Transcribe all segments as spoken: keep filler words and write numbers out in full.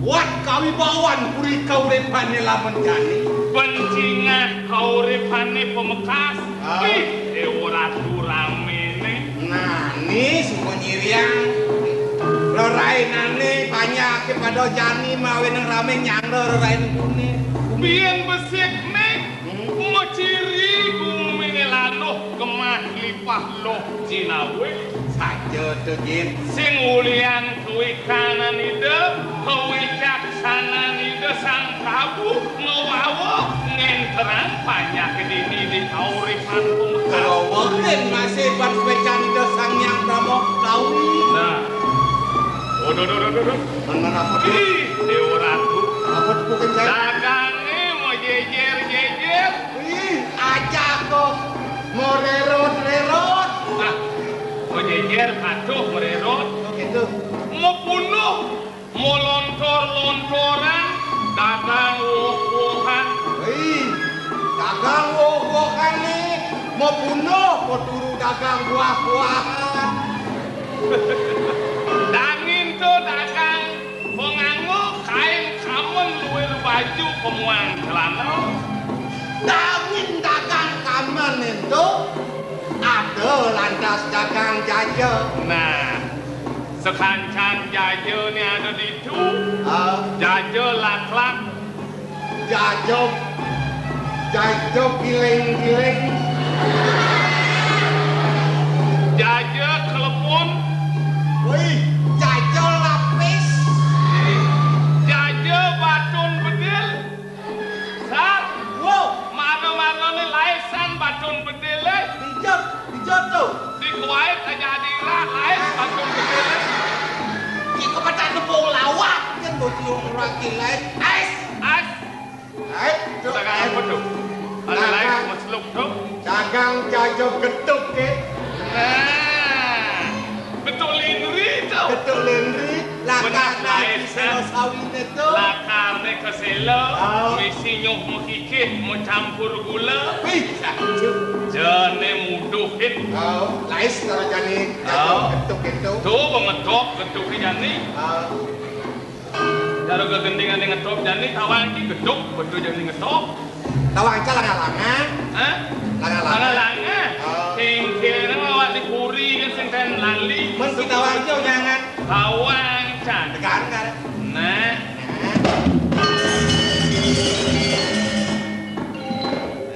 Wat kawibawan puri kauripané lamun jani. Pencingah kauripané pamekas. Ah. Ih, Déwa Ratu raméné. Nah, né sing nyiriang. Rerainané panjaké pada jani mawinan ramé nyanggra rerain kuné. Biyen besikné. Hmm. Maciri guminé lanuh gemah lipah luh jinawé. Saja to, Jin. Sing ulian kawikanan Ida, kawicaksanan Ida Sang Prabu ngawawa ngenterang panjaké dini di kauripan pamekas. Kawawa kén masih pan suécan Ida Sang Hyang Brahma kawi. Nah. Aduh, aduh, aduh, aduh. Bener apa tuh? Ih, Déwa Ratu. Apa tuh, Kanjeng? Dagangé mau jejer-jejer. Ih, aja kok. Mau rerot-rerot. Nah, mau jejer, patuh, mererot. Oh, gitu. Mau punduh, mau lontor-lontoran, dagang woh-wohan. Ih, dagang woh-wohan né. Mau punduh, mau turu dagang buah-buahan. Dangin to dagang panganggo kain kamen luir baju pamuang celana. Dangin dagang kamen ento ada lantas dagang jaja. Nah, sakancan jajané ada ditu. Ah. Jaja laklak. Jaja, jaja giling-giling. Jaja klepon. Wih, jaja lapis. Jaja batun bedil. Sat. Wow. Mana-mana né laisan batun bedilé. Dijot, dijot to. Di kuwait aja dirah lais batun bedilé. Ki kepetan tepung lawak kan bocil lagi lais. Ais. Ais. Ais, to. Dagang apa to? Ada lais masluk to. Dagang jaja getuk ké. Nah, getuk lindri to. Getuk lindri. Lakar lais, lagi selo sawiné to. Lakarné keséla, oh, misi nyuh makikih, mau campur gula. Wih, saja. Jani muduhin. Oh, lais karo jani. Oh. Getuk-getuk. To, bengetok getuk jani. Oh. Karo gegendingan ngetop jani, tawang ki getuk, betul jani ngetop. Tawang ca langa-langa. Hah? Langa-langa. Langa-langa. Oh. Sing kira awak di puri kan sing ten lali. Men kita wajau jangan. Tawang ca. Tekan kan? Nah. Nah.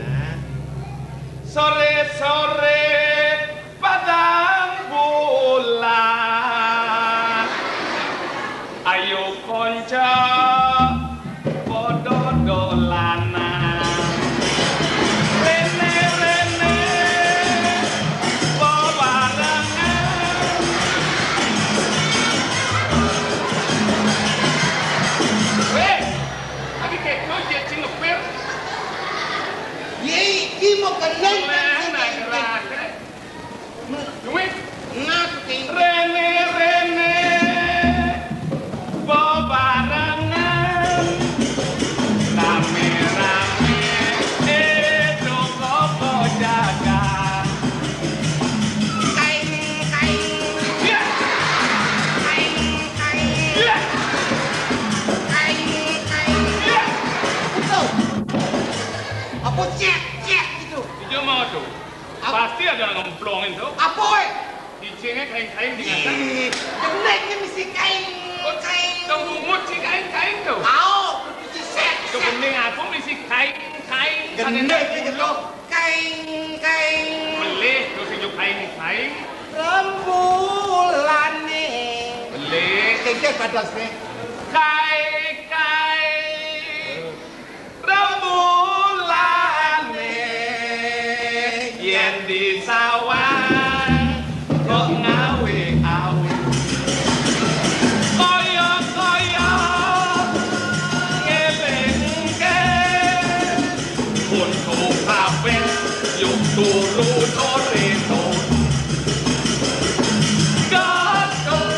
Nah. Sore-sore padang bulan. Ayo kanca padha dolanan. Rene-rene bebarengan. Weh, tapi keto je sing ngepir. Ye, iki mau kenal. Nah, nah, gerak. Duit. Ngaku ting. Rene-rene bebarengan. Rame-rame itu koko jaga. Kaing, kaing. Ya. Kaing, kaing. Ya. Kaing, kaing. Ya. Betul. Apa cek, cek gitu. Ijo mau tuh. Apa? Pasti ada orang ngemplongin tuh. Apa, weh? Cicingnya kain-kain di atas. Ih, gendek ini mesti kain, oh, kain. Tong bungut si kain-kain tuh. Au, cuci set, tuh set. Gending aku mesti kain-kain. Gendek ini tuh. Kain, kain. Melih tuh si kain-kain. Rembulane. Melih. Kain, kain padas nih. Kain, kain. Rembulané yén disawang kok ngawi-awi. Kaya-kaya ngélingké untu kabéh yuk turu torito. Gaduh.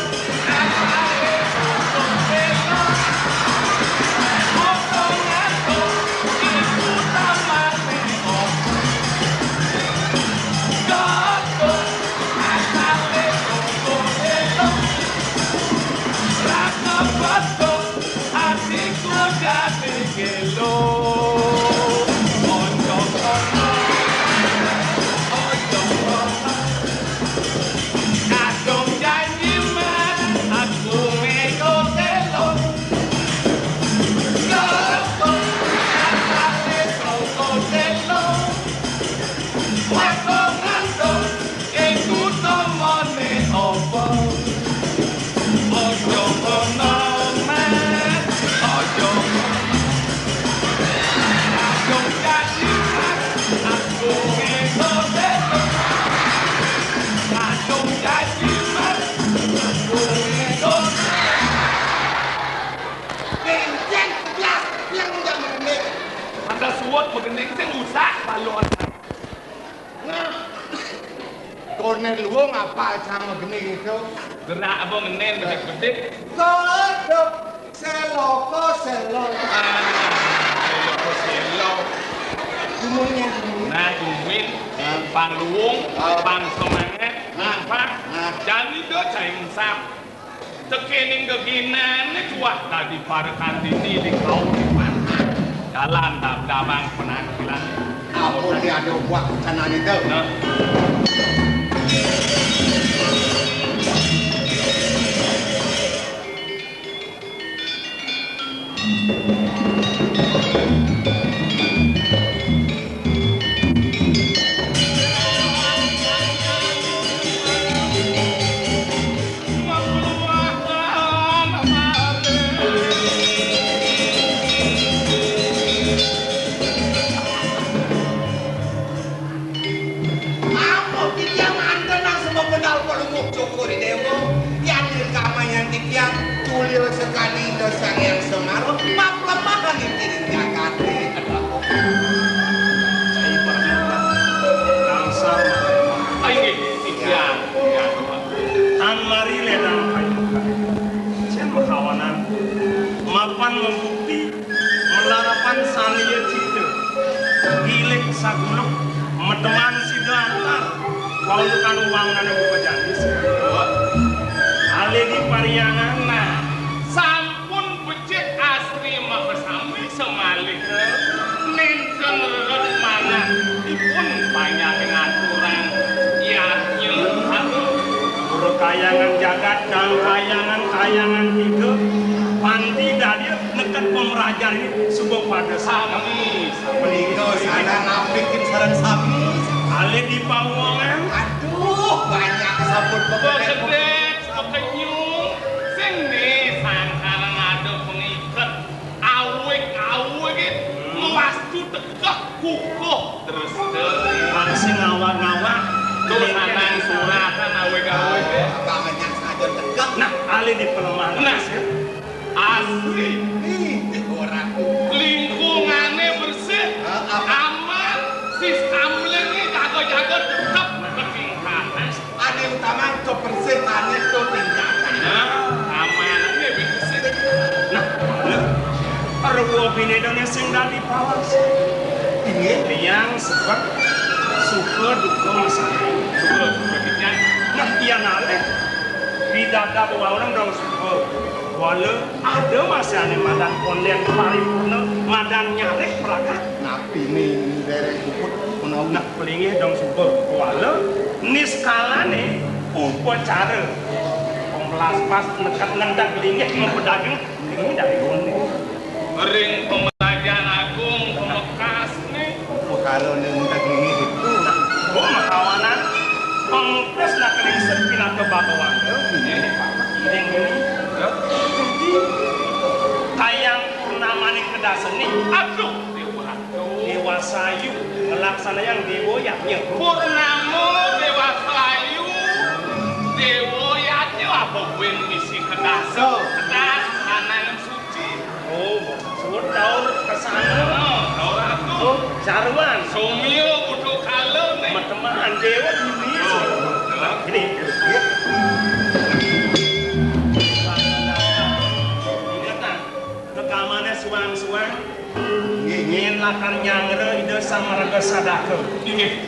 Wong apa cang geni gitu? Gerak apa ngenen bedik-bedik? Kodok, seloko, selo. Ah, seloko, selo. Dumunnya dumun. Nah, dumun, pang luwung, pang semangat, nah, pang, nah, jani do cai mesap. Tekening geginane tuah dadi parekandini di kauripan. Dalan dab-dabang penampilan. Ampun, dia ada buat canane to. Nah. Apa titiang manten nang semua bendal pelungguh syukur dewa. Yan rekamannya titiang tulio sekali ke Sang Hyang Semar, maplemahan ing jagate. Cai perminta. Langsar. Ah, inggih, titiang. Tan mari ledang payu. Sian makawanan. Mapan membukti. Melarapan saliya cita, gilik saguluk, meteman sida antar, walukan wangunane buka jandis. Ale di pariangan, nah, sampun becik asri makasami samalika ninten rered manah ipun panjang ngaturang yadnya. Pura kayangan jagat, kang kayangan, kayangan tiga, panti dadi neked pemerajar ini suba pada sami. Menika sana napikin sareng sami. Alih di pawongan. Aduh, banyak sabut bekedek. Bekedek, bekenyung. Sing ne sangkal ngada pengiket. Awig-awig, hmm, mawastu tekeh kukuh terus. Masih ngawak-ngawak. Tuh, nanang suratan awig-awig. Apa menyang saja tekeh. Nah, alih di pelemahan. Nah. Asri. Ih, ora. Lingkungane bersih, ah, ah, aman, sis kamlinge jaga-jaga tetep ketingkalan. Ane utama kebersihane to tingkatan. Nah, aman ane bersih. Nah, lho. Rupa binedane sing dadi pawasa. Inggih. Tiang sebet suka duka masane. Suka, suka titiang. Nah, iya nalih. Pidada wewaonan dong suka. Wala ada masih ane madan konden paripurna, madan nyarik pragat. Napine derek puput menawi. Nah, pelinggih dong suba. Wala niskalane upacara. Pemlaspas neked ngendak linggih mempedaging ini dari konden. Ring pemelajan agung pemekas nih. Perkara ning daging itu. Oh, makawanan. Pengupus nak lingsir pinaka bagawan. Ini, ini. Jadi, kayang purnamaning kedaseni. Aduh, Dewa. Dewa Sayu ngelaksanayang Dewa Yadnya. Purnama Dewa Sayu. Dewa Yadnya apa buin misi kedasa? Kedas, lanang suci. Oh, suwun daur kesana. Oh, daur aku. Oh, saruan. Somya butuh kala nih. Mateman dewa dunia. Oh, ini. Ingetan, rekamane suang-suang. Nggih, nggih. Yen lakar nyangra Ida Sang Maraga Sadaka. Inggih.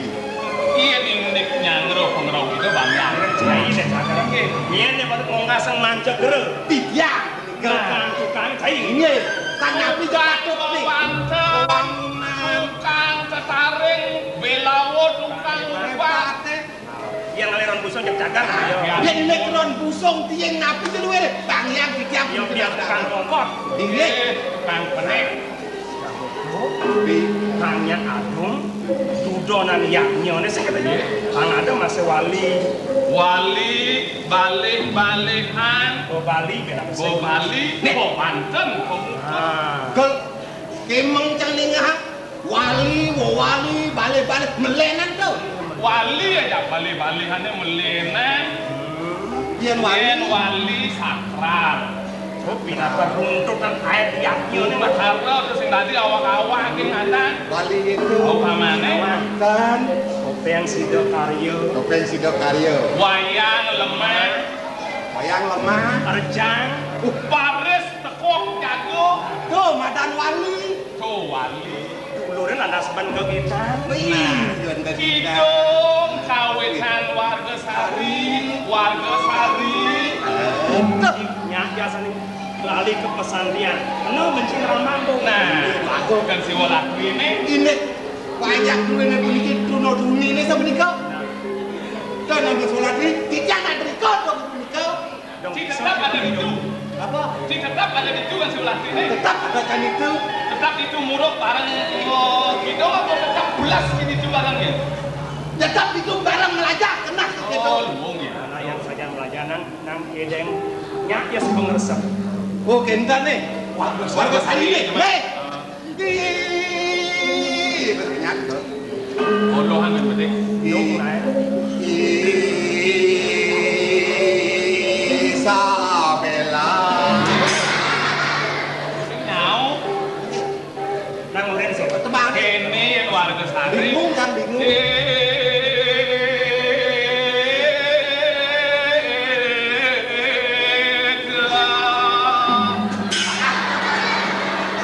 Yen indik nyangra pangrauh Ida Bang Hyang. Cai deh, Sadaka. Nggih. Yen nek pada ongkasang manca gera. Titiang. Tukang, tukang, cai. Nggih. Kan nyapi jatuh nih. Wanten. Wangunan. Tukang tetaring, belawa tukang rubah. Hebat, eh. Yang ngaliran busung cek cagar, ayo. Yen nek ron busung tiing napi te luwe, Bang Hyang titiang. Yo, biar tukang kokot. Inggih. Eh, tukang penek. Bi. Hanya adung, dudonan yadnya, ini sing katanya. Kan ada masih wali. Wali, balih-balihan. Bo Bali, biar apa sih? Bo Bali, nih, bo Banten, bo Muka. Ah. Ke, kemeng cang ningah, wali, wo wali, balih-balih, melenan tuh. Wali aja balih-balihane melenan. Yen wali. Yen wali sakral. Oh, pinapa runtutan ayat yaknya ini, Mas? Karena terus sing tadi awak-awak ki nganan. Bali itu. Oh, pamane? Kan. Topéng Sidakarya. Topéng Sidakarya. Wayang lemah. Wayang lemah. Rejang. Uh. Baris tekuk jago. Tuh, madan wali. Tuh, wali. Ulun ada saban gegitan. Wih, nah, juan gegitan. Kidung kawitan warga Sari, warga Sari. Tuh. Nya biasanya lali ke pesantrian. Eno benci ramah, Bu. Nah, aku kan si Walatri ini. Ini banyak duitnya puniki Truno Duni ini sebenika. Nah. Dan nama Walatri, tidak ada berikut, Bu, punika. Sing tetap ada ditu. Apa? Sing tetap ada ditu kan si Walatri ini. Tetap ada kan itu. Tetap itu muruk bareng, oh, gitu apa tetap belas gini itu barengnya? Tetap itu bareng melajah, kena gitu. Oh, luwung ya. Anak yang saja melajah nang, nang kedeng, nyak ya sepengersep. Oh, kenten nih. Wah, warga Sari nih. Nih. Ih, berkenyang, tuh. Bodohan yang penting. Ih, Isabella. Nyau. Nang urin sih. Tebang. Ini yang warga Sari. Bingung kan, bingung. Ih.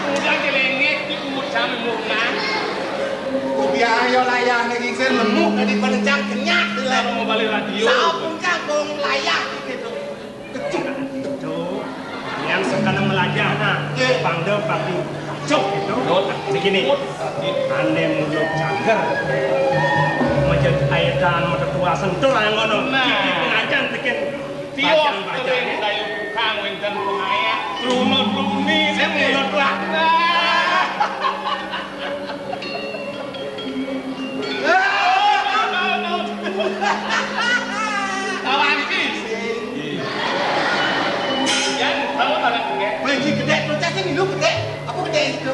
Udah jelengek di umur sami murna. Ubiah ayo layah naging sen nemu tadi pada cang kenyat di. Kalau mau balik radio. Saupun kang bong layah gitu. Itu yang sekalian melajah nah. Iya. Pangda pati cok gitu. Betul. Begini. Ane mulut cager. Menjadi ayedan mata tua sentul ayo ngono. Nah. Iki pengajian bikin. Tiok bajang-bajang, kering ya. Kayu tukang wénten pengayah, truna-truni. Sing ngono tuh, ah. Nah. Tawang iki. Iya. Yang tahu barang gedé. Wéh, iki gedé, bocah sing lho gedé. Apa gedé itu?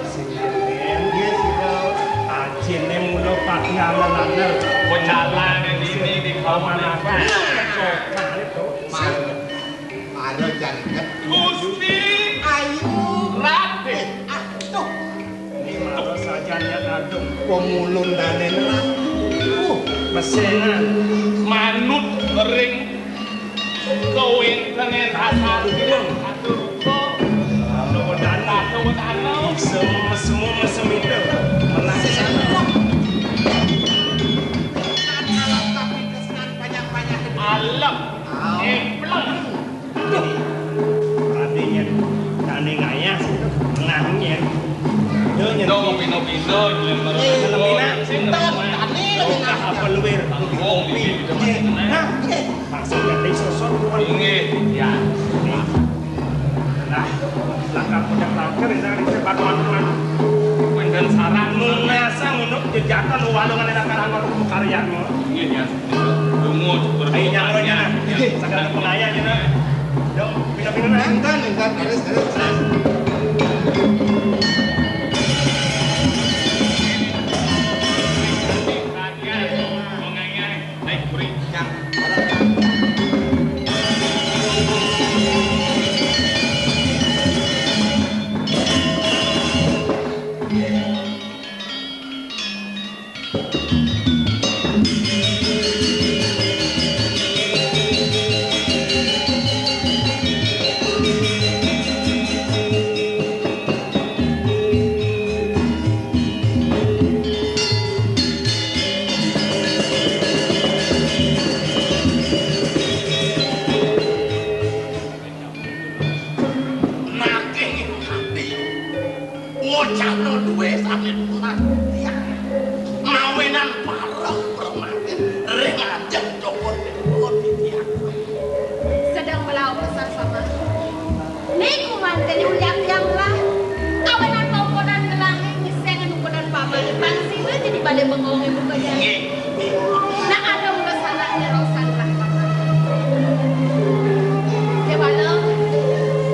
Nggih, sira. Ajine mula pati angel-angel. Bocah lanang ini di kawan apa? Nah, itu. Mar-, mara jangkep. Gusti Ayu Ratih. Aduh. Ini mara sajane agung. Pemulung dane nerang. Uh, mesenan. Manut ring kawéntenan asal atur rupa. Kawedana. Kawedana. Semua mesem itu. Menaksana. Alam. Alam. Empleng. Duh. Perhatinya. Tani ngayah. Nah, nyen. Yo, nyen. Dong, pino-pino, nyen. Eh, lebih nak. Sing ntar, tani lebih nak. Apa luwir? Tanggung, kopi. Nggih. Nah, nggih. Maksud ganti sosok, bukan. Inggih. Ya. Nah, langkah puncak langkir, ini kan batuan-batuan. Wénten sarang. Nunasang untuk jejatan walungan enak karang waktu pekaryan. Inggih, ya. Dungu, syukur. Ayo, nyampe, ya. Nggih, sagala pengayah, ya, nah. Dong, pindah-pindah, nah. Intan, intan, terus, terus, terus. Pengayah. Naik kuring. Nakih ati. Wacana duwé sané punah tiang. Mawinan pareng permatin ring ajeng cokor titiang. Sedeng melah pesan paman. Niku manten ulian tiang melah. Kawinan pangkonan ngelahé ngesengan ukodan paman pang siwa jadi balé bengongé buka jari. Nggih. Nah, ada mula salah nyerong salah. Kebala,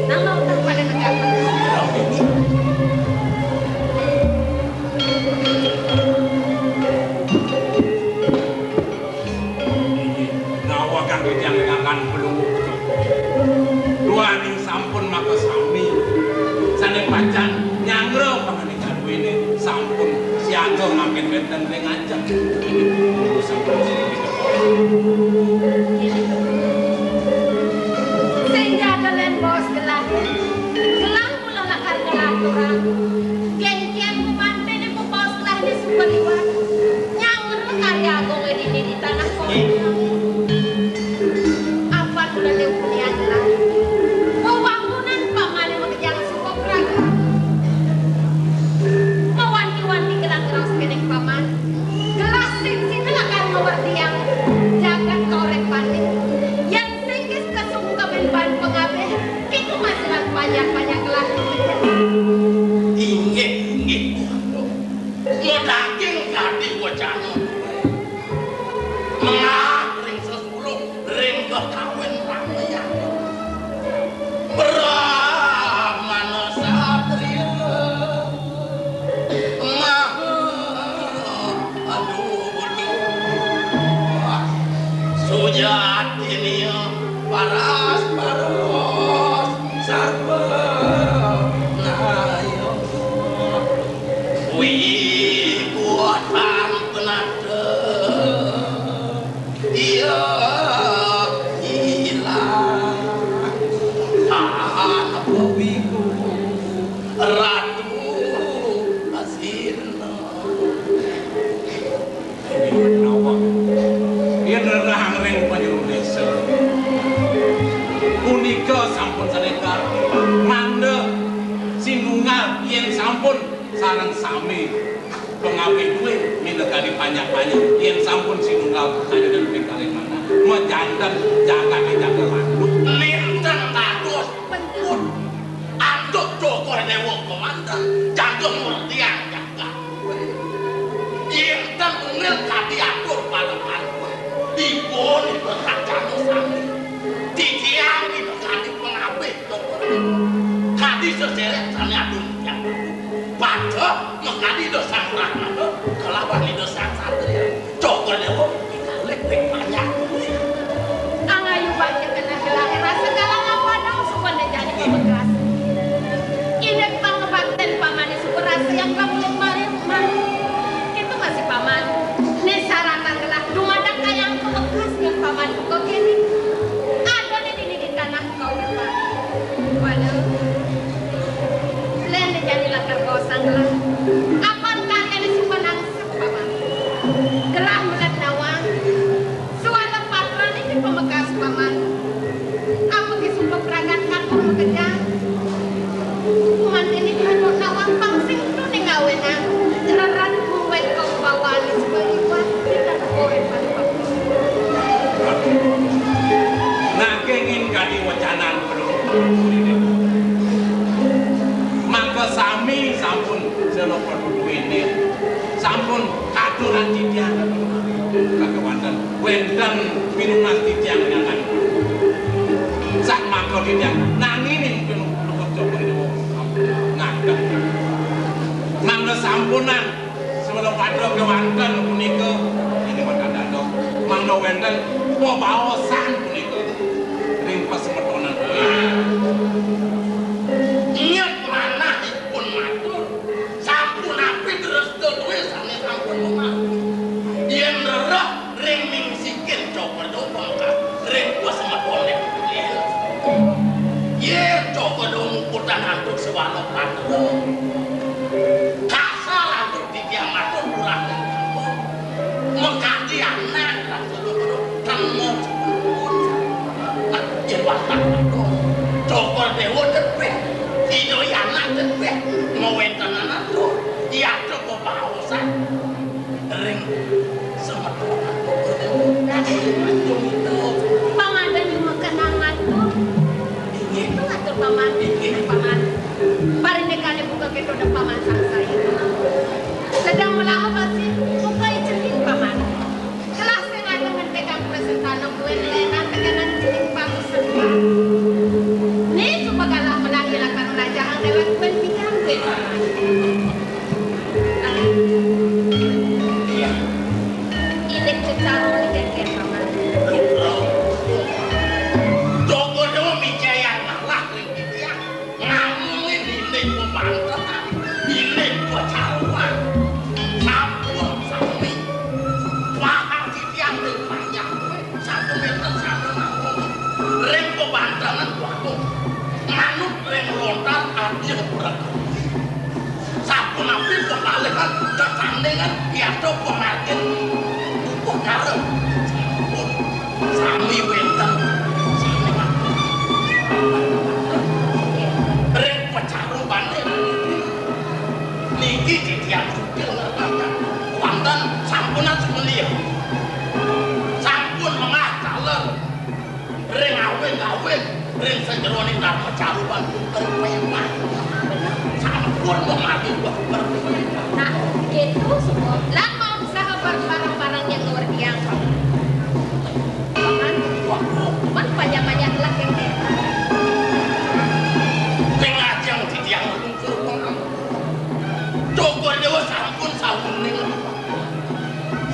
nama utang pada negara. Inggih, nawakan wijang ngakan pelungguh. Duaning sampun makasami. Sané pacang nyanggra pangandikan duéné sampun siaga mangkin wénten ring ajeng. Inggih, urusan Sing jaga lén baos gelah. Gelah mula lakar ngelaturang. Kénkén gumantiné pabaos gelahé suba liwat. Nyanggra karya agungé dini di tanah kono. Apan mula diunian gelah. Wewangunan pamané makejang suba pragat. Mawanti-wanti gelah ngraos kéné, Paman. Gelah sing sida lakar ngawerdiang jagat kauripané. Yén sing kesungkemin baan pangabih, kéto masihan panjak-panjak gelah. Inggih, inggih, Putu. Madaging kadi wacana. Mengak ring sesuluh, ring kakawin ramayana. Brahmana satria maha, aduh, aduh. Sujatiné paras, paras sarwa naya. Wibuhan penata. Iya, ilang. Apa wiku Ratu Asina. Nawang. Yén rerahang ring panjero désa. Punika sampun sané kar-, mangda sinunggal yén sampun sareng sami. Pangabih kuwi minakadi panjak-panjak. Yén sampun sinunggal kajadan pikalih manah, majanten jagaté jaga lanjut. Nénten dados pun antuk Cokor Déwa kemanten jaga murtiang jagat kuwi. Yén ten ungil kadi atur palekan kuwi, dipun iberkacana sami. Titiang minakadi pangabih Cokor Déwa. Kadi seserek sané adung titiang. Pada makadi Ida Sang Brahmana kalawan Ida Sang Satria. Cokor Déwa pikalih ring panjak. Angayu bangkit kena gelahé rasa galang apa dong suka jani pamekas. Indik pangabakten pamané suka rasa yang kamu maring maring. Kita masih paman. Né saratan gelah dumadak kayang pamekas yang paman buka kéné. Ada di dini di tanah Waduh. Lén jani lakar kosong lah. Apan karyané suka nangsep, Paman. Gelah melet nawang. Suara patrané di pamekas, Paman. Apa ki suka pragat katon makejang. Kuman ini katon nawang pang sing tu ning gawenan. Reran kuwet kau bawané suka liwat. Kita kuwet pada Nanging ing kadi wecanan Prabu Uridewa, mangka sami sampun sira padha duwene, sampun katuran titiang kagawatan wenten pinunas titiang ngangan. Sak mangka titiang nanging ing pinuput Prabu Uridewa sampun ngadeg. Mangda sampunan Semeton pada kewanten punika, ini wonten dados mangda wenten pebaosan punika ring pasemetonan. Inget manahipun matur, sampun apik resta duwe sane sampun memaku. Yen rereh ring mingsikin coba-coba ring pasemetonan. Yen coba dong putan antuk sewala patra. Kasar antuk titiang matur murah ning kampung. Mengkaji anak rasa loro temu sepuluh. Nah, yen watak matur. Cokor Dewa tepih. Ida anak tepih. Ngawenten anak tuh. Iya coba baosan. Ring semeton Cokor Dewa. Kasih manjung itu. Pangadan cuma kenangan tuh. Inggih. Itu ngatur paman. Inggih. Paman. Parindekan buka ke Tetandingan piada pamargin pupuh dara. Sampun sami wénten. Sami ring pacarubané niki titiang sugih ngerteni. Wénten sampunang sumeliya. Sampun mengah taler. Ring awig-awig, ring sajeroning dharma caruban puter pemah. Sampun mengadi puter pemah. Nah, gitu semua. Lan mau usaha bar-, barang-barang yang luar biasa. Paman, man pajah-pajah lah kengkeng. Sing lajeng titiang nglungsur pamit. Cokor Dewa sampun sawuning.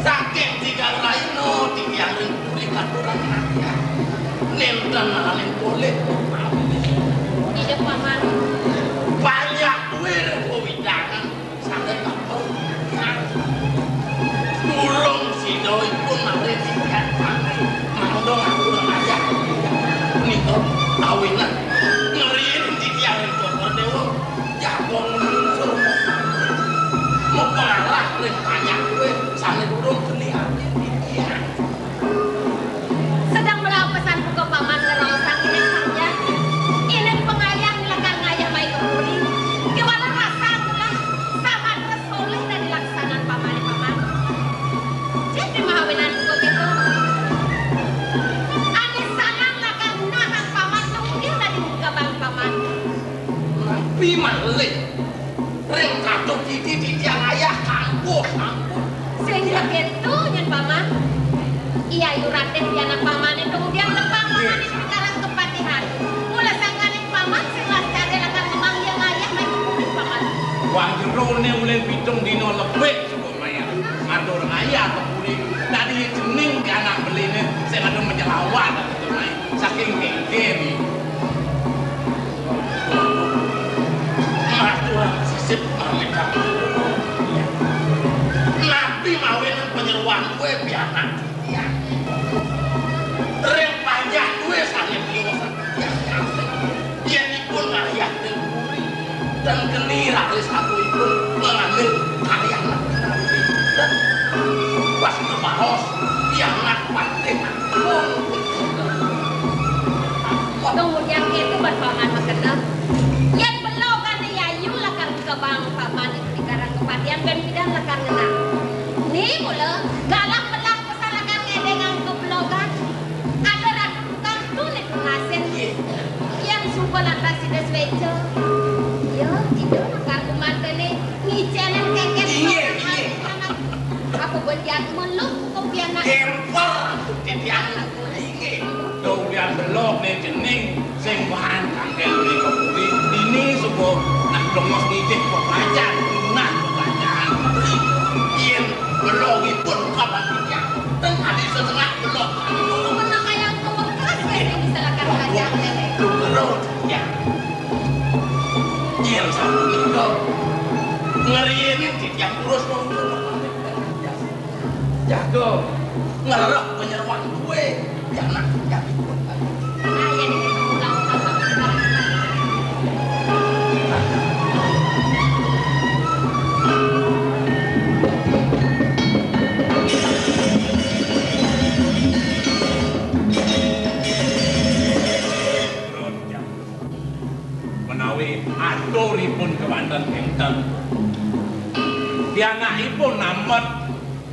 Saking tigang rahina titiang ring puri katuran ayah. Nénten malih polih. Iya, Paman. Banyak kuwi ring wewidangan saged kapel. Tulung sida ipun malih titiang sami. Mangda ngatur ayah. Nika awinan ngriin titiang ring Cokor Dewa. Jago nglungsur. Mapangarah ring panjak kuwi sané durung geni ati titiang. Sedeng melampasan buka Paman ngraosang ining panjak. Ining pangayah lakar ngayah mai ka puri. Kéwala rasa kula samatra solih dadi laksanan Pamané Paman. Jadi mahawinan buka kéto. Ané sanang lakar ngenahang Paman, tunggil dadi kebang Paman. Napi malih? Ring katur titi-titi ayah kampuh ampun. Sing kéto nyén Paman. I Ayu Ratih pianak Pamané kemudian tepang Paman ing Karang Kepatihan. Mula sangkaning Paman sing lascaré lakar ngemang yang ayah mai puri Paman. Wah, jeroné ulih pitung dina lebih suba mayah. Ngatur ayah ka puri. Dadi cening pianak beliné sing ada menyelawat gitu mai. Saking kéngkén. Matur sisip pamit. Napi mawinan panyeroan kuwi pianak titiang? Ring panjak kuwi sané piwasa titiang. Yén ipun ngayah ring puri, ten keni raris atuipun ngambil karyan napi-napi. Dan pas ngebaos, pianak patih. Kemudian itu ban Paman makena. Yén belogané Yayu lakar kebang Paman di Karang Kepatihan ben pidan lakar ngenang. Ni mula galah belah pesan lakar ngedengang ke belogan. Ada ratu tukang tulit pengasin. Yén suba lantas sida suéca. Ya, ida lakar gumantené ngicénin kéngkén. Iya, iya. Anak. Apa bejat meluh kok pianak. Kempel, titiang. Inggih. Dong pian belog né cening sing bahan kangkil ring kepuri. Dini suba nak dongos ngicih pepacan, nah pepacan. Yén belogipun kapan titiang. Teng adi setengah belog. Pernah kaya kulkas, kaya bisa lakar kacang lele. Belog, ya. Yén sapunika ngriinin titiang terus monggo. Jaga ngerep panyeroan kuwe. Ya, nak, ya. Menawi aturipun kewanten enten, pianakipun namet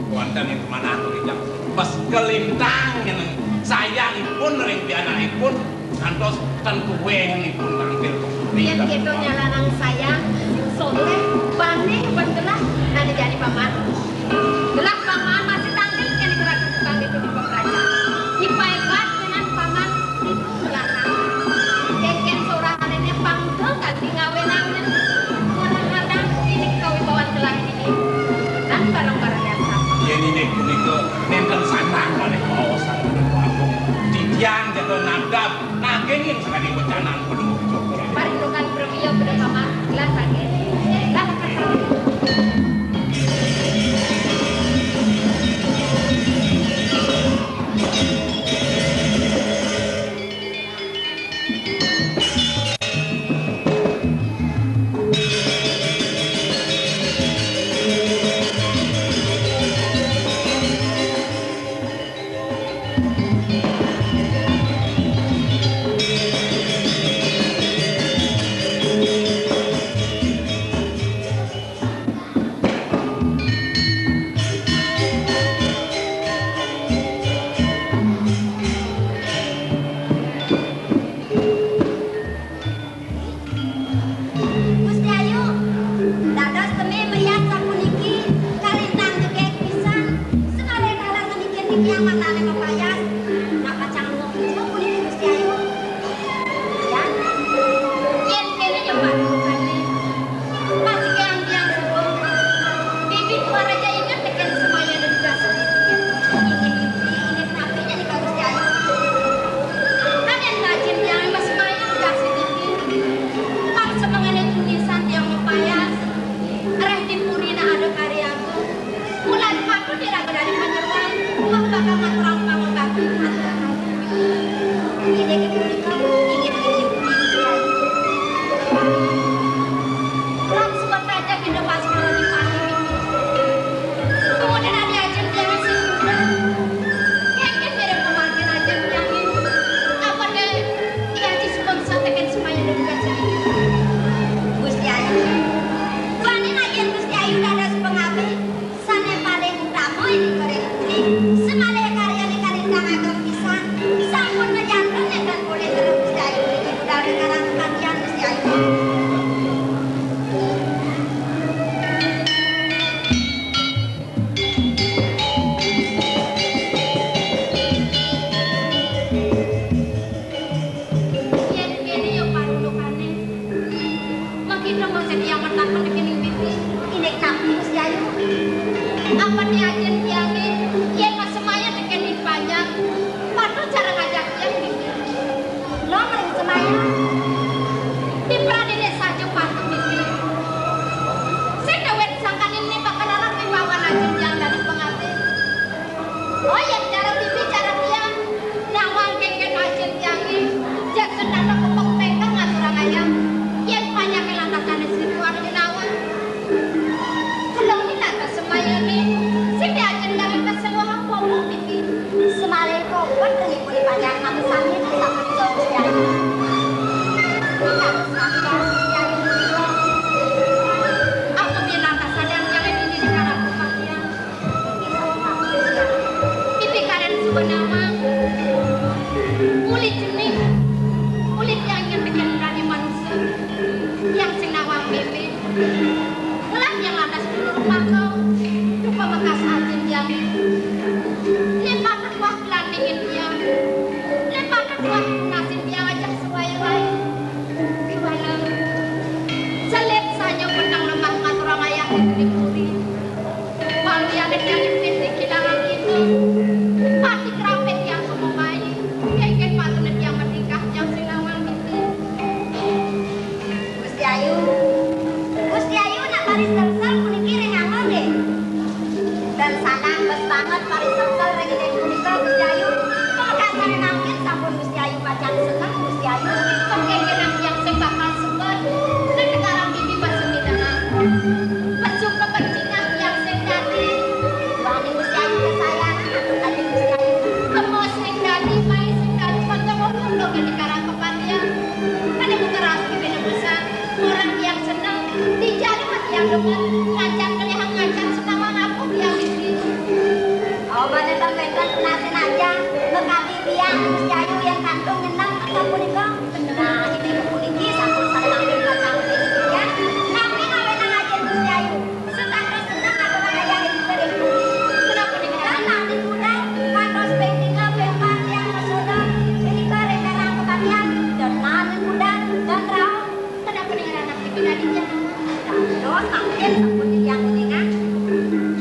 wonten ing manah turijang. Bes kelintang nyeneng sayangipun ring pianakipun ngantos ten tuwingipun tangkil. Yen kita nyalanang sayang, soleh, bane, ben gelah, nani jani paman. Gelah paman masih tangkil kene gerak tukang itu di pemeraja. Ipai bat dengan paman itu melarang. Kengken seorang adanya pangkel kanti ngawe nangen. Kadang-kadang ini kawibawan gelah ini. Dan barang-barang yang sama. Yen inggih punika nenten sandang malih waosan Gunung Agung. Titiang jaga nadab nagingin sakadi wecanan Gunung Cokor. Parindukan premio pada paman gelah sakit. Lah, Ngajak kelihang ngajak suka mangapun ya Gusti. Oh, bane ten wenten penasen aja. Mekadi biang Gusti Ayu yang kandung nyeneng kata punika. Nah, ini puniki sampun sampun kacang ya. Nami awenang aja Gusti Ayu. Setangkal seneng atau ayah yang beri. Kenapa nih? Karena di budal, kantos pentingnya bempat yang mesoda. Ini ke renderang kebatian. Dan nami budal, dan rauh. Kenapa dengan anak itu tadi dia? Dados mangkin sampun tiyang uningan.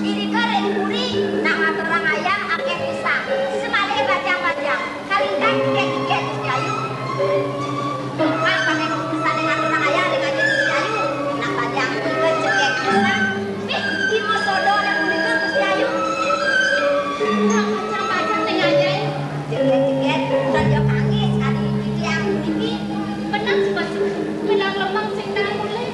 Irika ring puri nak ngaturang ayah akeh pisan. Semalih bajang-bajang. Kalintang tiket-tiket Gusti Ayu. Bukan pakai keputusan dengan ngaturang ayah ring aja Gusti Ayu. Nak bajang tiket cekek pisan. Ih, di mosodo ada punika Gusti Ayu. Nah, bajang-bajang ring aja. Cekek-cekek, udah dia pangis kali tiyang puniki. Bener sih, Mas. Gelang lemeng sing nang mulih.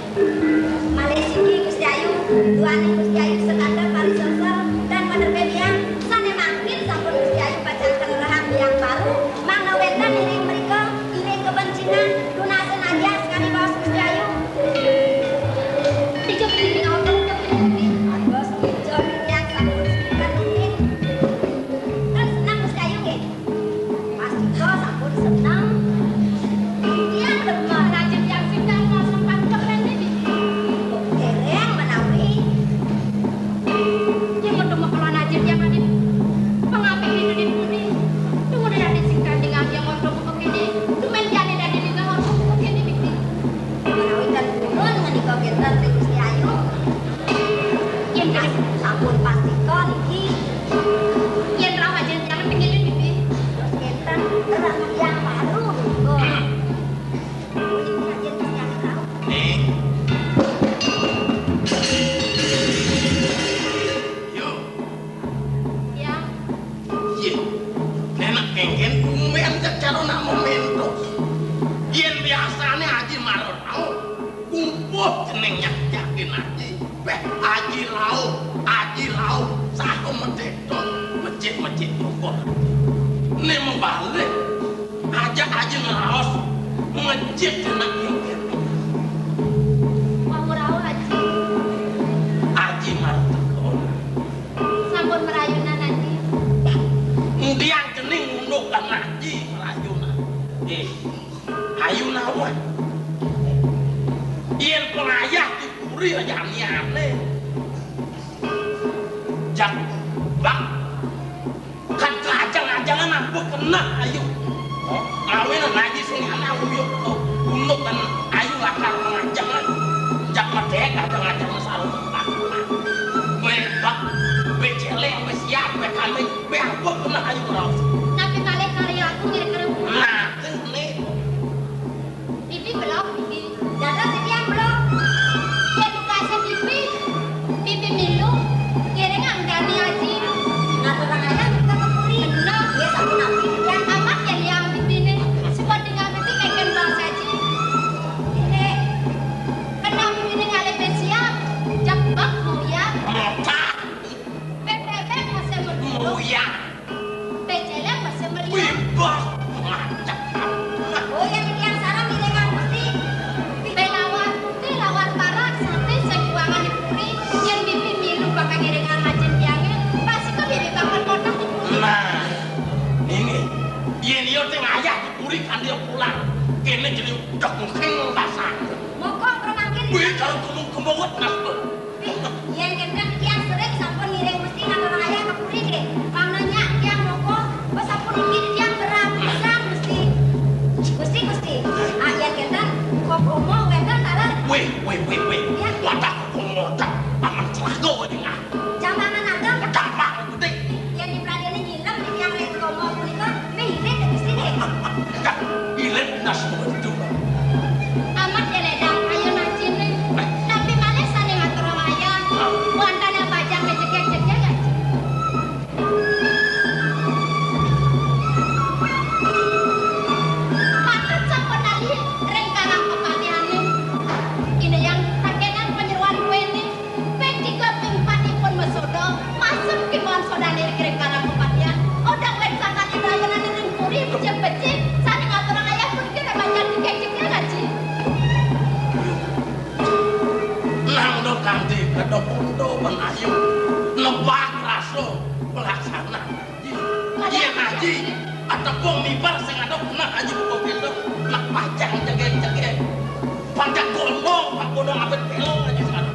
Malih siki Gusti Ayu, duaning Gusti Ayu sekadar parisosa dan penerbit biang, sane mangkin sampun Gusti Ayu pacang kelerahan biang baru, mangda wenten iring mrika, iring kebencinan, tunasen aja sekali baos Gusti Ayu. Tiga begini, ngomong, tiga begini. Bagus, tiga begini, sampun sekitar menit. Kan senang Gusti Ayu nggih? Pastika sampun seneng. Titiang demen. Rajin yang sing dalem sempat keren niki. Dereng menawi. Yen ngono makalan ajin yang adi. Pengapik itu di puri. Tunggu dari sing kanding yang ngono kok ini. Tumen jane dari ning ngono kok ini niki. Menawi kan purun menika kenten Gusti Ayu. Yen sampun pastika niki. Yen rauh aja jangan pinggilin pipi. Terus kenten terang yang baru. Oh, ini aja yang rauh. Ning. Yo. Ya. Iya. Nenek kengken tumben cara nak mementos. Yen biasane aji marot rauh. Kumpuh jeneng nyak-nyakin aji. Beh, aji rauh, aji rauh. Satu medhekto, mejit-mejit toko. Ne mebalik, ajak aji ngeraos, mejit jeneng nyakin. Wau rauh aji. Aji marep teko. Sampun merayunan aji. Ndiang jening ngunduk kan aji merayunan. Eh, ayu nawon. Yen pengayah dipuri aja ane-ane. Jak bak. Kan kajang-ajangan apa kena ayu. Awin ngaji sing ana uyuk to. Unduk kan ayu lakar pengajangan. Jak medek kajang-ajangan sarung. Kowe bak, kowe celek, kowe siap, kowe kambing, kowe apa kena ayu raos. Tapi malih kali aku ngira-ngira. Nah, ini. Pipi belok, pipi. Jaga setiap belok. Yen buka sing pipi, pipi milu, ngiring angkani aji. Ngaturang ayam kita ke puri. Bener. Dia sapu napi, dia. Amat ya liang pipine. Sebab dengan pipi keken bang saji. Ini. Kena pipine ngalih besiap. Jebak mau ya. Mocah. Bebek masih mau ya. Pecelem masih meriah. Wibah, ngajak. Oh, yang tiang sarang di dengan Gusti. Pelawar putih, lawar parak, sate, sing kuangan di puri. Yen bibi milu bakal ngiringan ajin tiange, pasti ke bibi bakal kotak di puri. Nah, ini, yen iya ting ayah di puri kan dia pulang. Kene jadi udah mungkin pasang. Moko, permangkin. Wih, kalau kemung-kemung, mas. Yen kenten tiyang sering sampun ngiring Gusti ngatur ayah ke puri nggih. Pamnanya tiyang moko, oh, sapuniki tiyang berang pisan Gusti. Gusti, Gusti. Ah, yen kenten, kok komo wenten taler. Weh, weh, weh, weh. Ya. Wadah komo, wadah. Aman celaka, weh, nah. Jambangan ageng. Gampang, Gusti. Yen dipradene nyilem tiyang ring komo punika, Meh, irit, Gusti, nggih. Irit, nas, betul. Amat ya, Ledang, ayo nacine. Tapi malih sane ngatur wayah. Wantane bajang kejegek-jegek, Aji. Patut sampun nali ring karang kepatihane. Ine yang takenan panyeruan kuwene. Jangan jegek-jegek. Pacang gondong, Pak Gondong, abet pelong aja sekarang.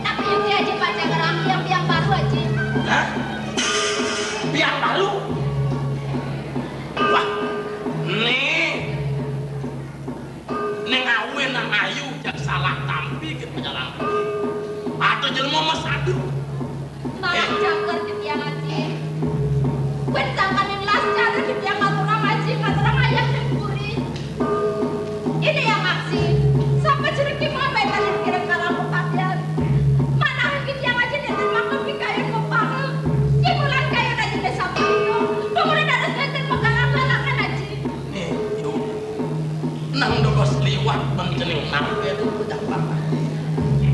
Tapi Yuki aja pacang ngerang biang-biang baru aja. Hah? Biang baru? Wah, nih. Ning awé nang ayu jak salah tampi ké penyalang. Ada jelema mas adu. Malah cager di tiang aji. Kuwi sangkan yang las cager di tiang ngaturang aji, ngaturang ayam yang puri. Ini yang aksi. Sampai jeruk ki mau apa yang tadi kirim kalang kepabian. Mana yang di tiang aji, dia makan di kayu kepala. Di bulan kayu aja dia sampai itu. Kemudian ada senten menggalang-galangkan aji. Nih, yuk. Nang dogos liwat pencening nang itu pejabat.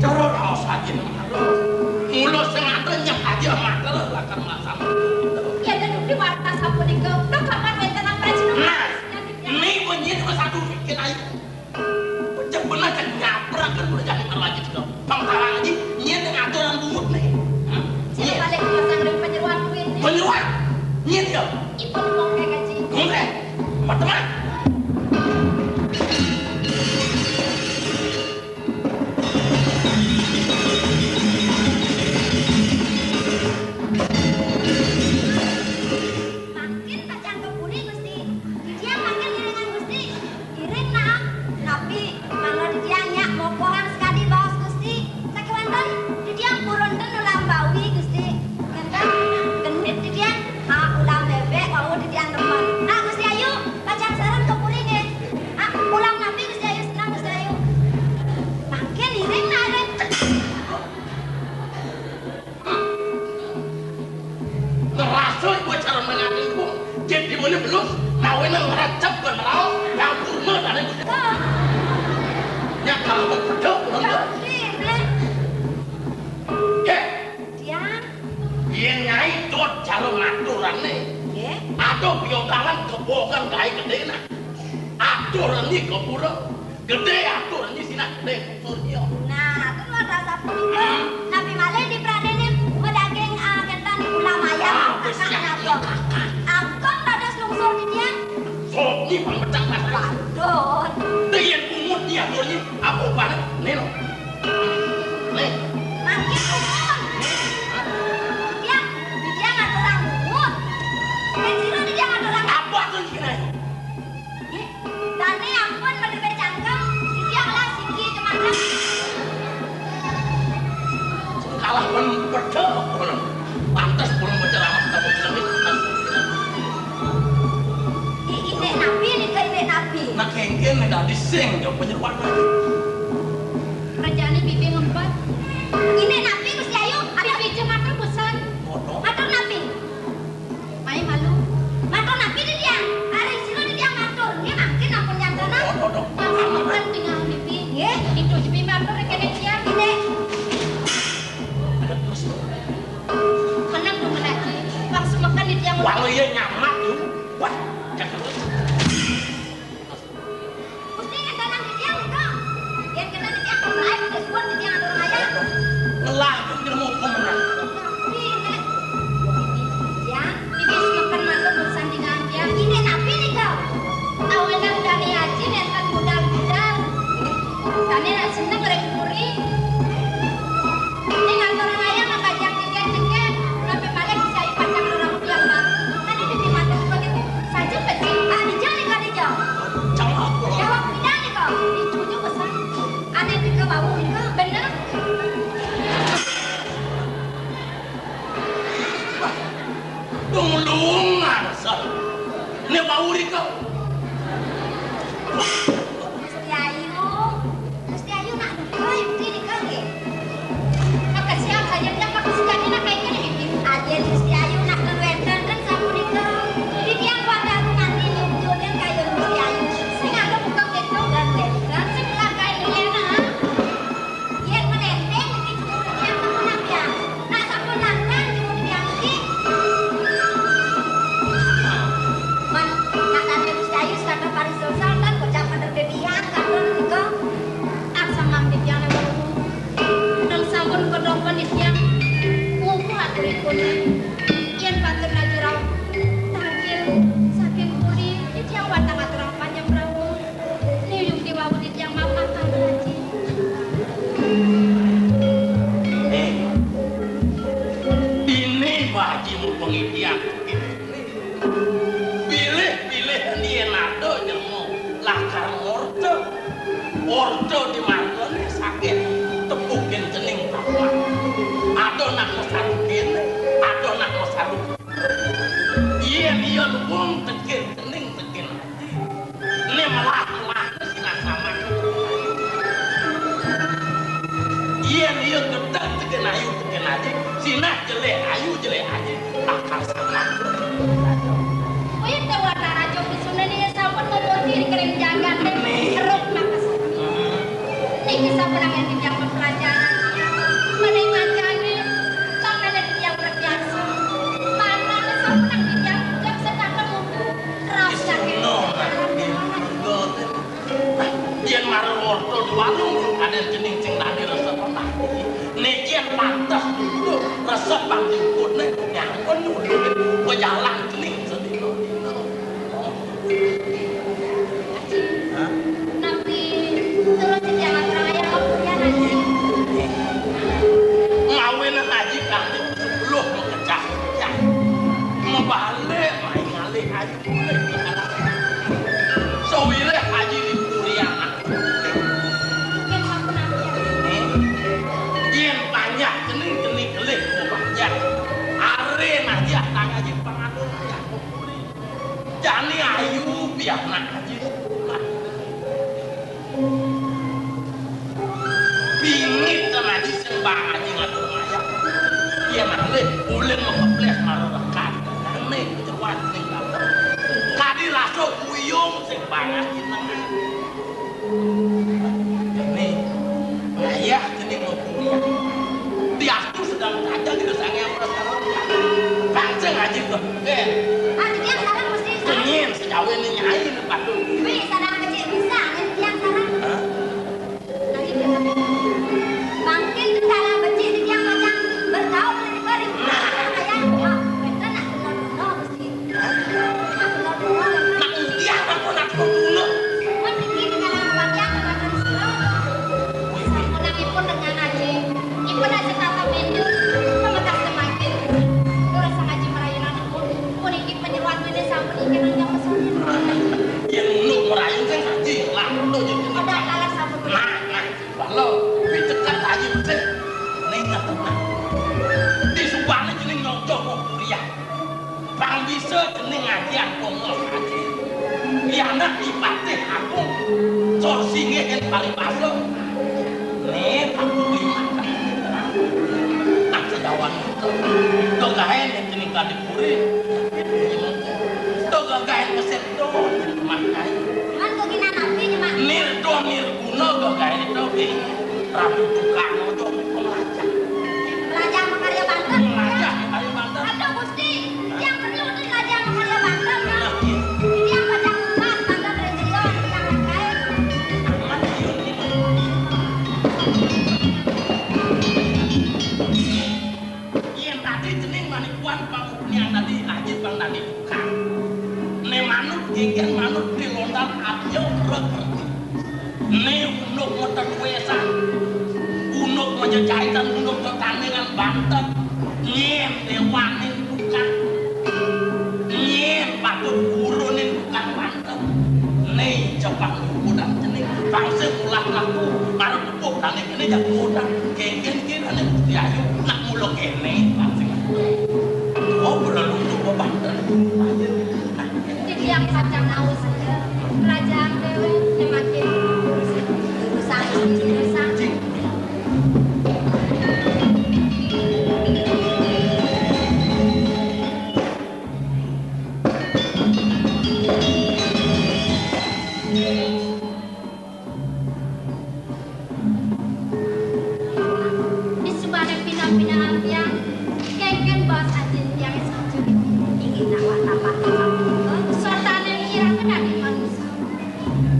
Cara raos aja nang ada. Mula sing ada nyek aja mata lakan masam. Ya, dan di warta sapunika, udah kapan wénten apa sih? Nah, ini bunyi nomor satu bikin aja. Pecah bener kan nyabrakan udah jadi kalau aja juga. Bang Tawang aja, nyet aturan bungut nih. Hah? Sini balik ke pasang ring penyeruan kuwi. Penyeruan? Nyet ya? Ipun mongke gaji. Mongke. Teman-teman. Makin pacang kepuri, Gusti. Didiang makin iringan, Gusti. Iring nah. Napi, mangda didiang nyak mokohan sekadi baos, Gusti. Sakéwanten didiang purun ten ulam bawi, Gusti. Ngenten genit didiang, ha, ulam bébék wau didiang demen. Nah, Gusti Ayu, pacang sareng kepuri nggih. Ah, ulam napi, Gusti Ayu, seneng, Gusti Ayu. Makin iring nah, iring. Ngerasa ibu cara mengaku ibu. Jadi mana belum? Nawena ngeracap dan raos yang purna dan ibu. Nyakal berpedok, belum. Heh. Diang. Yen nyai dot cara ngaturane. Nggih. Aduh, piotangan kebohongan kae gedhe nah. Aturane kepura. Gedhe atur ini sinak gedhe surya. Nah, itu luar biasa punika. Hmm. Napi malih di pradene medaging, ah, kenten ulam ayam. Ah, wis kakak siap, nyabong. Kakak. Angkong dados lungsur di tiang. Sok ni pang pecah mas. Waduh. Dengan bungut ni atur ni apa banget? Nih loh. Nih. Makin umur. Nih. Hah? Di tiang, di tiang ngaturang bungut. Kan sira di tiang ngaturang. Apa tuh kira? Nggih. Dane ampun menawi cangkem, titiang lah siki kemana? Kalah pun pedhe, pantes pun penceramah kamu sengit. Ih, inik nabi nika, inik nabi. Nak kengken nek dadi sing yo penyeruan. Kerjane pipi ngempet. Inik nabi Gusti Ayu, ada pipi matur pesan. Matur nabi. Mai malu. Matur napi di tiang? Ari sira di tiang matur. Nggih mangkin ampun nyantana. Aduh, aduh. Ampun tinggal pipi. Nggih. Itu pipi matur kene tiang. Nggih. Ada terus. Menang dong lagi. Wang semekan di tiang. Wang iya nyamak yo. Wah, cakep. Gusti, ngenten nang titiang nika. Yen kena titiang pemelae, Gusti suwun titiang atur ngayah. Ngelah, pun ilmu pemenang. Gusti, nek. Titiang, pipis meken mantuk urusan dengan tiang. Ini napi nika? Awenan dani aji nenten budal-budal. Dani nak seneng ring puri. Ning atur ngayah makajang jegek-jegek, napi malih bisa ipacang rerambut yang baru. Kan ini dimatur begitu. Saja pecik. Ah, dija nika dija. Cang aku. Jawab bidang nika. Dicucuk pesan. Ane nika bau nika. Bener. Dong lungar sal. Ne bau nika. Gusti Ayu. Gusti Ayu nak duka yukti nika nggih. Maka siap saja dia pakai sejati nak kayak gini. Ajen Gusti Ayu nak wénten ten sapunika. Titiang kuat aku nganti nyujunin kayun Gusti Ayu. Sing ada buka pintu dan wénten sing buka kain Liana. Yen menenteng niki cuma titiang temen ampian. Nak sampun nantang cuma titiang niki. Man, nak tadi Gusti Ayu sekadar paris dosa kan bocah bener bebian katon nika. Aksam mangkit yang lewat. Nang sampun kedong panitia, ngumpul aturipun. Yen batur lagi rauh, tangkil, saking puri, titiang watang aturang panjang rambut. Utuh di margané saget tepukin cening tapak. Ada nak masalu kéné, ada nak masalu. Yén iya luung tekén cening tekén aji. Né melah-melah sinah samang. Yén iya gedeg tekén ayu tekén aji, sinah jelé ayu jelé aji, bakal samang. Kuwi Déwata Raja Pisuna niki sampun memuji ring kering jagat. Nggih. Eruk makasih. Hmm. Niki sampun anggen titiang pepelajaran. Menika jani, pangkene titiang berbiasa. Manane sampun anggen titiang jam sedaka mutu. Raos saking. No, nggih. Yén mara warta di warung, ada cening sing tadi resep. Niki yén pantes dulu, resep bang diukutne, nyangkon dulu. Pejalan cening sedina-dina. Hah? Napi terus titiang aturang ayah kapuyan, Aji? Ngawinang aji kanthi sepuluh makejang. Ya. Mabalik, main ngalih ayu. Sawireh aji di puri anak. Yén sampun ampun. Yén panjak cening-cening kelih panjak. Are aji atang aji pangatur ayah puri. Jani ayu pianak aji. Bingit kan aji sing bang aji ngatur ngayah. Yén malih ulin makeples mara rekat. Ané keceruan ning kampung. Kadi rasa kuyung sing bang aji nengah. Né, ngayah cening mau kuliah. Diastu sedang saja di Sang Hyang Prasarana. Kancing aji tuh. Oké. Ah, titiang sareng Gusti. Dingin, sejauh ini nyai ini patut. Wih, sareng kecil bisa, titiang sareng. Hah? Mangkin kala becik titiang pacang bergaul dengan kering. Nah. Ayah, wah, bener nak tuna-tuna, Gusti. Hah? Nak tuna-tuna, bener. Nak titiang apa nak tuna-tuna? Mun niki kala bagian dengan sira. Sampunipun dengan aji. Ipun aja tata mendut, pemekas kemangkin. Durus sang aji merayu nanipun. Puniki penyeruan dene sampun ingkang yang pesonin. Yén unduk merayu sing aji, lah unduk jadi. Ada lalas sampun. Nah, nah. Bala, pitekat aji becik. Ning ngetengah. Di subane cening nyonco mau kuliah. Pang bisa cening ngajian pongos aji. Lianak dipatih agung. Sor singgih ing paribasa. Né, aku iman. Tak sedawan itu. Dogaen cening kadi puri. Dogaen mesir to. Mat kai. Mat kok kina nabi nyemak. Nirdo nirguna dogaen to. Ratu tukang ojo melajah. Melajah makarya banten. Melajah makarya banten. Aduh, Gusti, yang perlu itu melajah makarya banten, ya. Nah, iya. Ini yang pada emas, banten dari Jerion, yang lain. Amat, iya, iya. Yén tadi cening manikuan pangupnian tadi, aji pang tadi tukang. Né manut, genggen manut, di lontar, abya, urut, ngerti. Né unduk metetuesan, unduk majejaitan, unduk tetandingan banten, nyén dewaning tukang, nyén patut guruning tukang banten. Né cepang kudan cening, bangsa ulah laku, marep pupuk tanding kéné jago kudan, kéngkén kirane Gusti Ayu, nak mula kéné, bangsa. Oh, berlalu untuk banten. Titiang pacang naus, kerajaan déwék semakin rusak, rusak. Disubane pina-pina ampiang, kéngkén baos ajin tiang setuju. Inggih nak wak tapak. Suartane ngira kedadi manusia.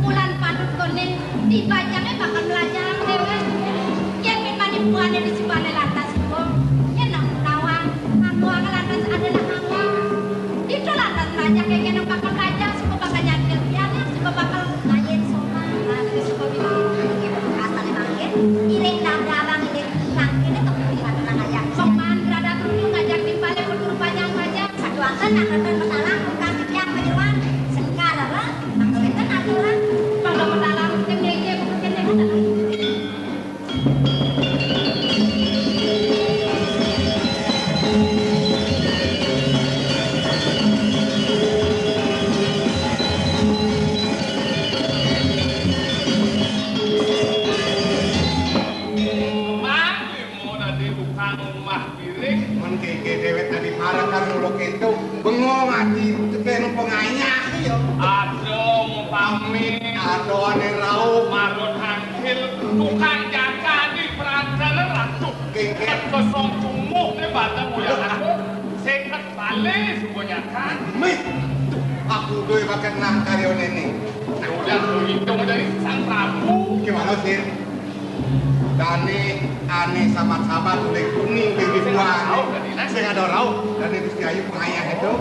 Mulan patut koning dibajange bakal mlajahang déwék. Yén mimani buane disubane lantas hukum, yén nak nawang, nawang lantas ada nak nawang. Ditu lantas mlajah kéngkén bakal mlajah, suba bakal nyadil pianak, suba bakal Lain sopan, lain sopan. Asale mangkin, iring dada abang iring mangkin itu putih mata nang ayah. Sopan dada tuju ngajak timpale perguru panjang panjang. Satu angkat nak nonton matalang, bukan setiap menyeruan. Sengkar apa? Maksudnya aturan. Pada matalang, kene aja, bukan kene. Mang, limo dadi tukang umah piring. Mun kéké déwék dadi parekan mula kéto, bengong ati tekén pengayah ya. Aduh, pamit. Aduh, ané rauh. Marut angkil, tukang jaga di Pradana Ratu. Kéké. Kosong cumuh né batang uyah aku. Séket balé suba nyakan. Mih, aku duwé bakal nang karyané né. Nah, udah, lu hitung dari Sang Prabu. Gimana, Sir? Dané ané sabat-sabat oleh kuning di ribuan. Sing ada rauh, dané Gusti Ayu pengayah itu.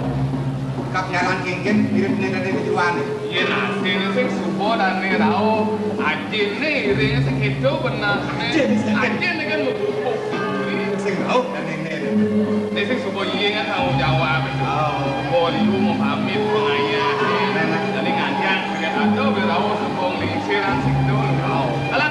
Kap jalan kéngkén, mirip dengan dané di juané. Yén asiné sing suba dané rauh, ajiné iringé sing kéto bener. Ajiné sing kéto. Ajiné kan mabubuk. Sing rauh dané né. Né sing suba iya kan tanggung jawab. Oh. Suba liu mau pamit pengayah. Nah, nah. Jadi ngajak, ngajak ado, biar rauh suba nglingsir sing kéto. Oh. Alah,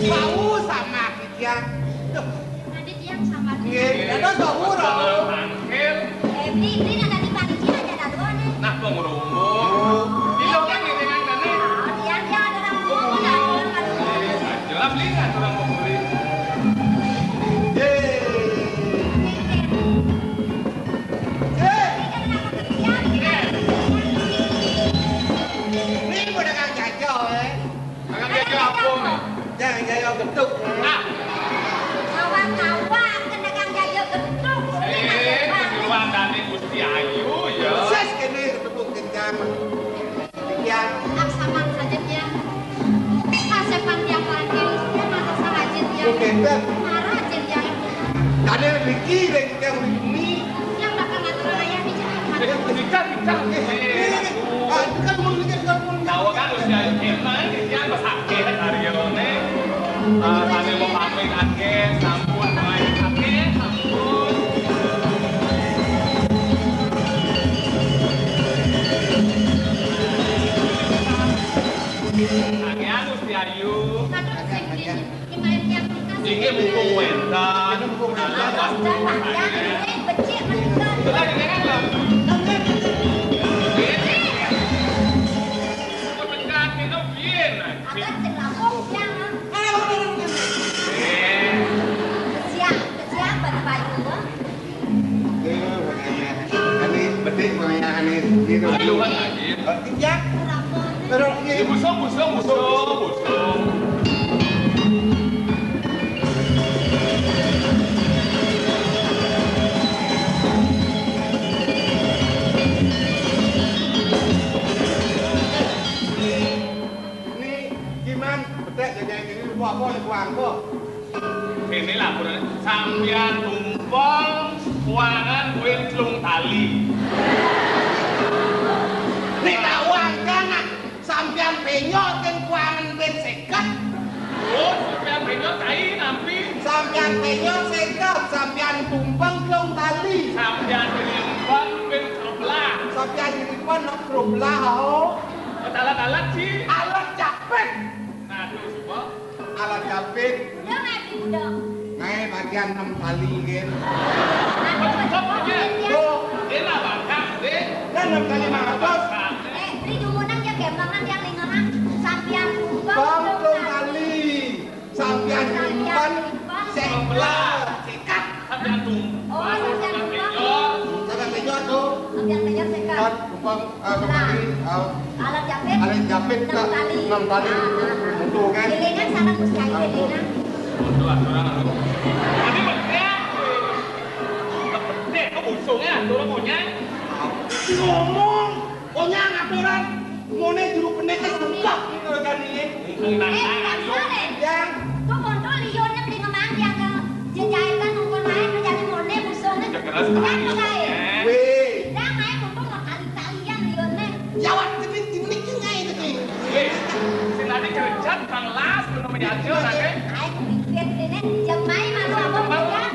Bau sama kita. Duh. Nanti tiang sama. Nggih, dados kok ora. Mangkil. Eh, beli, beli nang dadi panitia aja dah tuan, eh. Nah, kok ngrungu? Iya kan, ini kan, ini. Ah, tiang, tiang ada orang ngomong, ada orang ngomong. Jelas, beli nggak orang mau beli? Yeay. Ini kan nama kerja, ini kan nama kerja. Ini udah kang jajal, eh. Kang jajal apa, nih? Jangan jajal geduk. Ah. Awak-awak kena kang jajal geduk. Eh, penyuluhan dari Gusti Ayu, ya. Persis kene geduk kencang. Ya. Laksaman saja, ya. Kasepan tiap pagi, ya, masa sahaja, ya. Oke, Beb. Marah aja, ya. Tadi Ricky, Ricky, Ricky. Yang bakal ngatur ayah di jalan. Nikah, nikah. Eh, eh, eh. Ah, itu kan mau nikah, itu kan mau nikah. Tahu kan usia gimana, dia besakit hari ini. Ah, kami mau pamit, Ake, sampun, main, Ake, sampun. Ake, anu, si Ayu. Aduh, sing Inggih mumpung wénten. Ayo, pengayah. Ini bedik pengayahan ini. Ayo, kan, Haji. Ya. Terus, ya. Busung, busung, busung, busung. Ini gimana? Betek jajan ini lupa apa, lupa apa? Ini laporan sampeyan numpang kuangan duit telung tali. Nek tak uangkan, ah, sampeyan penyot kan kuangan duit seket. Oh, sampeyan penyot kai nampi? Sampeyan penyot seket, sampeyan tumpeng telung tali. Sampeyan nyimpen duit kerbelah. Sampeyan nyimpen kerbelah, oh. Alat-alat, Ci? Alat capit. Nah, terus, Pak? Alat capit. Udah nggak diundang? Ngaé bagian enam tali, gén. Tuh. Dia lah bakal, deh. Lah, enam kali lima ratus. Eh, beli dumunang dia kembangan yang lingahan. Sampian tumbang, Bang, tumbang. Tumbang kali. Sampian nyimpen, seket. Sampian tumbang. Oh, sampian tumbang. Sampian penyot tuh. Sampian penyot seket. Kan, tumbang. Ah, kembali, ah, alat jepit? Alat jepit, enam tali. Enam tali. Ah, ah, ah. Betul, kan? Ilingan salah Gusti Ayu, ilingan. Betul, aturan, aturan. Tapi betul. Betul, kok busungnya, aturan monyet. Ngomong, monyet aturan. Monyet juru pendekar buka, gitu, kan, ini. Eh, bukan soalnya. Yang. Tuh, kontrol, liurnya beli ngemang, yang ke jejahitan, nongkon main, menjadi monyet, busungnya. Kan, guys? Weh. Dah, main, mumpung mau kali Kalian liurné. Jawab jenik-jenik ngaé iki. Wis, sing tadi kerja Bang Las, belum menyatu. Ae pipit dene, jemai malu apa bujang?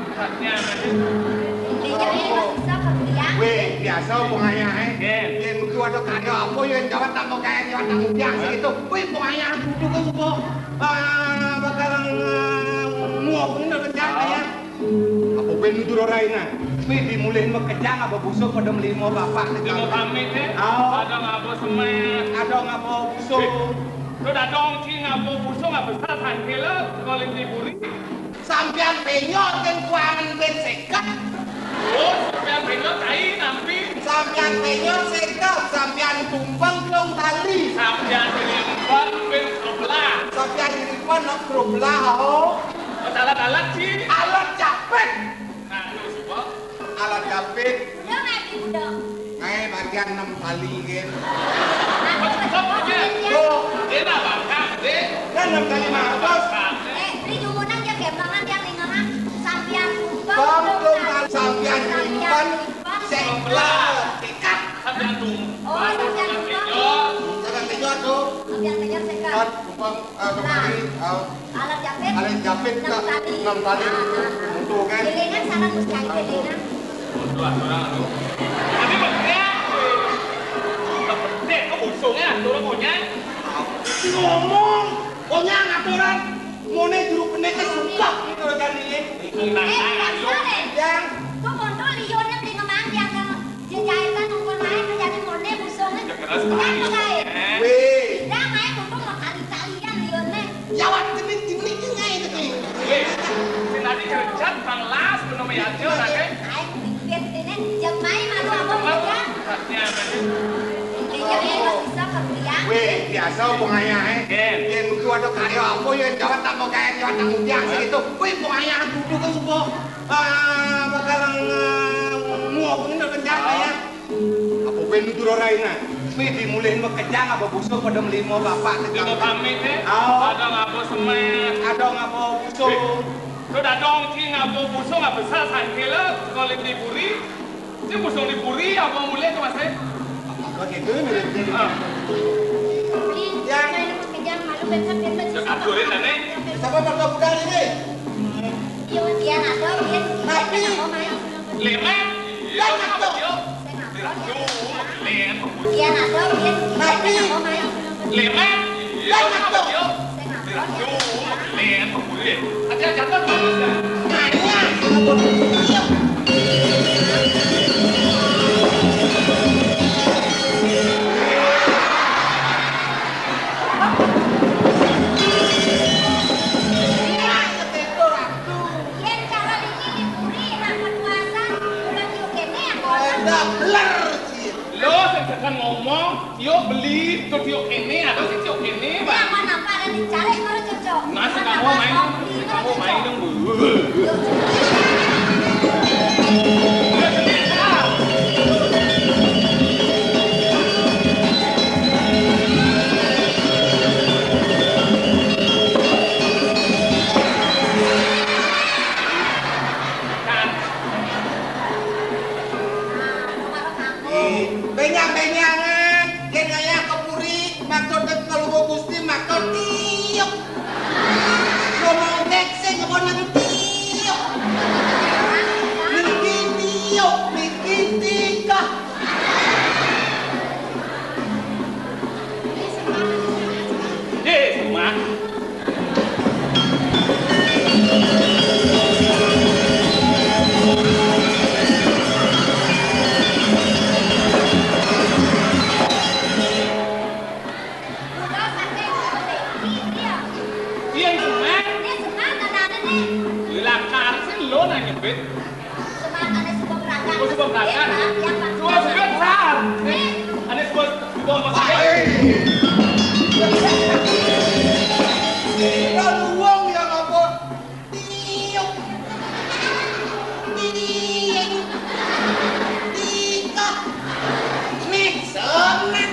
Iya, iya, bisa kebiang. Weh, biasa wong ayah, eh. Nggih. Yen metu ada karya apa, ya jawab tak mau kaya, jawab tak mau biasa gitu. Weh, wong ayah duduk ke subuh. Ah, bakal, eh, muak bener kerjaan ya. Apa ben nutur ora enak? Kuwi dimulih mekejang apa busuk pada melimo bapak. Limo pamit, eh. Aduh. Ada ngapa semen? Ada ngapa busuk? Tuh dadong ci ngapa busuk ngapa besar sangkila kalau diburi. Sampean penyot kan kuangan ben seket. Oh, sampean penyot tai nampi. Sampean penyot seket, sampean tumpeng telung tali. Sampean penyot ben sebelah. Sampean nyimpen nok grup lah, oh. Alat-alat, Ci. Alat capit. Nah, lu coba. Alat capit. Udah nggak, Ci, udah? Ngae bagian enam kali, nggih. Aku coba, Ci. Tuh. Dia nggak bakal, deh. Kan enam kali matos. Eh, di jumunan dia kembangan yang ningahan. Sampian tumpang, Bang, tumpang, sampian nyimpen, sempler, tikat. Sampian tumpang. Oh, sampian tumpang. Sampian tiga tuh. Sampian tiga sekat. Kan, tumpang. Ah, kembali, ah, alat jepit, alat jepit enam tali. Enam tali. Ah, ah, ah. Untuk, kan? Ilingan sana mesti ilingan. Untuk aturan, anu. Tapi maksudnya, eh, tak penting, kok usungnya aturan, pokoknya. Ngomong, pokoknya aturan. Mone juru pendekar sumpah gitu loh, kan, ini. Eh, bukan salah. Yang. Kok kontol liurnya beli ngemang, yang Jejaitan ngukur main menjadi mone musuhnya. Ya, keras. Kenapa, sekali. Kae? Weh. Dah, main mumpung mau kali-kalian, liurnya. Jawab jenik-jenik ngae itu, Ki. Weh, sing tadi kerja, Bang Las, belum ya, Cil, Cil. Ae, biar sini, jam main malu apa, Bang? Iya, iya, bisa, Bang, ya. Weh, biasa, Bang, ayah, eh. Iya. Yen itu ada karya apa, ya, jawab tak mau kaya, jawab tak mau biasa, gitu. Weh, Bang, ayah, duduk, kan, semua. Ah, bakal, eh, muak bener rencana ya. Apa ben nutur ora enak? Kuwi dimulih mekejang apa busuk pada melimo bapak. Limo pamit, eh? Ada ngapa semen? Ada ngapa busuk? Lu dadong ci ngapa busuk ngapa besar sangkila kalau di puri. Ci busuk di puri apa mulih ke Mas, eh? Apa gitu, mirip-mirip. Ah. Beli, yang main mekejang malu ben sampean. Ya, aturin, Nek. Siapa bakal budal ini? Yo, dia ada, dia. Tapi. Lima. Lah, satu. Lima. Dia ada, dia. Tapi. Lima. Lah, satu. Lima. Ada jatuh. Hanya. Yen cara niki dipuri, nak puasa, udah tiup kene, apa? Udah beler, Cil. Lo sing tekan ngomong, tiup beli, tiup kene, ada sing tiup kene, Bang. Yang mana pada dicari kalau cocok? Nah, sing kamu main, sing kamu main dong, Bu. Benjang-benjangan, yen ngayah ke puri, matur tet ngelungguh Gusti, matur tiup. Ngomong tek sing ngomong tiup. Niki tiup, niki tikah. Eh, Suma. Iya, Suma. Lakar sih lo nanya, Bet. Semangat ane suka berangkat. Oh, suka berangkat. Iya, Pak. Suka, suka besar. Eh, ane suka, suka apa sih? Hei. Lalu wong ya ngapa? Tiup. Tiup. Tikah. Nih, semangat.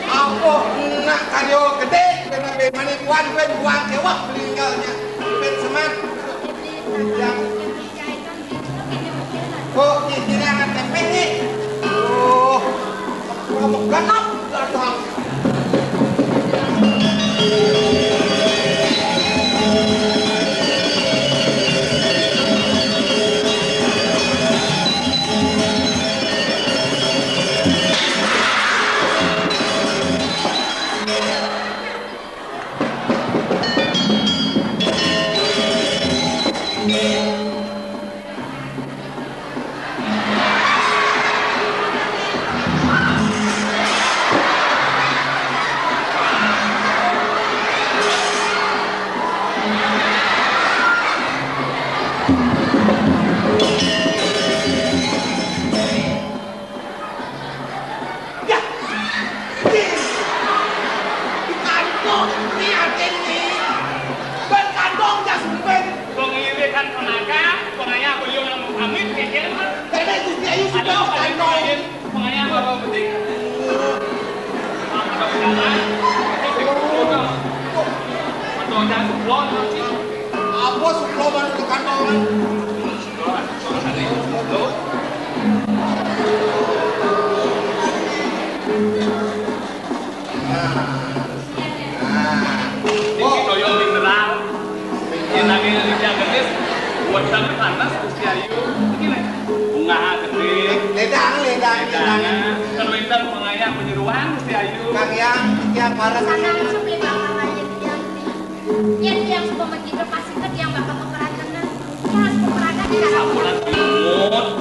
Apa nak karya gedhe, ben mane kuan, ben buang kewak meninggalnya. Ben semat. Yang kok kira-kira anak tempe ini Apa suka baru ke kantor? Nah. Nah. Iki kaya mineral. Yen nanging iki gendis, wedang panas, Gusti Ayu. Iki lho. Bunga gendis. Ledang, ledang, ledang. Ledang. Kan wénten pengayah penyeruan, Gusti Ayu. Kang Yang, yang para Sana langsung beli bakal aja, Yang. Yen Yang suka begitu, pasti ke Yang bakal peperangan. Yang harus peperangan. Sampun, Ayu.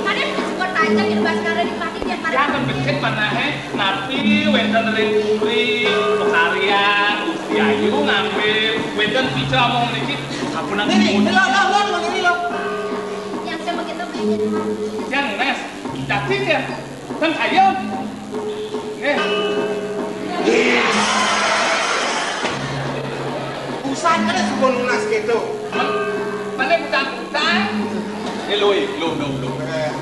Kadang suka tajam di Baskara di Pati, Yang. Ya, kan becik manahe. Napi wénten ring puri, pakaryan, Gusti Ayu ngambil, wénten pica omong niki, sapunan. Niki, lho, lho, lho, niki, lho. Yang saya begitu pengen, Mas. Yang, Mas, dadi ya. Ten ayo. Nggih. Usan kan suka nunas gitu. Balik utang-utang. Eh, lho, eh, lho, lho, lho. Eh.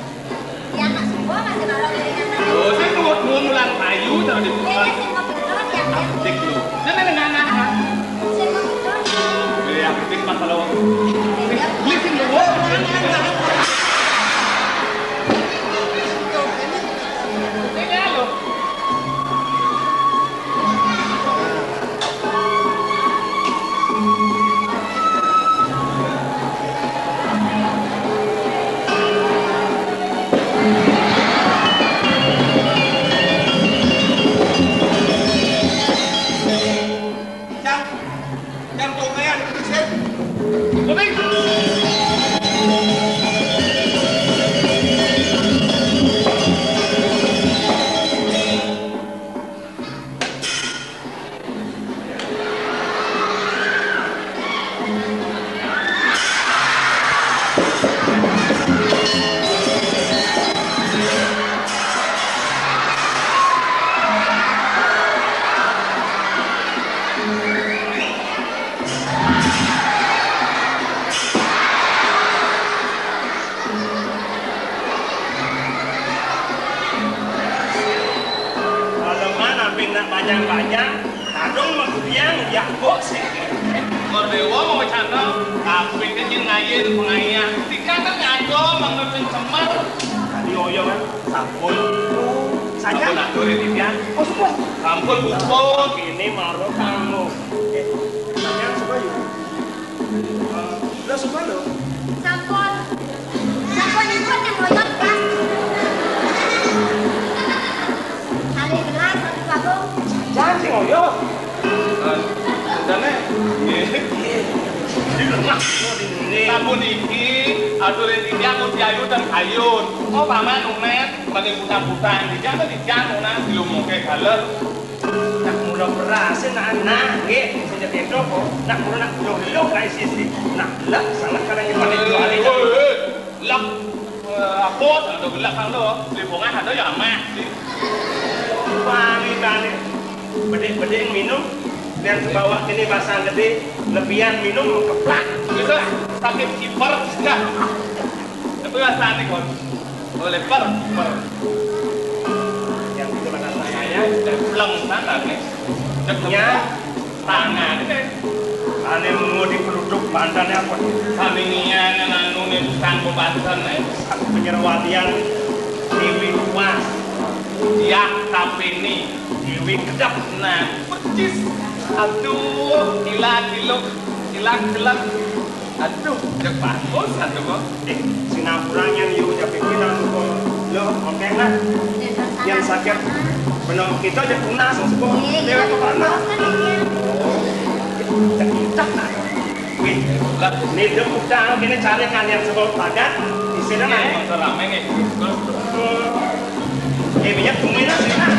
Ya, Mas, gua masih malam ini kan. Oh, saya mau, mau mulang payu, terus di Ini sih mau betul, ya. Abdik lu. Nah, nah, nah, nah, nah. Saya mau betul. Iya, abdik mah kalau. Iya. Ini sih lu. Ini ya, lo. Cang, Cang, tongkaya, sip. Kuping. Kalau mana pindah panjang-panjang, Kadung magudiang, ya, kok sih? Kor dewa mau cana, tapi kan yen ngayen pengayah. Tiga kan ngaco, mangerti cemar. Tadi oyo kan, sampun. Saja. Sampun atur ya, Tiga. Oh, sumpah. Sampun, sampun. Ini maru kamu. Eh, sampean suka yuk? Eh, lo suka lo? Sampun. Sampun iku sing ngoyot, Pak. Kali gelas, satu kabung. Jangan sing ngoyot. Kan, udah, Nek. Nggih. Di lemah, di lemah. Sampun iki, atur Tiga mesti ayu dan ayun. Oh, paman, Unet, bagi butang-butang. Di jalan, di jalan, Unet, diomongke galer. Nak mula berase, nak, nak, nggih, sing cedhek kok. Nak mula nak lho-lho kae sisi. Nak lek salah kala nyepane juale. Woi, woi, woi. Lek, eh, apa? Ada gelak kan lo. Beli bunga ada ya, Mas. Wangi tane. Bedik-bedik minum. Biar bawa kene basang gede, lebihan minum keplak. Bisa sakit kiper. Nah. Tapi rasane kon. Oleh per, per. Yang itu kata saya, udah pulang sana nih. Deknya tangan ini. Ane mau dipeluduk bantannya apa? Kami nian anu nih, kanggo bantan nih. Penyerwadian Dewi Kuas. Ya, tapi ini Dewi kedap. Nah, percis. Aduh, gila, giluk, gila, gelap. Aduh, cek bagus, aduh, kok. Eh, Singapura yang you ucap pikiran kok. Lo, oke lah. Yang sakit, benar, kita aja tunas, sebab lewat ke mana? Cek, cek, nah. Wih, lah, ini dia utang, ini cari kan yang sebab padat, di sini, nah. Yang serame nih. Eh, minyak kuminan sih, nah.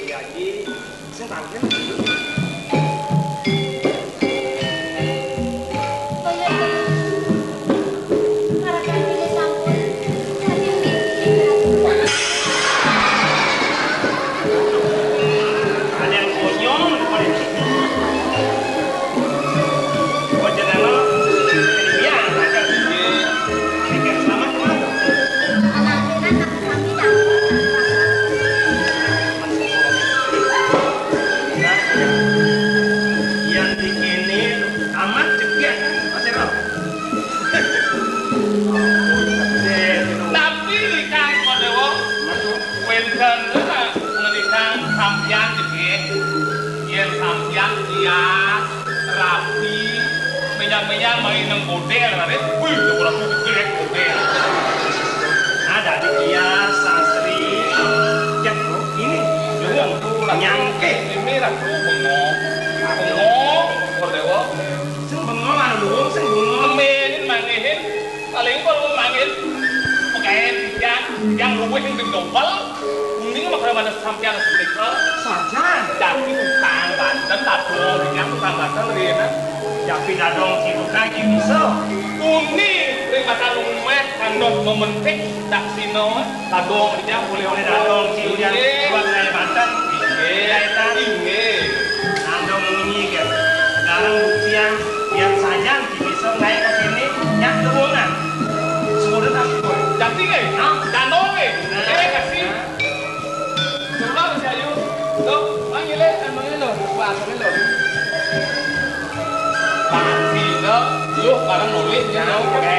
Iya, Ji. Sing tangkil. Kaya ngarakan pilih sampun. Jadi Yang main nang godel, Raden. Wih, udah kurang tuh gedek godel. Nah, dadi iya sastri. Cek, Bro, ini luwung nyangkeh. Ini ratu bengong. Bengong, Bordéwa. Sing bengong anu luwung, sing bengong. Ngemenin, mangihin. Paling kalau manggil pegawai yang, yang luwih yang gendobel, kuning mah kalau mana sampean setrika. Sajan. Jadi tukang banten, dadong yang tukang banten, Rina. Jadi dadong cidukan iki bisa. Kuning, ring mata lumeh, kandot mementik, tak sino, dadong yang boleh oleh dadong, cidukan buat dari banten. Inggih. Inggih. Dadong ini, kan. Sekarang buktian, biar saja Bisa naik ke sini, nyak luwungan. Sudah tak boleh. Jadi, eh, hah? Danau, eh. Nah. Eh, kasih. Nah. Coba, Mas Ayu. Tuh, manggil, eh, manggil lo. Wah, manggil lo. Pasti lo, lo sekarang nulis, ya, nah, oke, oke.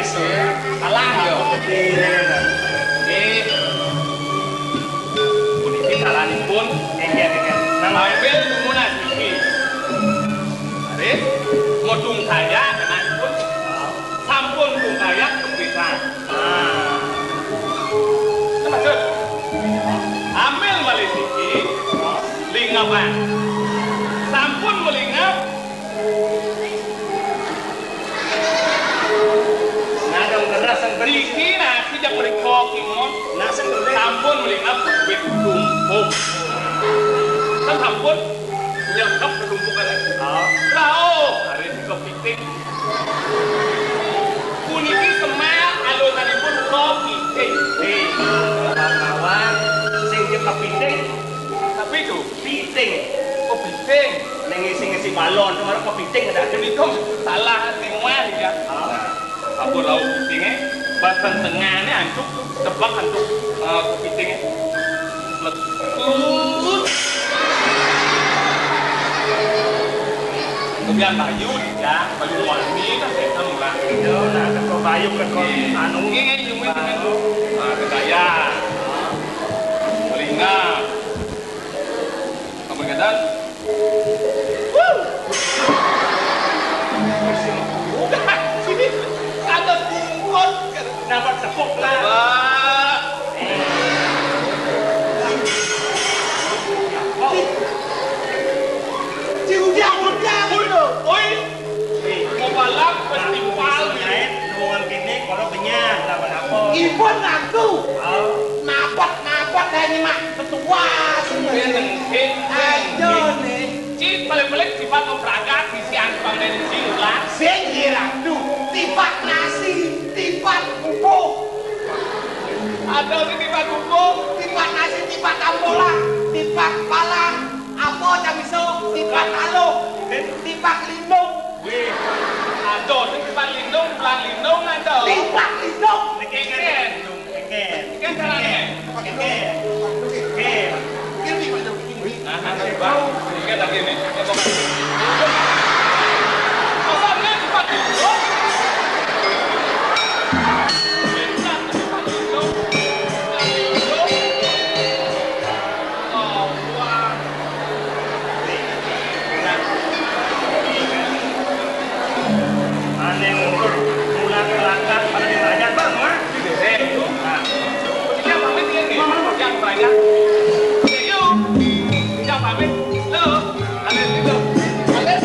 Salah, yo. Iya, iya. Eh. Puniki saranipun. Inggih, inggih. Nang ambil tumunas niki. Arep modung kaya kenanipun. Sampun tungkaya kepisan. Nah. Maksud. Ambil malih niki. Lingapan. Sampun melingap. Nah, dong, keras yang bener. Niki nasi jak mriko, Kimon. Nah, sing bener. Sampun melingap wit tumpuk. Kan sampun nyelekep ketumpukan. Oh. Rauh, hari ini kepiting. Puniki semar alusanipun kepiting. Nih, kawan-kawan, sing kepiting. Tapi itu piting. Oh, piting. Ning ngisi-ngisi balon, kemarin kok piting ada. Menika salah timuan ya. Ah. Apa lauk piting, eh? Badan tengahnya antuk, tebak antuk, eh, piting, eh. Letut. Kemudian bayu ya, bayu wani kan saya mulai. Yo, nah, teko bayu, teko anu. Ini nyumin dengan, ah, kedaya. Telinga. Apa kata? Wuh! Udah, sini ada kumpul. Dapat tepuk lah. Wah. Ci Ujang, Ujang. Oi, oi. Mau balap festival. Nah, nuwun kene, kalau kenyang, kenapa-napa. Ipun ratu. Oh. Nabot-nabot ae nyemak petuas. Ayo, nih. Cik, balik-balik sifat mau berangkat, sisi angkang dan sisi ulah. Sing nggih ratu, tipak nasi, tipak bubuh. Ada nih tipak bubuh, tipak nasi, tipak tambola, tipak palang, apa camiso, tipak aluh, tipak lindung. Wih, ada nih tipak lindung, palang lindung ada. Tipak lindung. Niki kan lindung, kan. Kan caranya. Kan. Kan. Nah, nah, nah, Bang. Ini kan lagi nih. Ini kok. Masa ini cepat dulu? Cepat dulu. Cepat dulu. Oh, wah. Ane ngurut, mulai kelakar, pada ditanya, "Bang, Mak?" Nah, dia pamit ya, nih? Yang banyak. Ayo, dia pamit. Lo, ada itu. Ada.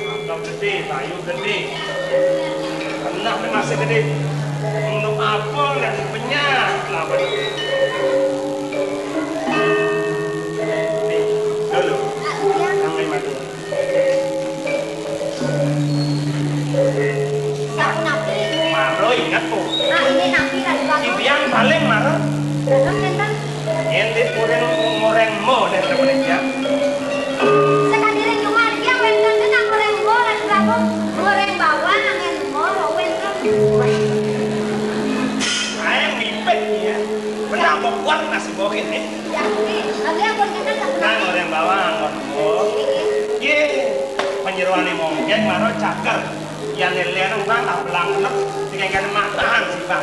Mantap gedé, bayu gedé. Genah men masih gedé. Untuk apa nek penyat lah. Nih, dulu. Sampai mati. Sampun napi? Maro inget, Bu. Nah, ini napi, Raden Prabu? Titiang paling maro. Dados sinten? Yen dik muring, muring mo nek temen ya. Sakadiring cuma titiang wénten nang muring mo, Raden Prabu. Muring bawang angin mo, wénten. Ae mipit ya. Benar kok kuat nasi bawang ini. Ya, ini. Abi ampun sinten, Raden Prabu? Nang muring bawang, Bos. Nggih. Panjeroane mongkek maro caker. Yan leren bang, tak belang bener, dikengken matahan sih, Bang.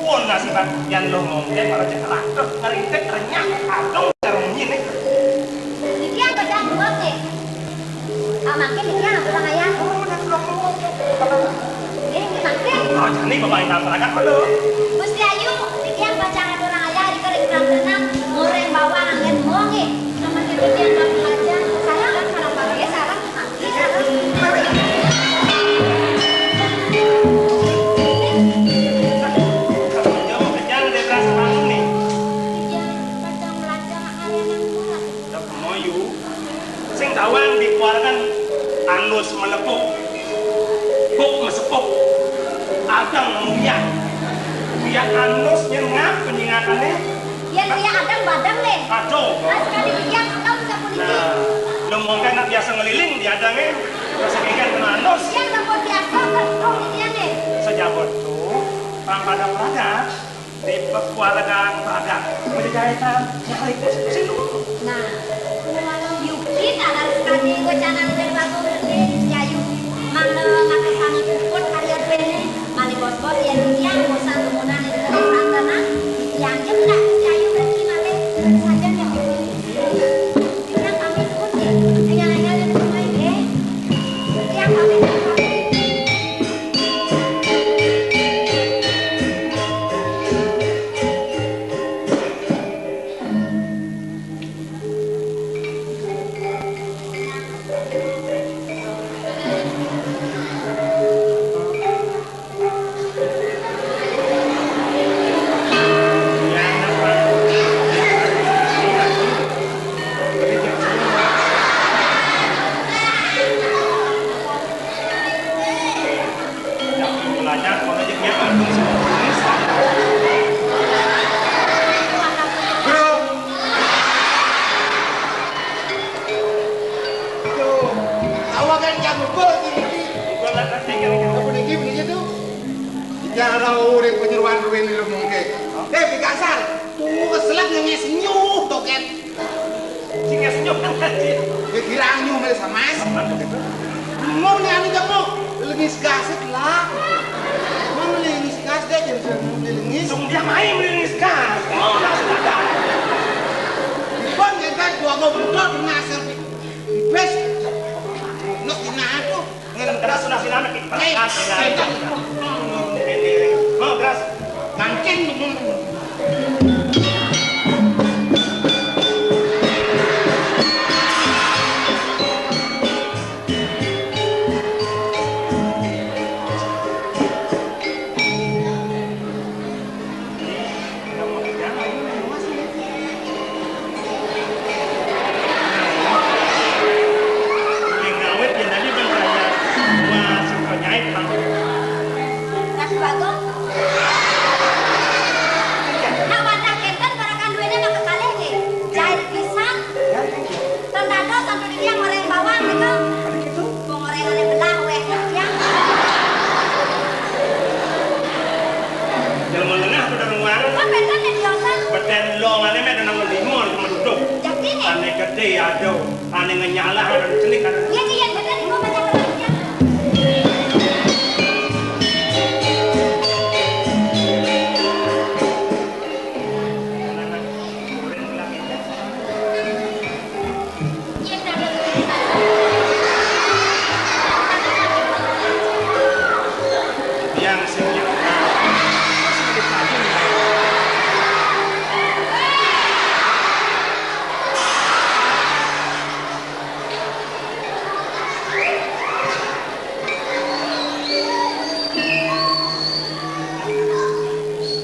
Pun nasiban yan lo mongke para cekerak tuh ngerintik renyah agung jarum ini. Iki apa canggung nih? Ah, mangkin iki aturang ayah. Oh, udah belum ngomong. Ini mangkin. Oh, jani bapak yang nabrak apa lo? Gusti Ayu, iki apa cang aturang ayah, iki rek kurang tenang, goreng bawang angin bongi. Sama kita yang nggak belajar, sarang, sarang, sarang, sarang. Sing tawang dikeluarkan anus melepuk, buk mesepuk, adang muyak. Muyak anus nyen ngap penyingakannya. Yen ria adang badang le. Aduh. Nah, sekali dia ketemu sapuniki. Nah, lu mungkin nak biasa ngeliling di adangnya, rasa kengken kena anus. Yen sampun biasa, kok di dia nih. Sejabut tuh, pang pada peragat, di pekuaragan peragat. Menjadi jahitan, nyari kus, sini. Nah, yukit ada sekali wacana dari bagus ini, ya yuk. Mangga ngakesan puput karya bene. Malih bos-bos, yen tiyang bosan tumunan ing tengah santana, tiyang jembrah Gusti Ayu mriki malih sajen ya. Tiyang pamit nuwun nggih. Enggal-enggal yen sumai nggih. Tiyang pamit nuwun. Bro. Aduh, awakan jago gol iki. Apa niki, niki tuh? Iki ora urip penyeruan ruwene lho mungke. Eh, Bikasar, tuh keselak ngenyes nyuh toket. Sing ngenyes nyuh kan tadi. Ya kira nyuh mele samas. Mau nih anu jago, lengis gaset lah. Mau lengis gaset, jadi lengis. Sung dia main lengis gas. Oh, langsung ada. Pun kita dua mau betul ngasih. Bes. Nuk dina aku. Ngene keras sudah siname iki. Keras siname. Mau keras. Mancing. Sing ngawit yen tadi ben kaya wah sing kok nyait, Bang. Mas Bagong. Nak wadah kenten parakan duwene nak kekalih nggih. Jait pisan. Ten dados sampe dia ngoreng bawang gitu. Ada gitu. Wong orengane belah weh ya. Jelema tengah pada luar. Kok benten ya biasa? Beten longane mek nang limo cuma duduk. Jatine. Ane gede aduh, ane ngenyalah ane celik ane. Iya iya beten iku banyak kerja.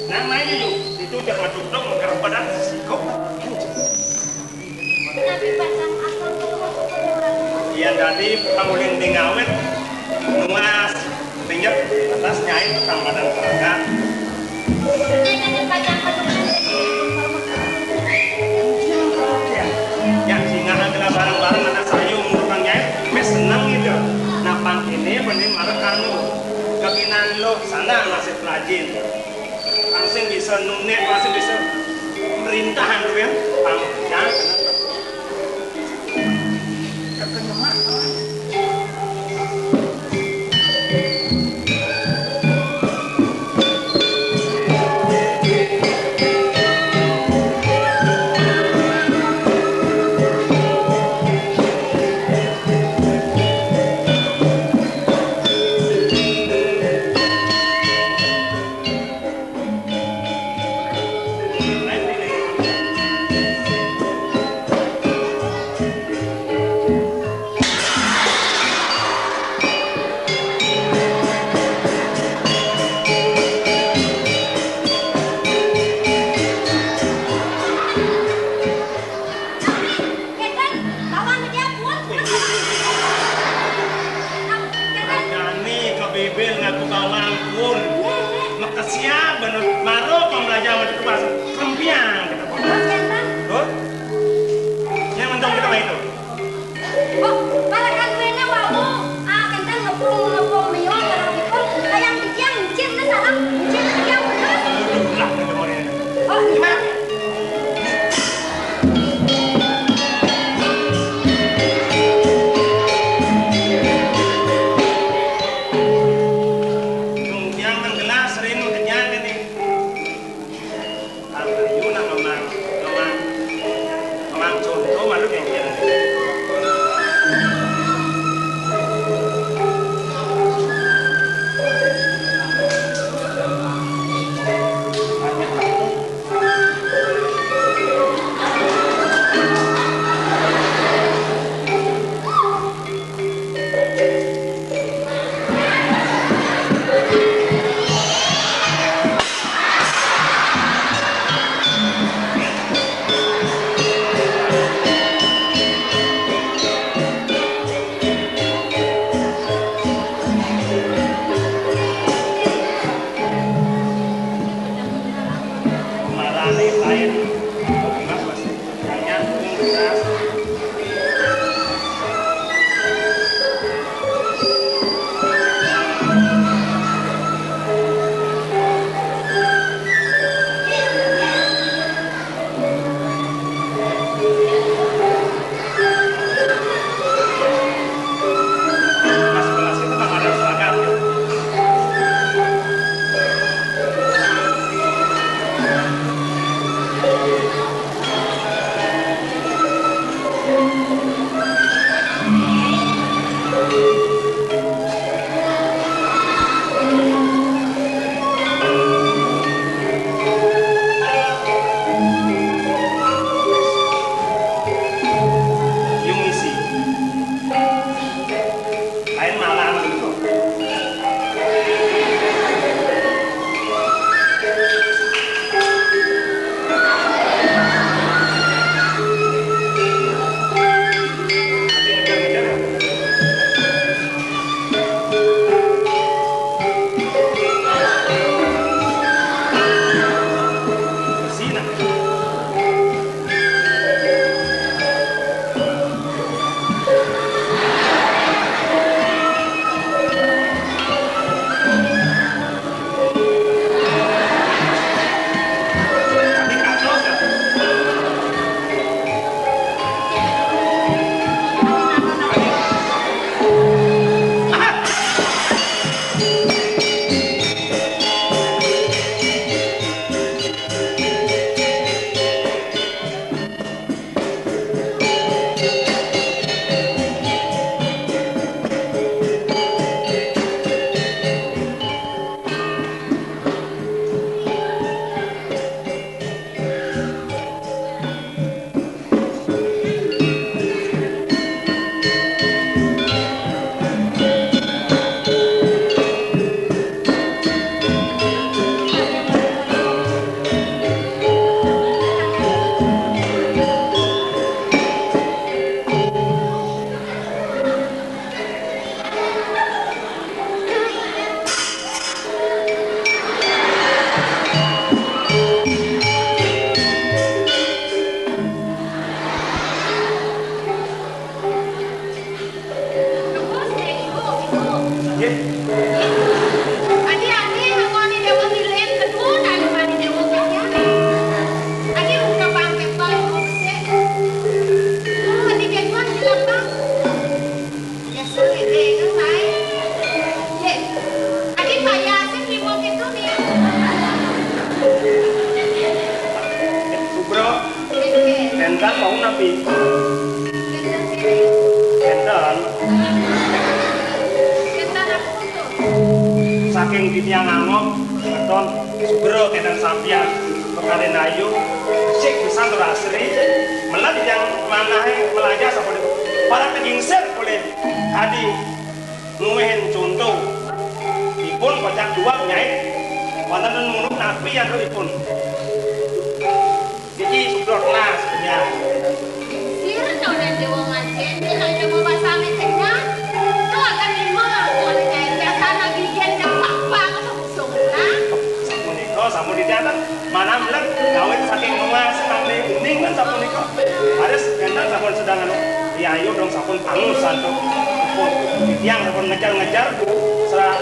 Nang main itu, itu udah ngaduk dong, ngekerep badan siko. Nabi pacang atur kula kula. Iya, dadi pangulin dingawit nuas pinjep atas nyai Kang Madan Praga. Nyai kan pacang penuh. Yang singa kena bareng-bareng anak sayu ngurukang nyai, mes seneng gitu. Nah, pang ini mending marek kanu. Kekinan lo sana nasib rajin. Langsung bisa nunik, langsung bisa merintahan tuh ya. Pang, ya, kekenyemak, kawan. Ya, bener. Maro pembelajar sama itu bahasa Rempiang kita. Terus, Kenta? Tuh. Yang untung kita mah itu. Oh, malah kan duena wau. Ah, Kenta ngepung, ngepung, miwang, kalau gitu. Kayak yang diciang, cien, salah. Cien, diciang, bener. Lah, kita mau ini. Oh, gimana? Yang menggelas rindu kenyang ini. Ayo, nak memang, memang, memang contoh malu yang kira. Bro, enten mau napi? Enten. Saking titiang angob, beton, sugro kenten sampian, pekadin ayu, sik pisan tur asri, melah titiang manahe melajah sapunika. Para tegingsir polih adi nguwihin conto. Ipun kocap duwat nyait, wonten munut napi antuk ipun. Niki subrot las, ya. Sira tahu dan dewa majen, kita ada mau pasang meja. Kalau akan lima, kalau nyait, ya sana bikin dan papa, kalau busung, nah. Sampun Mas Andi Uning kan sapunika. Raris kénten sampun sedeng anu, Yayu dong sampun pangus antuk. Tiang sampun ngejar-ngejar, Bu. Serah,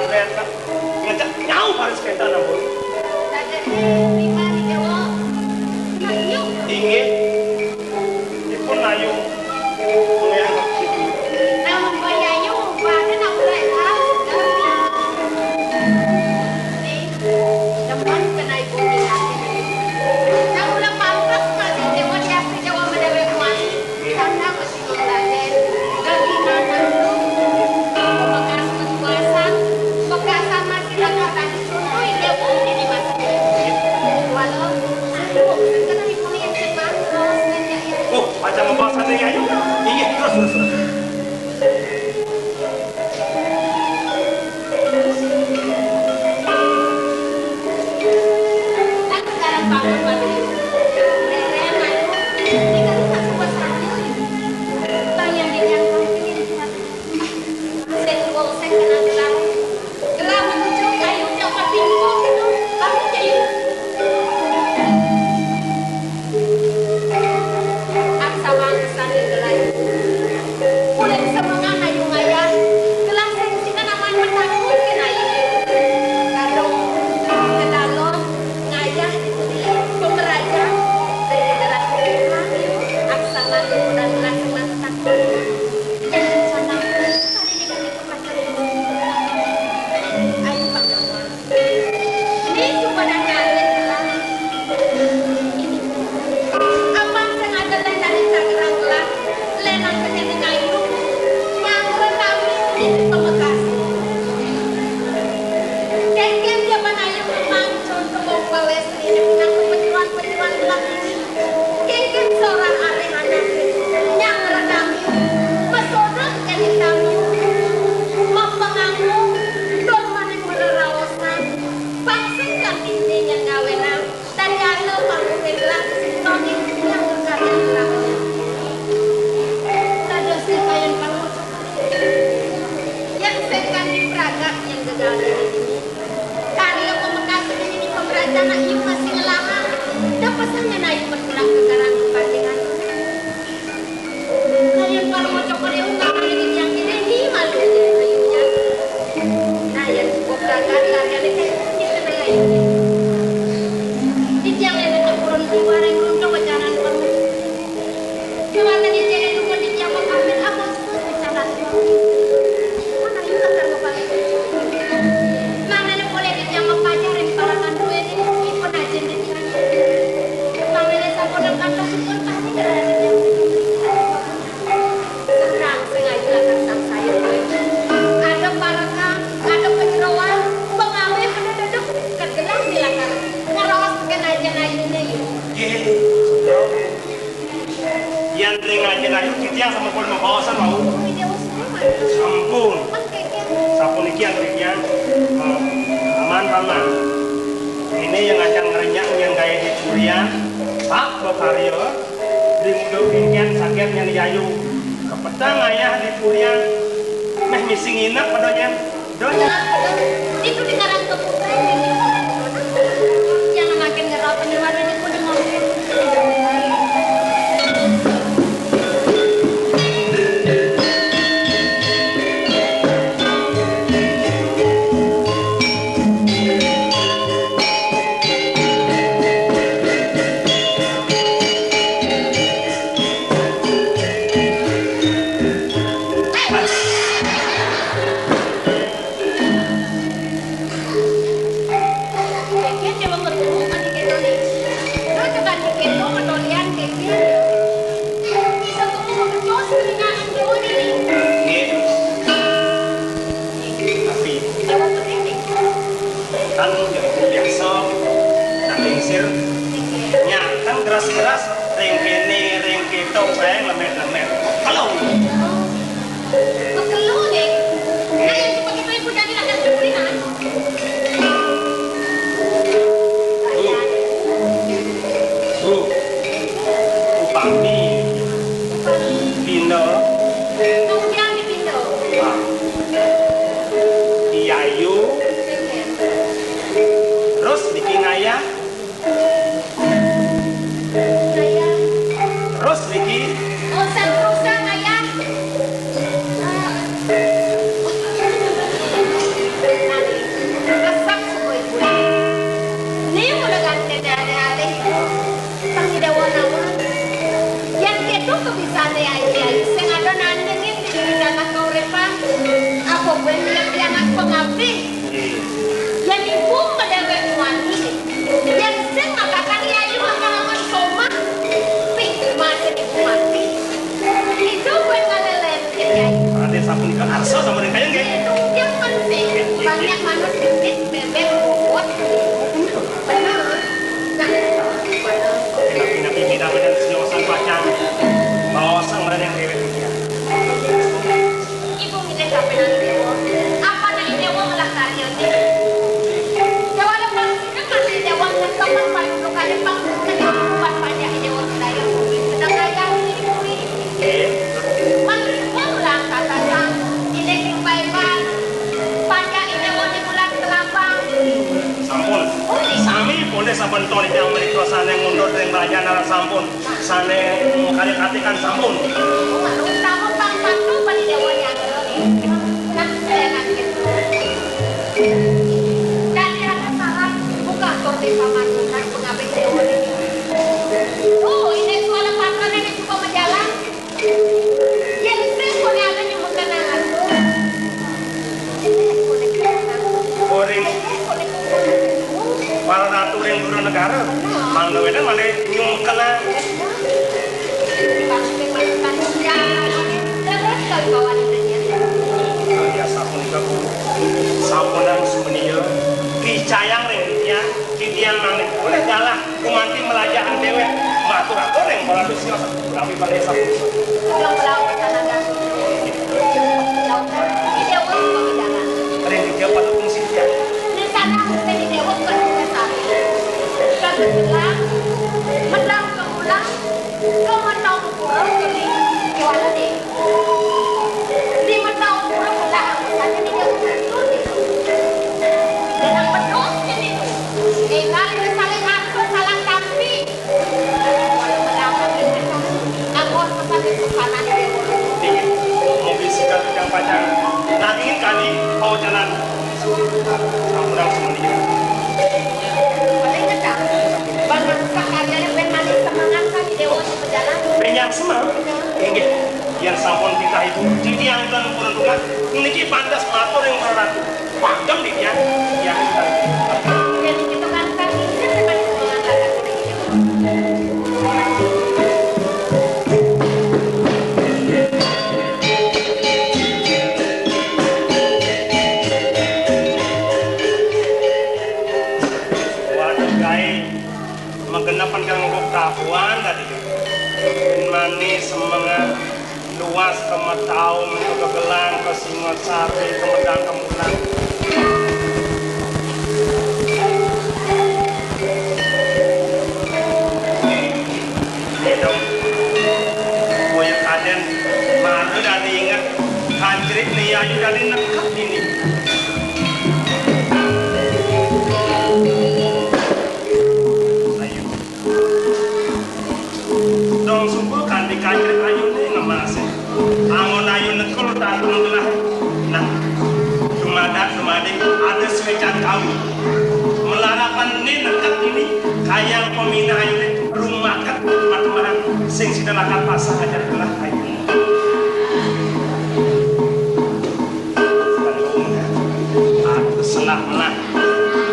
ngejar nyau raris kénten ampun. Inggih. Ipun Ayu. Nah, mengko Yayu, pada nak mulai tahu. Nih, demen kena ibu ni. Nah, udah pantas masih Jawa, Jawa, Jawa, Madura, Kuali. Karena masih Raden, daging anak lu. Bekas petuasan, bekasan masih lengkap. Contoh ini, Bu, ini masih. Walau, aduh, kena ibu ni yang cepat, terus, nanya ya. Oh, macam apa saja, Yayu? Iya, terus, terus, terus. Kan sekarang bangun, Pak Duyung. Rere, Manu, ini kan satu buat satu. Bang yang di yang satu. Sing wong sing kena gelar. Gelar menuju kayu dapat pintu gitu. Kamu kayu. Aksa wangsan gelar. Mulai semengan ayu ngayah. Gelar sing sina naman menakut kena ayu. Kadang kedalon ngayah di pemeraja. Dari gelar aksa malu dan gelar semengan takut. Ini cuma ada kaget lah. Abang sengaja dari tadi tak gerak-gerak. Lenang pengen ngayu. Mangkon kami di Pamekasi. Kengken dia panayu memang contoh bawes ini nang penyuan-penyuan gelah ini. Kengken seorang areh anak nyang renami, mesodot jadi tamu, mapengamu, don maning mereraosan, pangsing kami ini nyang ngawenang, dari alo pangkutin lah, noni nyang berkarya lah. Dados kayan pangucap, yang sengkan di pragat yang gagal ini. Karya pemekas ini pemerajaan ayu masih ngelama. Dapesan nyen ayu berpulang ke karang kepanjangan. Kalian para maca karya ungkapan ini yang ini malu ayunya. Nah, yang cukup gagal karya ini kita ayunya. Di tiang yang tetap kurun keluar yang runtuh wacanan perlu. Kewatan di tiang yang lupa di tiang pamit apa Mangkene polih titiang mapajar ring parangan duéné ipun ajin titiang. Mangkene sampun kantosipun pasti ngrereh titiang. Terang sing ayu lakar tansaya duwé. Ada parekan, ada pajeroan, pengawé pada dedep kegelah di lakar. Ngeros kenajan ayuné. Nggih. Yan ring Ajin Ayu titiang sampun mabaosan wau. Sampun. Sapuniki antuk titiang, eh, Paman, Paman. Ini yang akan ngrenyah yang gaé di purian, sak bekarya, di muda kengken saget nyan Yayu. Kepetang ayah di purian, meh misi nginep padanya. Donya. Itu dengaran kebuka ini. Jangan makin ngerap penyeluaran ini pun dengar. Yén ibu madéwék muani, yén sing makakan yayu makanan somah, pih masih ibu mati. Itu gue ngalelen, ya, ya. Berarti sapunika arsa sama dengan kaya nggih. Itu yang penting. Banyak manuk, bibit, bebek, bobot. Bener. Nah, bener. Enak-enak ini namanya senyosan pacang. Bawa sang mereka yang rewet dia. Ibu milih kapining Déwa. Apané Déwa ngelah karyané? Déwa lepang, kan masih Déwa ngetok paling luka Jepang, kan Déwa buat pajak Déwa sedaya bumi. Sedang kaya ini bumi. Mang Déwa ngelah kata sang, ini kumpai pan. Pajak Déwa di bulan kelabang. Sampun. Oh, ini. Sami boleh saben taun iki mriko sané ngundur ring raja nara sampun. Sané kali katikan sampun. Utama pang patu pada Déwa Nyangga. Nah, saya nanti. Kali ada salah, buka tur di paman, bukan pengabdi Déwa ini. Oh, ini suara paman ini cukup menjalan. Yén sing koné ada nyumekenang atuh. Ora. Para ratu ring dura negara, mangda wénten malih nyumekenang. Biasa punika, Bu. Sampun sumenia, picayang ring titiang, titiang mangda polih galah gumanti mlajahin déwék. Matur atur ring para ratu sira. Utawi pada sampun. Udah pulang ke sana, kan? Jauh, kan? Di Déwa juga berjalan. Ring Déwa pada fungsi dia. Di sana, di Déwa bukan tugas kami. Kan pulang, menang ke pulang, ke menang pulang, ke di, ke mana nih? Di menang pulang, pulang, misalnya di Déwa betul gitu. Dalam penuh jadi itu. Tinggal misalnya aku salah tapi. Inggih, mugi sekar ingkang pacang nagingin kadi pawacanan sampunang sumendika. Benjang semeng. Inggih, yén sampun titah ibu, titiang ten purun tugas, niki pantes matur ing para ratu. Pagem di tiang, tiang. Waduh, gaé magenepan kang ngubuk tabuhan tadi. Manis semengan. Luas kemetaun, kegegelan, kesingasari, kemedang, kemunan. Idem, boya kadén, mara dadi inget, kancrit ni ayu dadi nekep dini. Ayu. Dong sungkul kanthi kancrit ayuné ngemasé. Angon ayu nekul tanpa ngelah. Nah, dumadak dumadi ada swécan kawi. Melarapan né nekep dini, kayang peminah ayuné rumaket matemahan sing sida lakar pasang ajar gelah ayu. Aduh, senah menah.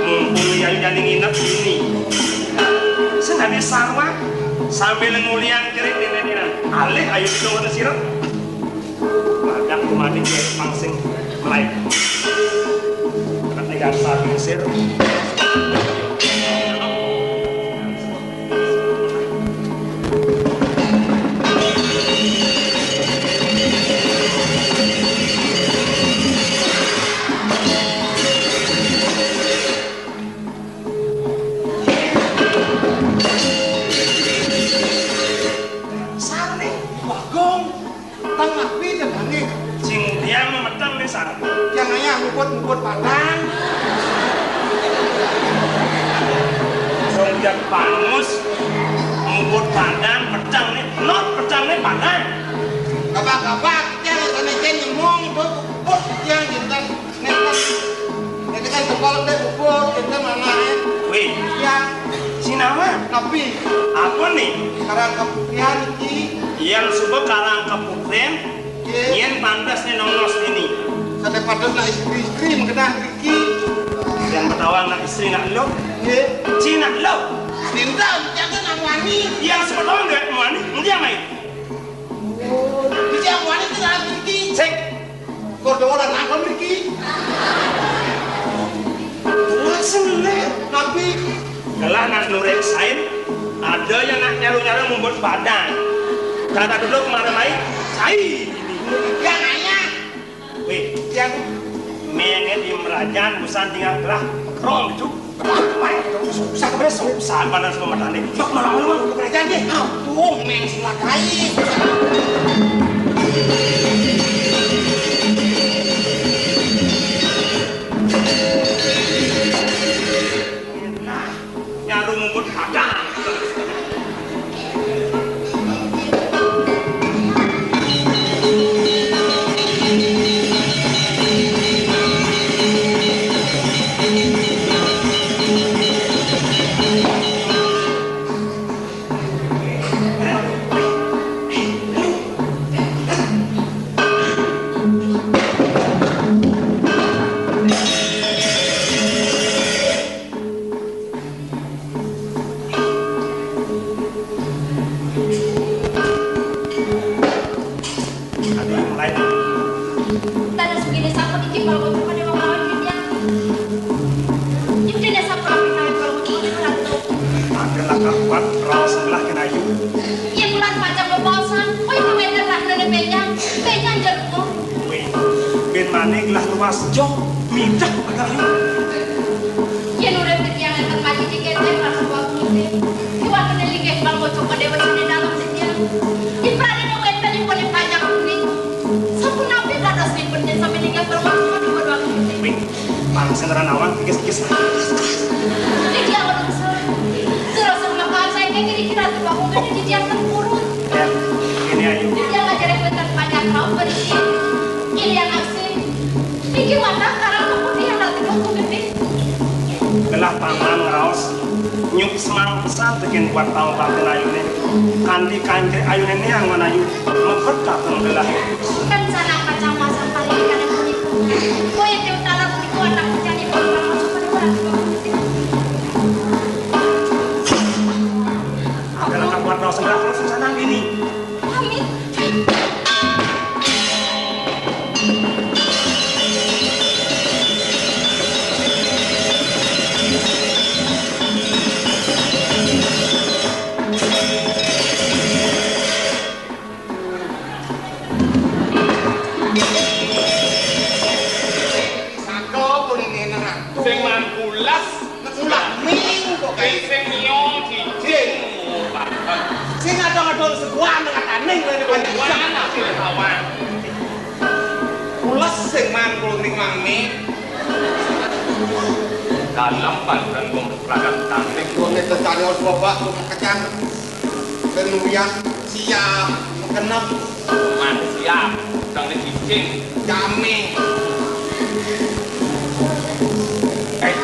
Mumpung yayu jani nginep dini. Sing dadi sarwa sambil nguliang cerik dene-dene. Alih ayu kita wonten sirep. Madak rumadi pangsing melayu. Kata dasar mesir. Sarane, Bagong, teng api jenenge. Sing dia memeteng nih, Sar. Yang ayah ngubut-ngubut padang. Song jak pangus, ngubut padang, pedang nih, not pedang nih padang. Gabak-gabak, yang sana jen nyemong, buk, buk, yang jinten. Nenten. Nenten kan tebal deh bubur, nenten mana, eh? Wih. Ya. Sinawa? Napi? Apa nih? Karang kaputrian iki. Yang suba karang kaputrian, nggih. Yen pantes nih nonos ini. Kadang pados nak istri-istri mengkedah mriki. Yang pertawang nak istri nak lo. Nggih. Ci nak lo. Sinten? Jaga nak wani. Yang sepetawang dewek wani. Endi yang main? Oh, iki yang wani itu dalam mriki. Sik. Kok ora nang mriki? Wah, seneng. Nabi. Kelah nak nurek sain, ada yang nak nyaru-nyaru mumbut badan. Kata dulu kemarin lain, sain. Yang nanya. Weh, yang mengen di merajan busan tinggal kelah krong gitu. Susah ke beso. Susah panas pematane. Mak malam-malam ke merajan deh. Aduh, meng silakai. Nah, nyaru mumbut hadang. Adi, mulai. Tanda sugine sampun iki, para putra pada wong lawan Widya. Yudene sampun apik kawit para putra pada ratu. Angger lakar kuat, raos sebelah kena ayu. Yen mulan pacang bebaosan, kowe kawedar rahnane penyang, penyang jalukmu. Kowe, ben maning lah luas jok, midah agak ayu. Yen urip titiang enten majike kenten, para putra pada. Iwakene linggih bang ojo pada wetene dalem titiang. Iprane wetene pone banyak kuwi. Sampun napi dadosipun yen sampe ningal permata dua-dua kuwi. Wih, bangsa ngeran awan, kikis-kikis. Iki awan usul. Terus sama kaca ini kira-kira tuh aku kan di tiang tempurun. Ya, ini ayu. Dia ngajarin wonten banyak rau berisi. Ini yang asing. Iki wadah karang aku dia lagi aku gede. Gelah paman ngraos nyuk semang pisan tekan buat tau bakul ayune. Kanthi kancil ayune niang menayu mlebet katon gelah. Kan sana kacang masang paling kanan puniku. Kowe te utara puniku anak bocah di bawah masuk pada bulan. Adalah kakuat raos gelah terus sana ini. Pamit. Saka pun ini enak. Sing mangkulas. Ulah ming kok kae. Sing nyong cicing. Sing adong-adong seguan nang atane ngene pancen. Seguan hasil kawan. Pules sing mangkul ning mangmi. Dalam panduran pemeragan tanding. Wong itu cari os bapak kecang. Penuyah siap, kenep. Man siap, tang cicing. Kami. Eh.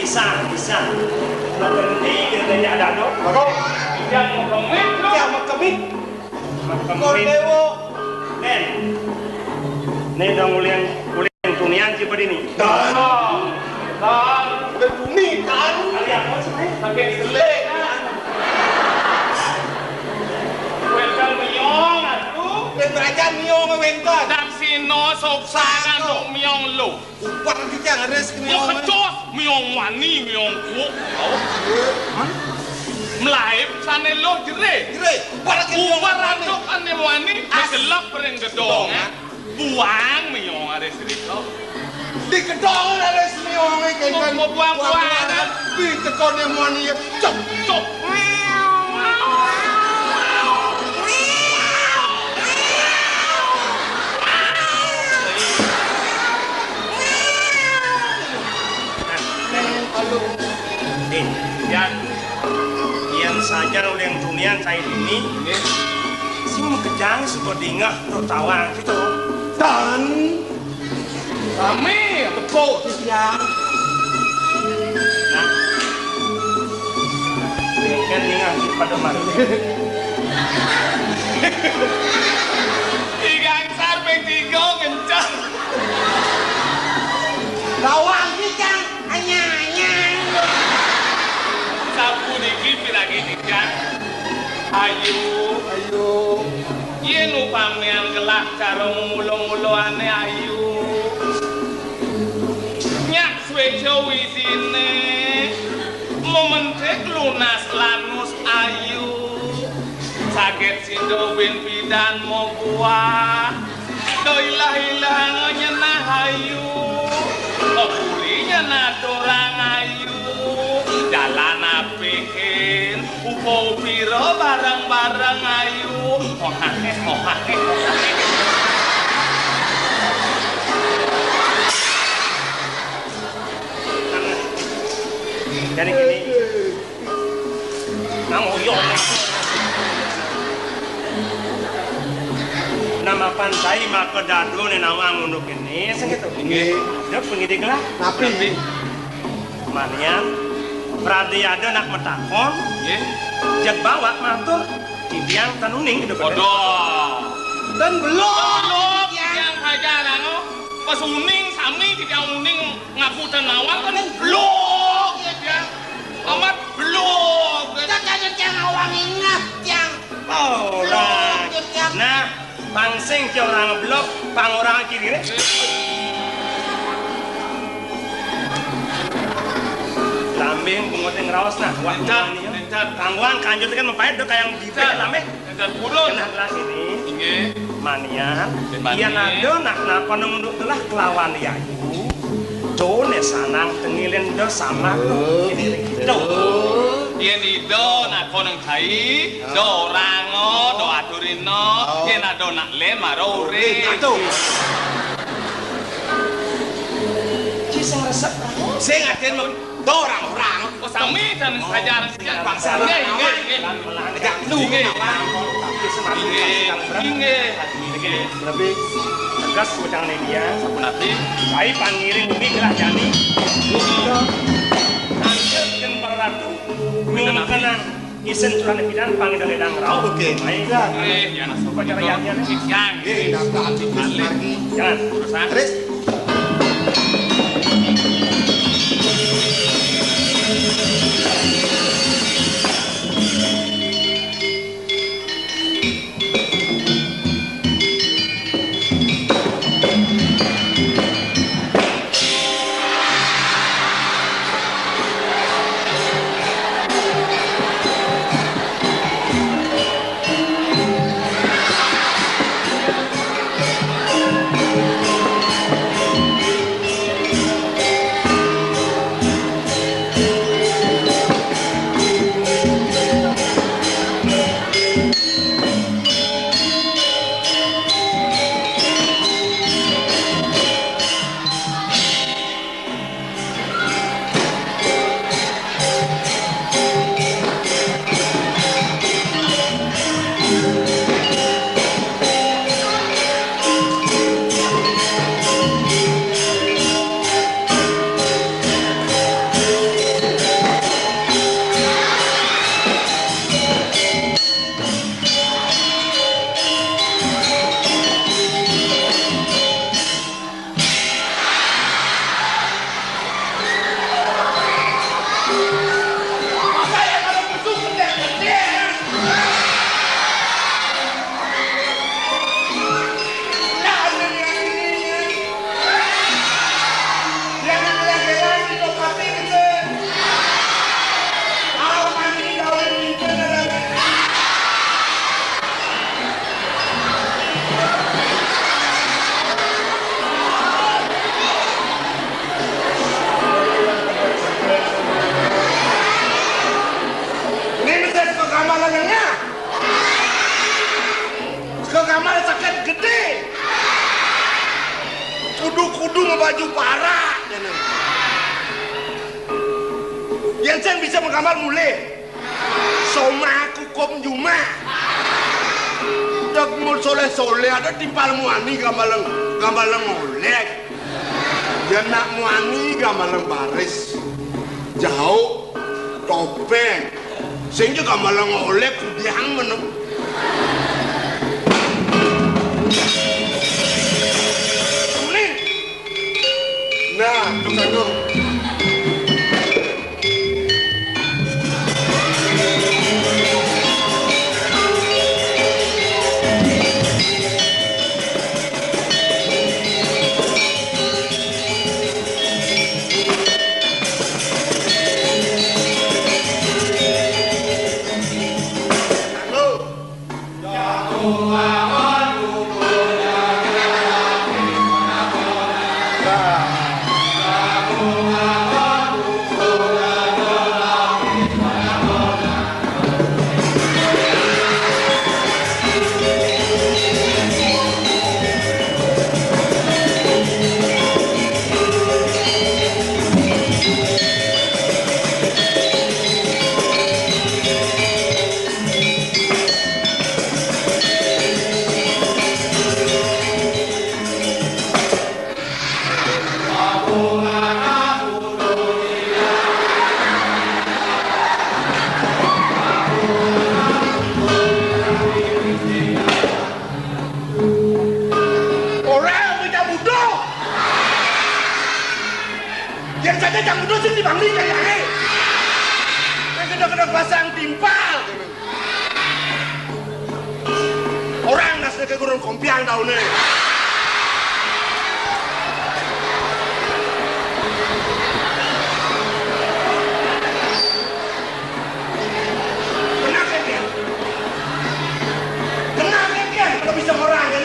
Bisa, bisa. Nanti kita tanya ada dong. Bagus. Yang mau kemit, lu. Yang mau kemit. Mau kemit. Kau dewo. Nen. Nen dong ulian, ulian tunian sih pada ini. Dan. Dan. Udah tuni, kan? Kalian mau sih? Pakai selek, kan? Welcome, Miong, aku. Welcome aja, Miong, welcome. Daksino, suksa, kan, Miong, lu. Upah iki, Cang, res kene. Wah, wong. Kecos, miong wani, miong ku. Hah? Mlaib sane lo jere. Jere, upah iki. Upah miong wani. Rantuk ane wani, as- didelok ring gedonge. Gedonge. Buang miong are srito. Di gedong are miong iki. Mau, mau buang, buang, buang. Buang. Di tekone wani ya. Cok, cok. Din, yan, yan saja uling tunian saya ini. Nggih. Sing makejang suka dingeh tur tawang gitu. Dan Rame, tepuk, Siang. Nah. Kan ningal pada mati. Tigang sar ping tiga kenceng. Bawang iki, Cang, anyang-anyang. Sapu niki piragi, Cang? Ayu. Ayu. Yen upamian gelah cara mula-mulane ayu. Nyak sweca widine, mementik lunas lanus ayu. Saget sida bin pidan mobuah. Do ilah-ilah ngenah ayu. Kepuri nyenah dorang ayu. Jalan apikin. Upo upira bareng-bareng ayu. Mohake, mohake, mohake. Jadi gini. Nang uyuh. Namapan cai maka dadu ne nawang ngono kene, sing gitu. Nggih. Dek pengidik lah. Napi? Manian, prade ada nak matakon. Nggih. Jeg bawak matur, titiang tan uning gitu. Padha. Tan belum. Belum, titiang saja, anu. Pas uning, sami titiang uning ngaku tan nawang kan belum, titiang. Amat belum. Titiang awang ingat, tiang. Oh, belum, lah. Titiang. Nah, Pang sing ki orang blok, pang orang kiri re. Lambing bungut yang raos nah. Wah, entar, ini ya. Entar. Kangguan kanjut kan mempait do kayang bibir lambing. Entar purun. Kena gelas ini. Inggih. Manian. Manian. Iya nado nak napa nang unduk telah kelawan yayu. Do ne sanang tengilin do sama do. Oh, ini gitu. Do. Yen ida nak koneng kai, do orang do aturina, oh. Yen ada nak len mara urip. Atuh. Ci sing resep. Sing aden do orang-orang. Oh, sami dan sajar. Bangsa nggih, nggih, nggih. Tegak lu nggih. Nggih. Nggih. Lebih tegas wedang media. Sapunapi. Sai pangiring umi gelah jani. Lanjut yen para ratu. Mungkenan. Isen curane pidan pangidang-idang rauh. Oke. Baik. Ya. Nggih, ya, nah, upacara yang, yang. Yang. Nggih, daftar habis lagi. Jangan. Urusan. Terus? baju parak, jane. Yen sing bisa menggambar mulih. Somah kukup njumah. Dek mun soleh-soleh ada timpal muani gambalang, gambalang oleh. Yen nak muani gambalang baris. Jauk, topeng. Sing juga malah ngolek kudiang menep. Nih. Nah, tukang. Ora, kowe cah butuh. Yen saja cah butuh sing dibangli kaya ae. Kowe kena-kena pasang timpal. Orang nas neke gurun kompiang taune. Kenapa dia? Kenapa dia? Kalau bisa orang kan?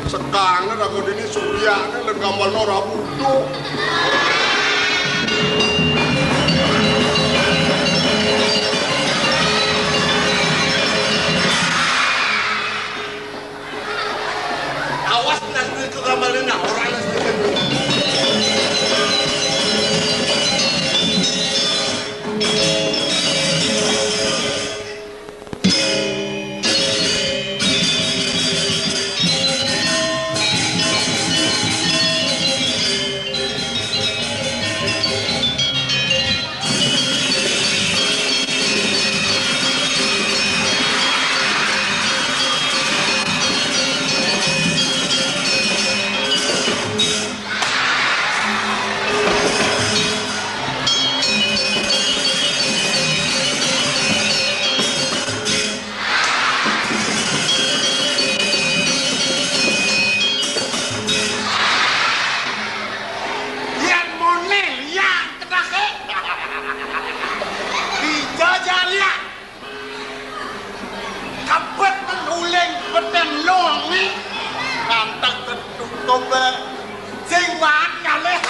Sekangen aku dini suryane lan gambalno ora wudu. Awas, nas duit ku gambalin, nah, ora nas duit ku. Yen mone liang kedahe. Dija jaya. Kebet menuling beten longi. Ngantek ketutup, eh. Sing wan ngalih.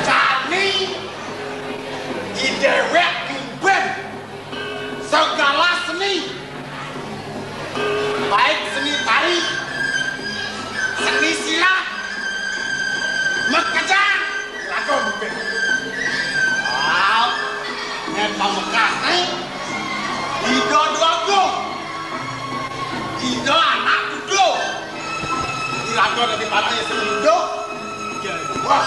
Jani i dewek ngimben segala seni, baik seni tari, seni silat, makejang, lagu mungkin. Wow, yen pamekasne, Ida Dwagung, Ida Anak Kuda, Iraga dadi patih seni Indo. Wah.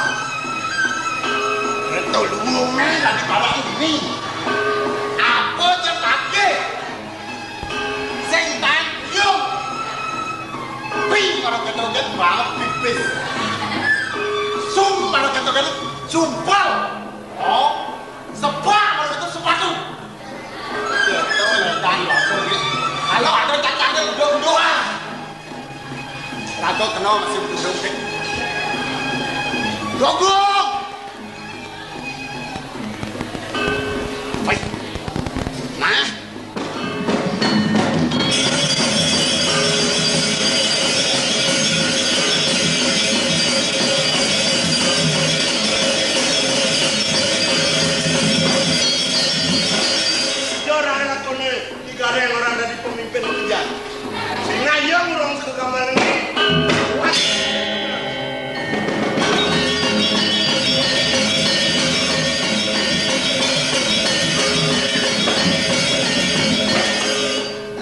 Reto luwunge dadi bawang ini. Apa cepatke? Sing taen yo. Pi karo ketoget banget pipis. Sum karo ketoget sumpal. Oh, sebak karo ketok sepatu. Ketok ledan lho. Kalau ada cacangnya udah-udahan. Raga kena masih budung sik. Dogong! Wis. Yang orang dari pemimpin hujan. Sing ayo ngurung ke kamar ini. Wah.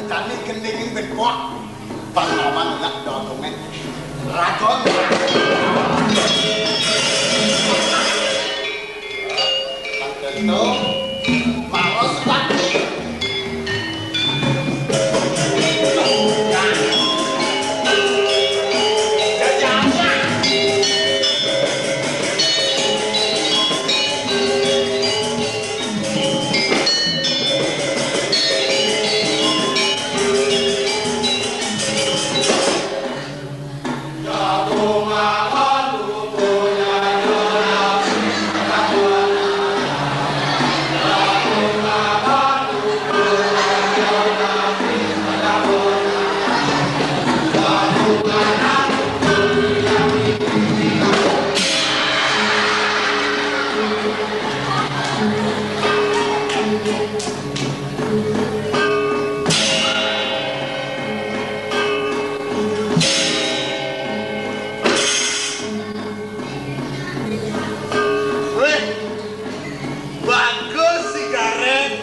Tadi gendingin bedok. Pahlawan nak doa komen. Ragon. Itu maros, Pak. Weh, bagus si Gareng.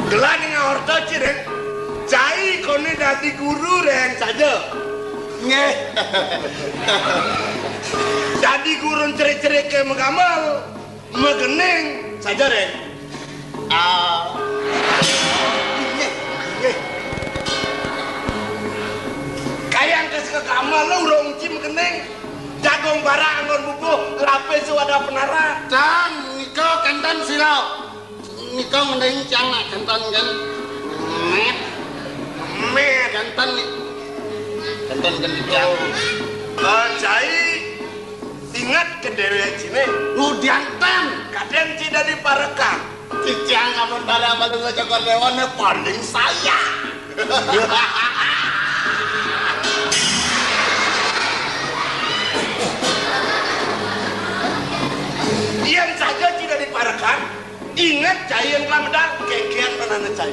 Gelah ning orta, Ci, Reng. Cai kone dadi guru, Reng, saja. Nggih. Dadi gurun cerik-cerik ke megamel, megening saja, Reng. Ah. Nggih, nggih. Kayang ke sekegamel urung ci megening. Jagung bara anggon bubuh, lapis wadah penara. Dan nika kenten sira. Nika ngending tiang nak jantan kan. Met. Met. Jantan ni. Jantan kan tiang. Eh, Cai, ingat ke dewek sini. Lu jantan. Kadang ci dadi parekan. Titiang kamu tara baru ngecokot dewan paling saya. Yang saja ci dadi parekan. Inget, Cai, yang telah medal, kekean penana, Cai.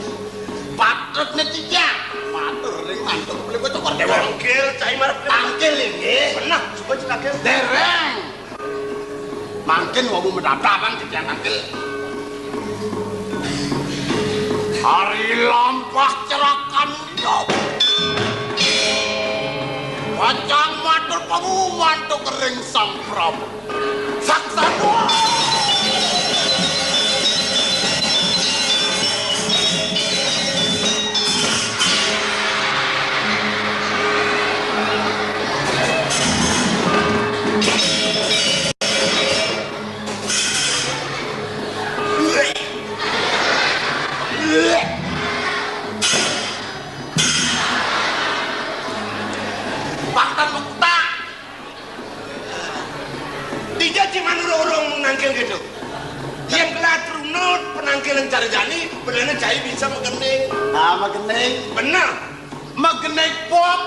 Patut ne tiga. Matur ring mantuk beli bocokor dewa. Tangkil, Cai, marep. Tangkil ini. Benar, coba ci tangkil. Dereng. Mangkin wau medal bang tiga tangkil. Hari lampah cerakan. Wacang matur pengumuman tu kering Sang Prabu. Saksana. Pangkat mekta. Tiga ci manurung-urung nangkil gitu. Yang telah trunut penangkilan cara jani, benernya Cai bisa megening. Ah, megening. Bener. Megening pop.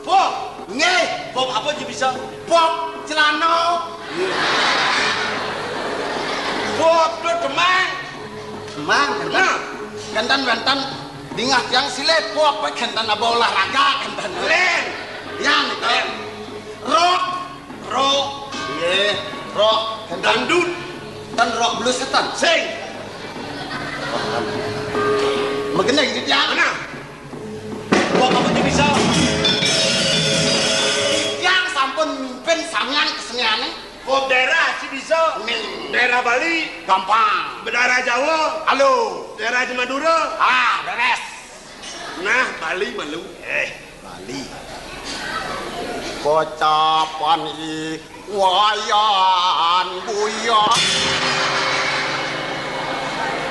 Pop. Nggih. Pop apa ci bisa? Pop celana. Pop tuh demang. Demang, kenten. Nah. Kenten wenten dingah tiang silih pop kenten apa olahraga kenten. Len. Ya, nika. Len. Rock. Rock. Nggih, rock. Dangdut. Ten rock blues ten. Sing. Megening gitu ya. Mana? Kok kamu tuh bisa? Yang sampun mimpin sampeyan keseniane. Kok daerah sih bisa? Nih. Daerah Bali. Gampang. Daerah Jawa. Halo. Daerah Madura. Ah, beres. Nah, Bali malu. Eh. Bali. Pocapan iki wayan buya.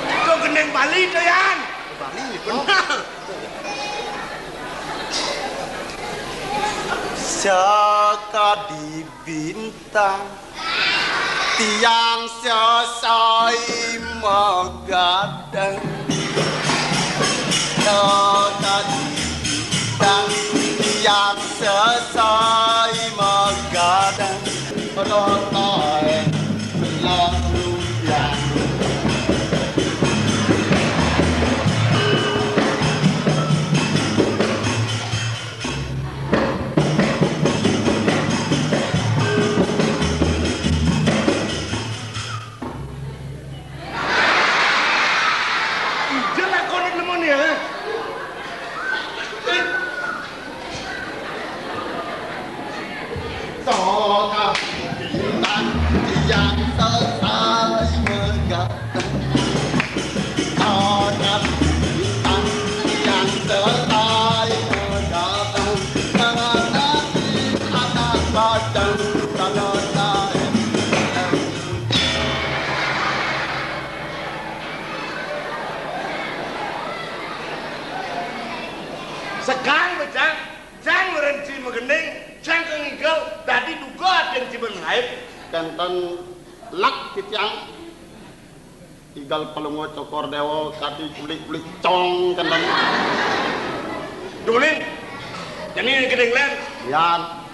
Itu gendeng Bali to, Yan. Bali, bener. Sakadi bintang tiang sesai megadang. Sakadi bintang tiang Toh kapitan tiang selesai megatang. Toh kapitan tiang selesai megatang. Menghadapi anak bajang selesai. Sekarang bejang. Cang merenci megening, cang kengigel, dadi duga atin ciben laib. Kenten lek titiang igel Palungguh Cokor Dewa kadi kulik-kulik cong kenten. Duling, jani gening len. Yan.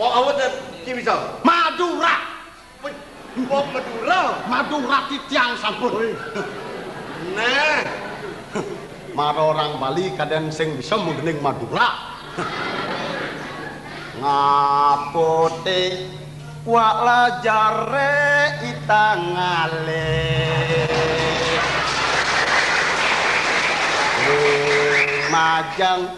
Pok awet, ci bisa. Madura. Wih, pok Madura. Madura titiang sampun. Wih. Nah. Mara orang Bali kaden sing bisa menggening Madura. Ngapote wak lajare itangale. Wih, majang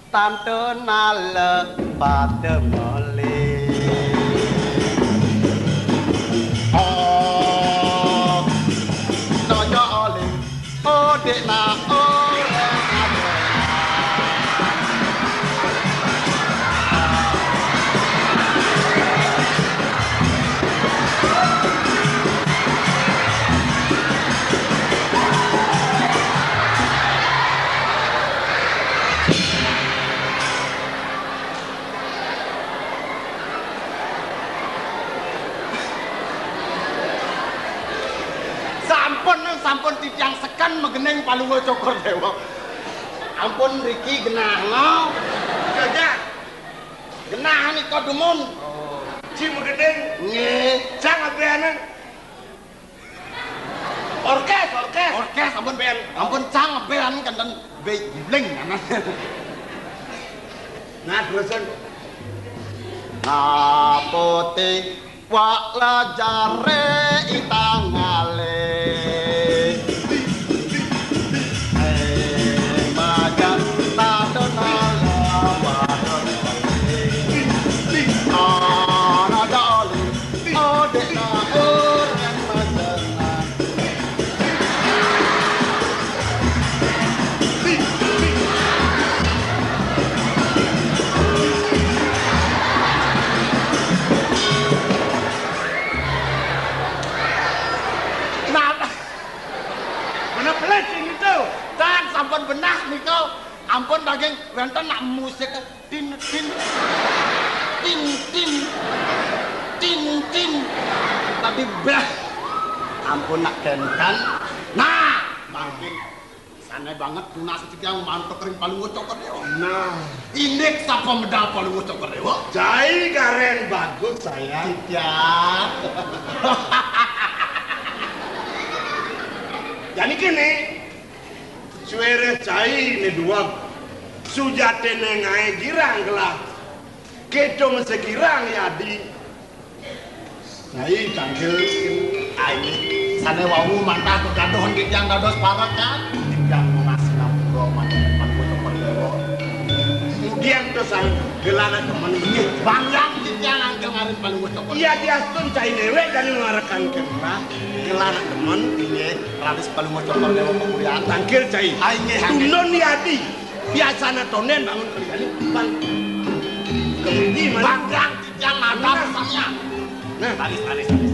Tante nala pada mele. Oh, nojo oli, oh dek na, oh. Sampun, sampun titiang seken megening Palungguh Cokor Dewa. Ampun riki genah no. Gagah. Genah nika dumun. Oh. Ci megening. Nggih. Cang abeana. Orkes, orkes. Orkes, ampun. Band. Ampun, cang band kenten be guling anak. Nah, terusan. Napote wak lajare itangale. Eh, majan tadona lawan. Ana dali. Nah, mana pelit sing itu? Tan sampun benah nika. Ampun daging wenten nak musik. Tin, tin. Tin, tin. Tin, tin. Tadi blah. Ampun nak kentan. Nah, mangkin sane banget tunas titiang mantuk ring Palungguh Cokor Dewa. Nah, indik sapa medal Palungguh Cokor Dewa? Cai karen bagus, sayang. Titiang. Jani kene, Suwere cai ne duweg, sujatine ngae girang gelah. Keto mese girang yadi. Cai tangkil ae. Sane wau mantah kegaduhan titiang dados parekan. Titiang nunas sinampura manten Palungguh Cokor Dewa. Mudian to sang gelana demen. Nggih, banggiang titiang nangkil ngarin Palungguh Cokor. Iya, diastun cai dewek jani marekan kemrah. Gelana demen. Nggih. Raris Palungguh Cokor Dewa pepurian. Tangkil cai. Ah, inggih, inggih. Tundun yadi. Biasana tonden bangun kerjane. Bang. Kemuji, Mas. Banggiang titiang nadam samya. Nah. Raris, raris, raris.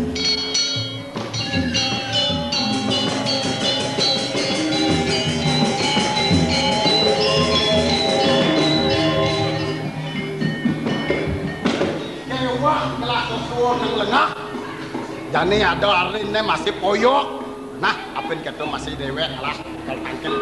Kewah kelah susuh nang lengah. Jani ada arine masih poyok. Nah, apin keto masih dewek, alah, kalau tangkil.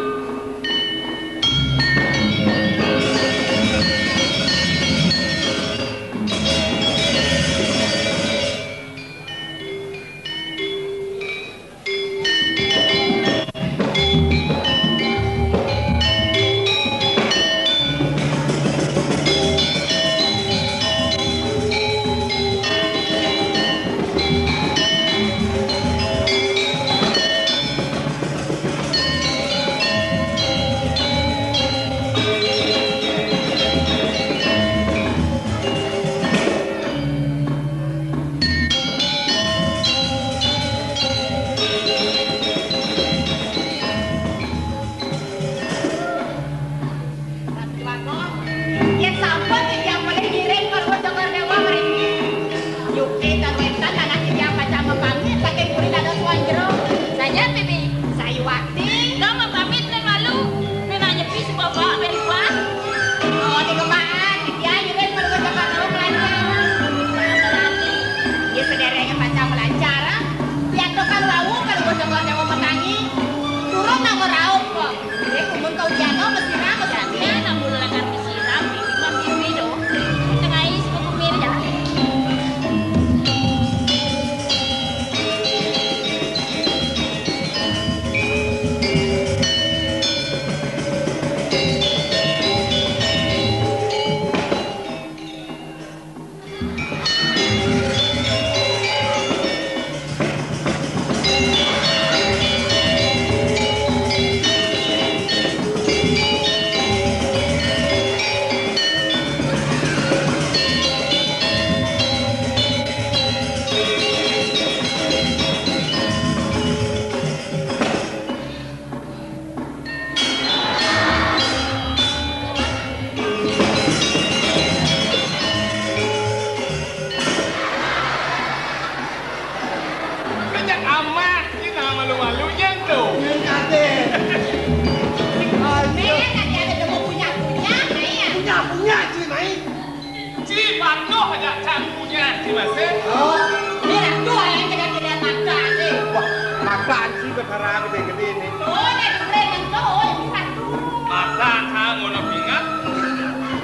Ora gedhe-gedhe ini. Oh, nek duren ento, oh, ini satu. Masa, ah, ngono bingat?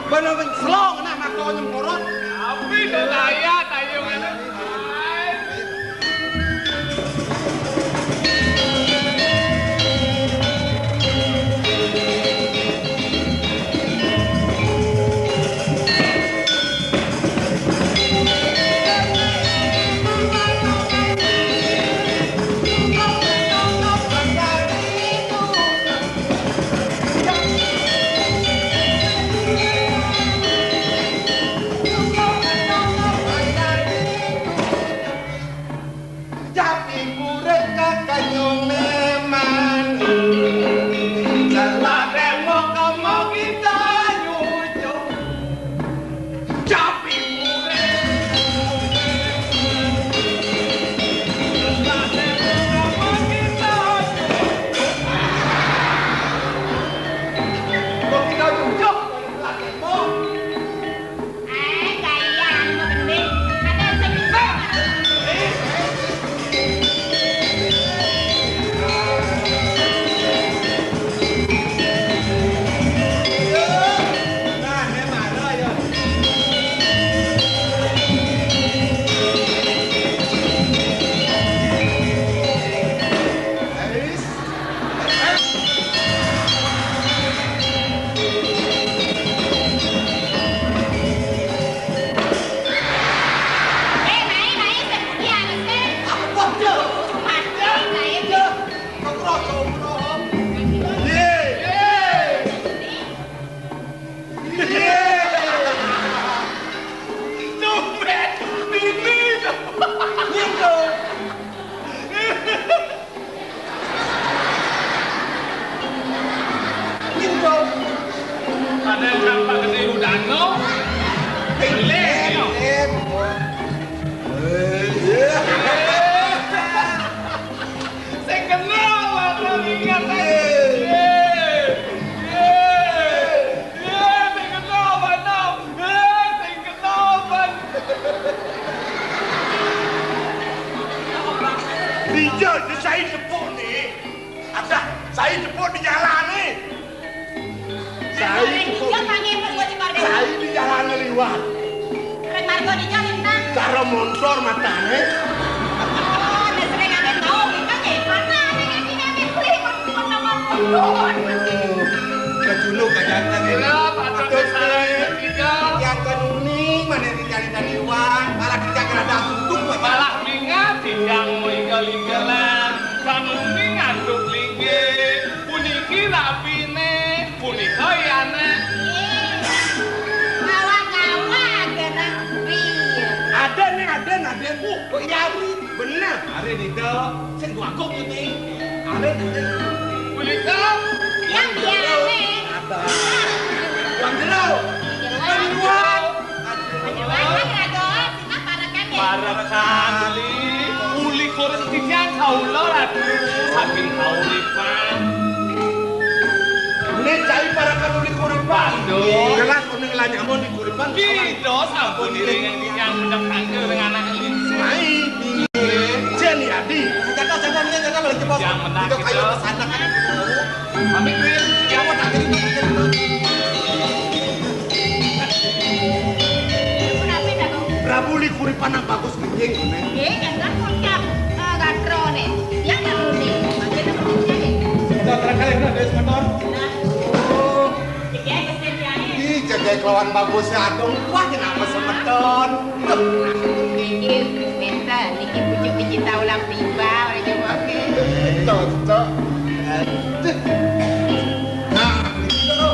Bener selong, nah, makanya nyemprot. Tapi lelaya, tayo ngene. Tapi murid kakaknya memang telah tembok kamu kita nyucuk. Tapi murid telah tembok kamu kita nyucuk. Kok kita nyucuk? Telah tembok. Eh, gaya anu gending. Ada sing bisa. Ada campak ketiru danau. Pilih, no. Sing kenal, Pak, ingat, eh. Eh, eh, eh, sing kenal, Pak, no. Eh, sing kenal, Pak. Dijak, disai tepuk nih. Ada, sai jebuk di jalan nih. Sai jebuk. Iya, Pak, nggih, Pak, di Mardani. Sai di jalan liwat. Rek Margo di jalan, Bang. Cara montor matane. Oh, nek sering ane tau, Bang, nggih. Mana ane ngerti ane beli, Bang, cuma nama pondok. Kejuluk kajangan ini. Iya, Pak, Atur, terus saya ketiga. Yang kenuning, mana yang dicari dari Iwan, malah kita kena tutup, Pak. Malah mingat, tidak mau igal-igalan. Kamu ini ngantuk linggih, puniki rapine, punika yana. Ngawak-ngawak, ya, Nak. Iya. Ada nih, ada, ada. Uh, kok nyari? Bener. Are nika, sing gua kok ini. Are, are. Punika? Yang biasa. Ada. Wong jero. Wong luar. Panjenengan, Raden, sinah parekan nggih? Parekan, Li. Uli kurang titiang kaula, Ratu. Saking kauripan. Ini cai parekan uli kuripan. Waduh. Jelas kuning lah nyamun di kuripan. Kita sampun iring yang titiang mendem tangga dengan anak lingsir. Mai. Jen ya, Di. Jaga, jaga, jaga, jaga, lagi bos. Yang menang. Itu kayu kita. Pesanan. Pamit, Wil. Ya, mau tak cerita, tak cerita. Prabu Likuripan nang bagus nggih, ngene. Nggih, enggal kocap, eh, gatrone. Yang ngeruni. Mangke nang punya, nggih. Sudah terakhir, udah, dari semeton. Nah. Oh. Iki ae keseniane. Ih, jaga kelawan bagus ya, aduh. Wah, kenapa semeton? Niki, benten, niki pucuk digital ulang tiba, ora coba, oke. Cocok. Aduh. Nah, gitu.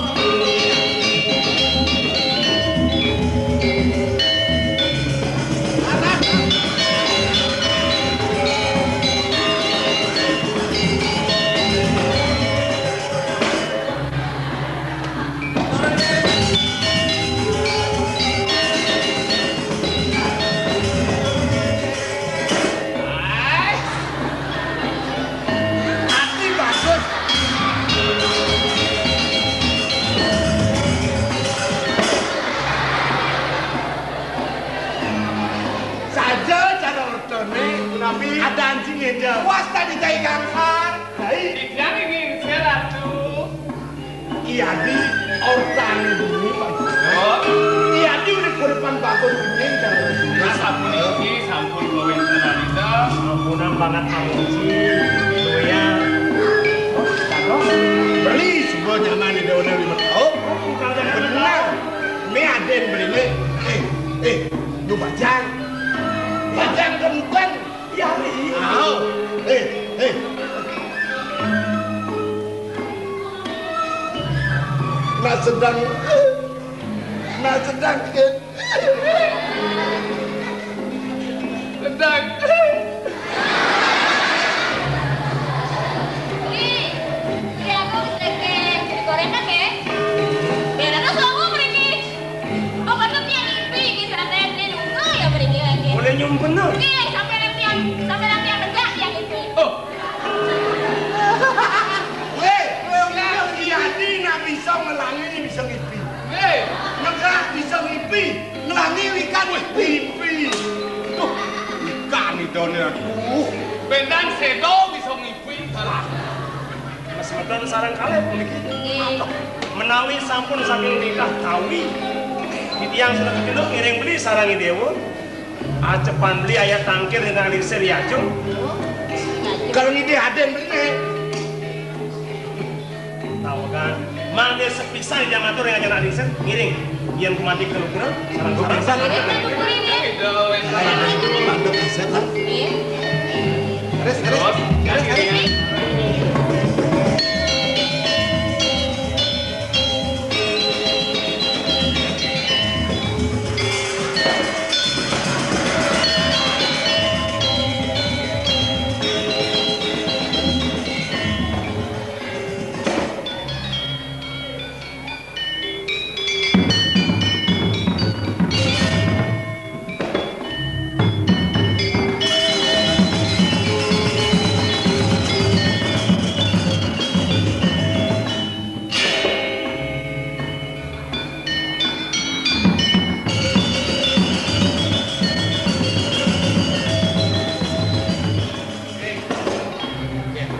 Ati bagus. Adi ortane bumi, Pak Guru. Oh. Adi urip uripan bagus bumi, Pak Guru. Nah, sapuniki sampun kawéntenan Ida. Ampunang banget amuji. Doyan. Oh, cakep. Beli sebuah nyaman Ida udah lima tahun. Oh, bukan lima tahun. Benar. Ini aden belinya. Eh, eh, lu bajang. Bajang kan bukan. Iya, iya. Au. Eh, eh. Nah sedang, nah sedang, eh. Sedang. Ih, iya, aku bisa ke, jadi gorengan ya. Biar ada suami pergi. Oh, bener tiang ipi iki, santai, ini nunggu ya, mriki lagi. Boleh nyumpena? Oke, sampai nanti yang, sampai nanti yang tegak tiang ipi. Oh. Weh, weh, weh, Adi nak bisa ngelangi, bisa ngipi. Weh. Negak bisa ngipi, ngelangi ikan ipi. Duh, ikan idone, aduh. Bendan sedo bisa ngipi, salah. Mas Medan sareng kalih puniki. Nggih. Menawi sampun saking titah kawi, titiang sedaya kecunduk ngiring beli sareng Idewa. Acepan beli ayat tangkir ingkang lingsir yajung. Kalau ngidih aden beli nih. Tawagan. Mangke sepisan yang matur yang aja lingsir ngiring. Yen kumanti kelukura, sareng-sareng. Ngiring kelukura ini. Ayo, ayo, ayo, ayo, ayo, ayo. Iya. Terus, terus, terus, terus.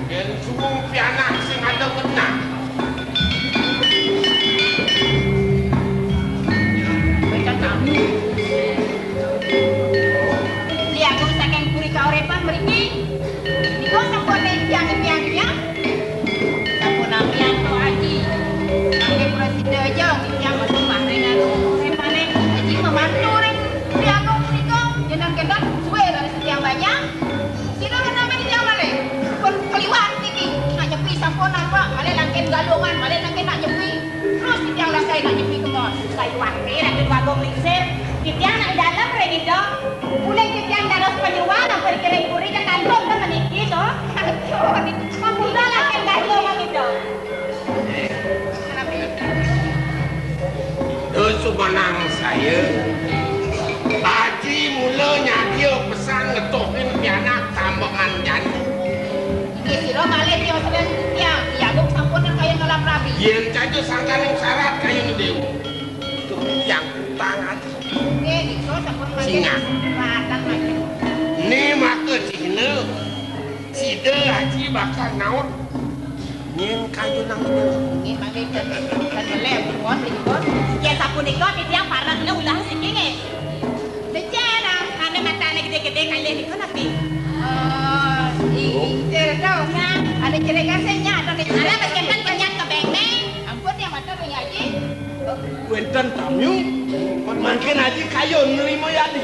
Yen suwung pianak sing ada wenang. Mereka tamu. Li Agung saking Puri Kauripan mriki. Nika sampun tiyang-tiyang. Sampun nampian to Aji. Mangke prasida aja tiyang metu maring anu uripane. Aji memantu ring Li Agung punika. Yen nang kendang suwe kali tiyang banyak. Sira nang sampeyan tiyang malih. Pun keliwat niki. Nak nyepi sampun apa? Malih langkin galungan, malih langkin nak nyepi. Terus titiang langkai nak nyepi kemos. Sayuwakti Raden Bagong Lingsir. Titiang nak dalem ring Ida. Uling titiang dados panyeruan ampun kiring puri kakantun ten meniki to. Aduh, sampun lah kan dah lo mang Ida. Duh, sumanang saya. Aji mula nyadia pesan ngetohin pianak tambengan janji. Inggih sira malih tio seren titiang, Ki Agung sampun kaya nolak rabi. Yen caca sangkaning syarat kayun dewa. Duh, yang utang ati. Nggih, nika sampun malih. Singa. Batang malih. Ni maka cihna. Sida aji bakal naut. Nyen kayunang ida. Nggih, mangke ten, ten meleh, pripun, pripun? Yen sapunika titiang pareng ulah siki nggih. Becik, nah, ane matane gede-gede kalih niku napi? Eh, i-, intir to. Nah, ane cerik kasih nyak to niki. Ala wis kenten kenyat kebeng nih. Ampun ya matur ring Aji. Wenten tamu, mangkin Aji kayun nrima yadi.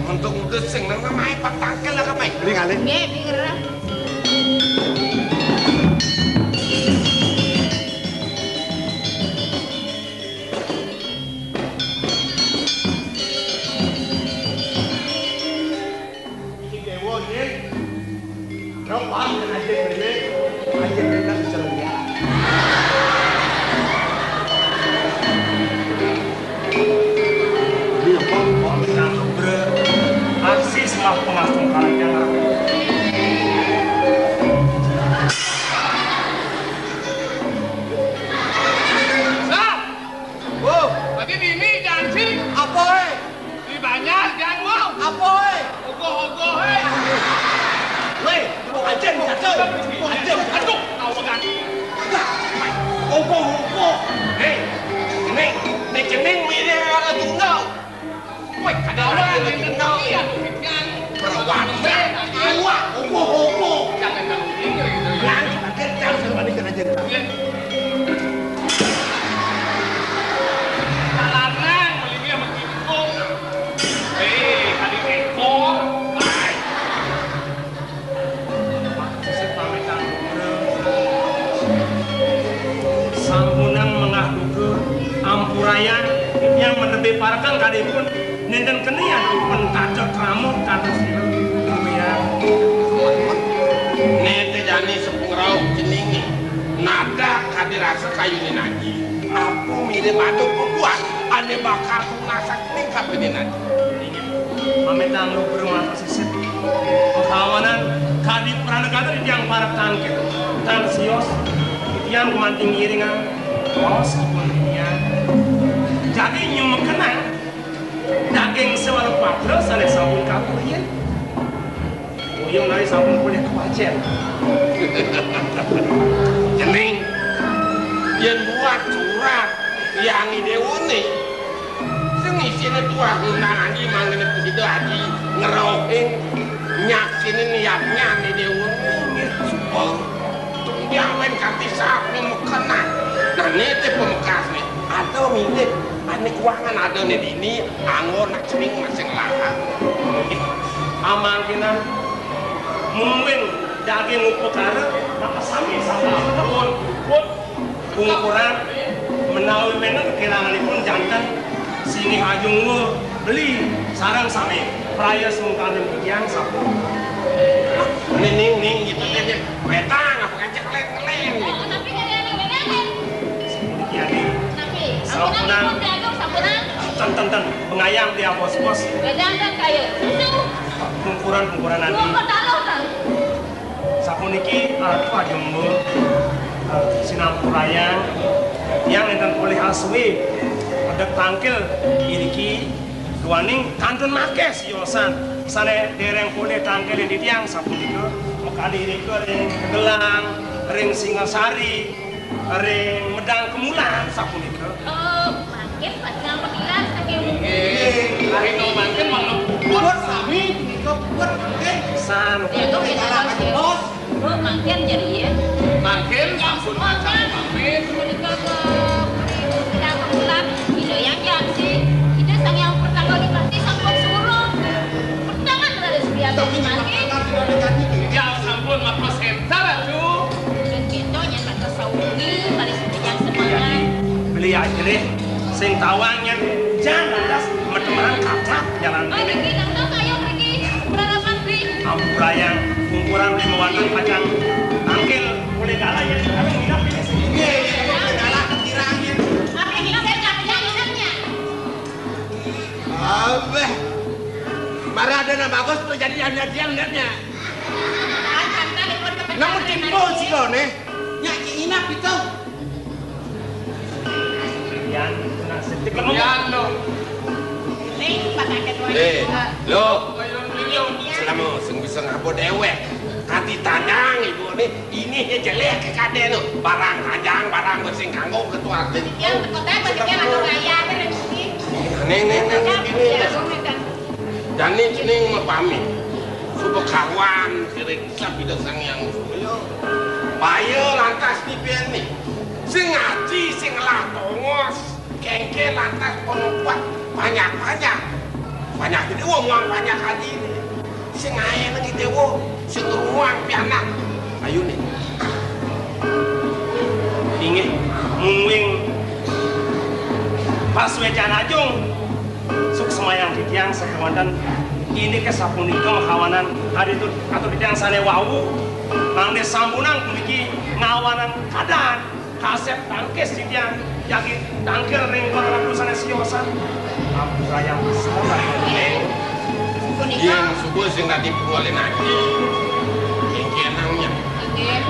Untuk utus sing nang namahe patangkel lah kape. Ring alih. Nggih, nggih. Iki dewa nggih. Rok paham dengan aja beli, aja beli bisa lihat. Ini apa? Paham dengan bre. Aksi semah pengasung karang yang ngarep. Sah! Oh, tadi dini janji. Apa, eh? Di banjar, jangan ngomong. Apa, eh? Ogoh-ogoh, eh. Weh, ajen, aduh. Ajen, aduh, tahu kan. Ogoh-ogoh. Hei, ning, ning cening milih ora tunggal. Woi, kada ora tunggal. Perwasa, iwak, opo-opo. Jangan kamu pikir gitu ya. Lanjut, akhir jam sudah balik kerja. Larang melibih sama Kimpung. Hei, tadi ekor. Baik. Sesip pamitan. Sampunang menggah duka, ampurayang yang menebi parekan kadipun, nenten keni antuk pun kada krama, kada sira. Ampurayang. Nete jani sepengrauh ceninge, nadak kadi rasa kayune naji. Apa mirip aduk pembuat, ane bakal tunasak ning kabine naji. Inggih, mamitang lugra mantos sisip. Kahawanan kadi pranagana titiang parak tangkil, tan sios, titiang gumanti ngiringang raos ipun titiang. Jagi nyumekenang daging sewala patra sane sampun katur riyin. Uyung nari sampun polih kepacen. Cening, yen buat surat Hyang Idewone, sing isine tuah ngundang aji mangkene Ida Aji ngerohing nyaksine niatnya Idewone. Nggih, suba. Tumbiang wen kanthi sapa mekenan. Nah, nete pamekasne. Ada mirip ane kuangan adane dini, anggo nak cening masing larang. Amangkinan mungwing daging upakara, maka sami sama pun, pun pungkuran menawi wena kekiranganipun janten sini ajung beli sarang sami praya sungkaning titiang sampun. Ning, ning, ning, gitu deh, deh. Wetang, apa ngajak ngeleng-ngeleng? Tapi kada ada bedanya. Iya, ning. Tapi, sampunan. Sampunan. Ten, ten, ten. Pengayang dia bos-bos. Bedanya kaya susu. Pungkuran, pungkuran nanti. Pungkur taruh, kan? Sapuniki Ratu Ajumba, eh, sinampurayang yang enten polih aswe pedek tangkil iriki duaning kanten nakes yosan sane dereng polih tangkil ing titiang sapunika makadi irika ring Gelang, ring Singasari, ring Medang Kemulan sapunika. Oh, mangkin pacang makilan saking. Inggih, rika mangkin mangda puput. Puput sami punika puput mangkin. San. Ya, kok kita harus, bos. Bu, mangkin jadi ya. Mangkin sampun macam pamit. Punika ke Medang Kemulan, Ida Hyang Jaksi, Ida Sang Hyang Pertangga Dipati sampun suruh. Pertangan Raden Suryati mangkin. Ya sampun, maka sentar atuh. Dan kita nyata sauni, bari sepanjang semangat. Beli aja deh, sing tawang nya jan lantas metemenan kacak jalan. Oh, niki nang tau kayo mriki, berarapan mriki. Ampurayang, kumpulan lima wonten pacang tangkil, boleh galah ya, kami nginap ini sini. Iya, iya, iya, boleh galah, kirangin. Apa yang saya jangan-jangan nya? Abeh, marah ada nang bagus tuh jadi yang jadian liatnya. Namun timbul sih lo nih. Nyak Cik Inap itu. Yan, nah, sedikit lemah. Yan, lo. Ning, pakai Eh, lo. Selama sing bisa ngabo dewek. Ati tanyang ibu nih, ini ya jelek ke kade lo. Barang tajang, barang bersing kanggo ketua. Yang kota berarti yang ada raya ada rezeki. Ning, ning, ning, ning, ning. Jani cening mapamit. Suba kawan, kiring Sabda Sang Hyang Surya. Baya lantas dipeni. Sing ngaji, sing ngelah tongos, kengke lantas pengumpat banyak-banyak. Banyak ini wong muang banyak haji ini. Sing ngae nang dewa, sing ruang pianak. Ayo nih. Inggih, mungwing pas wecan ajung. Suksemayang titiang sakewanten indik sapunika makawanan aditu atur titiang sane wau mangde sampunang puniki ngawanan kadan kasep tangkis titiang jagi tangkil ring para ratu sane siosan. Ampurayang salah. Punika. Yen suba sing dadi punggalin ati. Ing kenangnya. Nggih.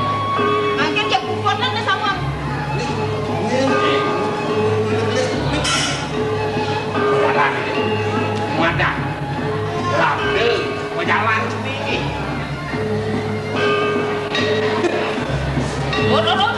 Mangkin ya puputna wis sawang. Jalan. Madak. Labda. Majalan sendiri. Lurus.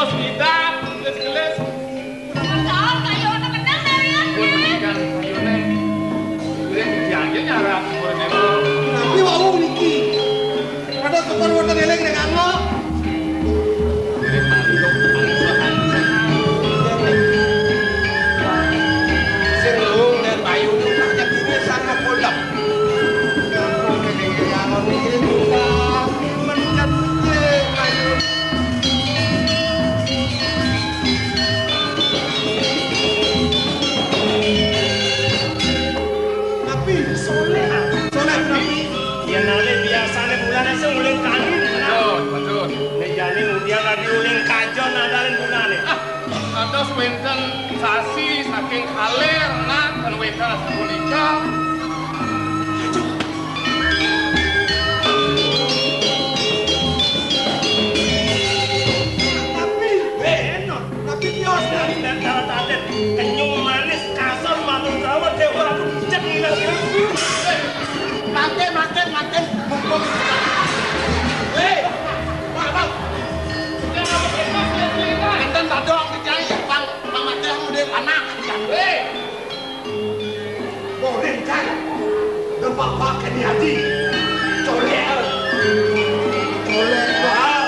Tidak, gelis-gelis. Tahu kayu ana menang dari aku. Bukan kayune. Kuwi diangge nyarap kuwi. Tapi wau niki. Padha kepon wonten eling nek angok. Sing luwung nek payu tak jebine sang mepulek. Aku kene ngalon iki buka. Mencet piye payu. Nabi soleh, soleh Nabi. Yen ale biasane bulane sing uling kali. Betul, betul. Nek jane undian lagi uling kajon nadalen bulane. Ah, atos wenten sasi saking kaler, nak, kan wenten sapunika. Tapi, eh, tapi kios dari dan cara taden, kenyung manis, kasar, matur dawet, dewa, aku cek ngilang. Manten, manten, manten, mumpung. Hei, Pak, Pak. Enten tadong dicai, Bang, Bang Mateh, udah panas. Hei. Boleh kan? Depak Pak Keni Haji. Colek. Colek. Ah.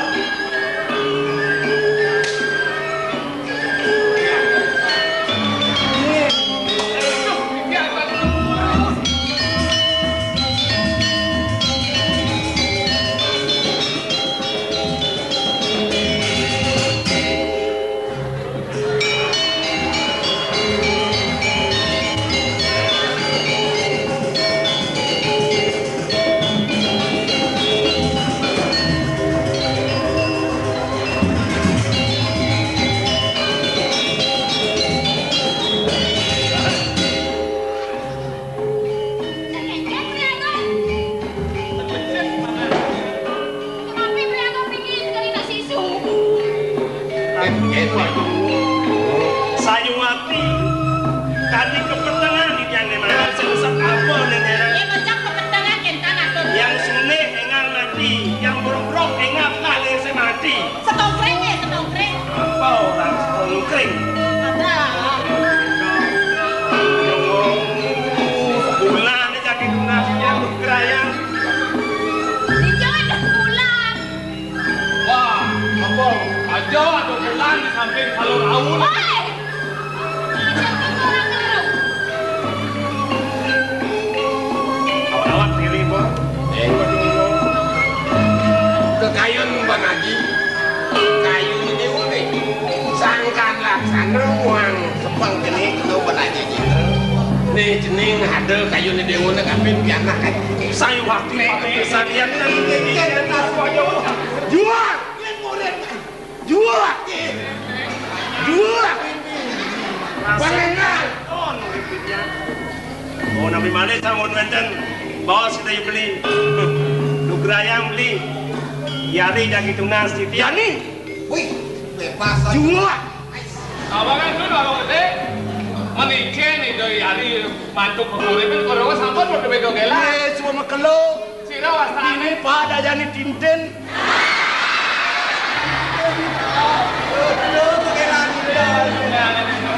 Sayuwati, kani kepetengan di tiang nenek, sing usap apa nenek? Yang pecah kepetengan kentang atur. Yang sunih engal mati, yang brok-brok engal kali semati. Setongkring ya, setongkring. Apa orang setongkring? Ada. Bulan jadi tunas yang berkerayang. Di Jawa ada bulan. Wah, apa? Aja ada bulan di samping Salur Aun. Woi! Macam tu orang keliru. Awak-awak pilih, Bor. Eh, waduh. Kekayun Bang Haji. Kayu ini unik. Sangkan laksana muang sepeng kene kena Bang Haji Citra. Ni jeneng ada kayu ni dewa nak kapin pianak kan. Sayuwati, salian kan ini. Jual! Jual! Jual! Pangeran! Oh, nabi malih sampun wenten. Baos kita beli. Nugrayang beli. Yari jagi tunas titiang. Yani. Wih, bebas. Jual. Awangan dulu, Abang Gede. Menikah nih, dari hari mantuk ke kulit, kan kurang sampun udah beda gelas. Eh, semua makelo. Sira wastane. Ini pada jani tintin.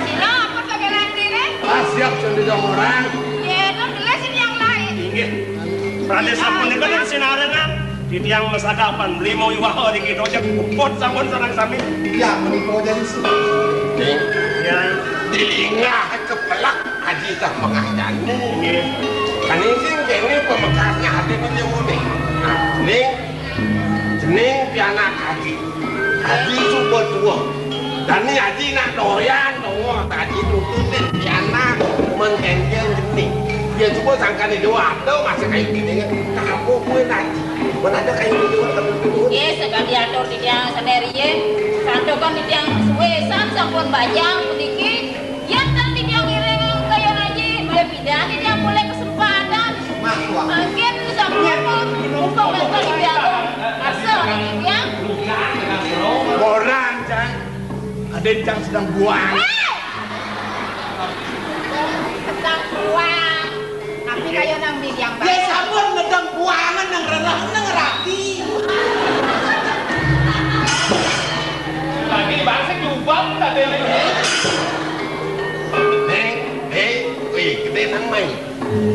Sira ampun kagelaran dene. Ah, siap, sudah orang. Ye, nun gelis ini yang lain. Inggih. Pradé sapunika ten sinarengan titiang masagapan mlima wiwaha niki dojek puput sampun sareng sami. Iya, menika jadi sih. Ning, ya, dilingah kepelak Aji tah mengah jani. Nggih. Kani sing kene pamekasnya ati niki muni. Nah, ning jeneng pianak Aji. Aji suba tua. Dani Aji nak doyan doa, Aji nututin pianak mengkengkeng geni. Dia suba sangkane doa ada masa kayu gini kan. Kamu kue Aji. Mana ada kayu gini kan kamu gini. Ye, sekali atur titiang sendiri ye. Santokan titiang suwe san sampun bajang puniki. Yen ten titiang ngiring kaya Aji, mule pidan titiang boleh kesempatan. Mangkin sampun mumpung wonten ing dalem. Asa titiang. Orang, Cang. Ada yang sedang buang. Eh! Sedang buang. Tapi kaya nang bidiang. Ya sampun ngedang buangan nang rerah nang rapi. Lagi, Mbak. Bang, tak ada lagi. Neng, eh, weh, gedé nang mai.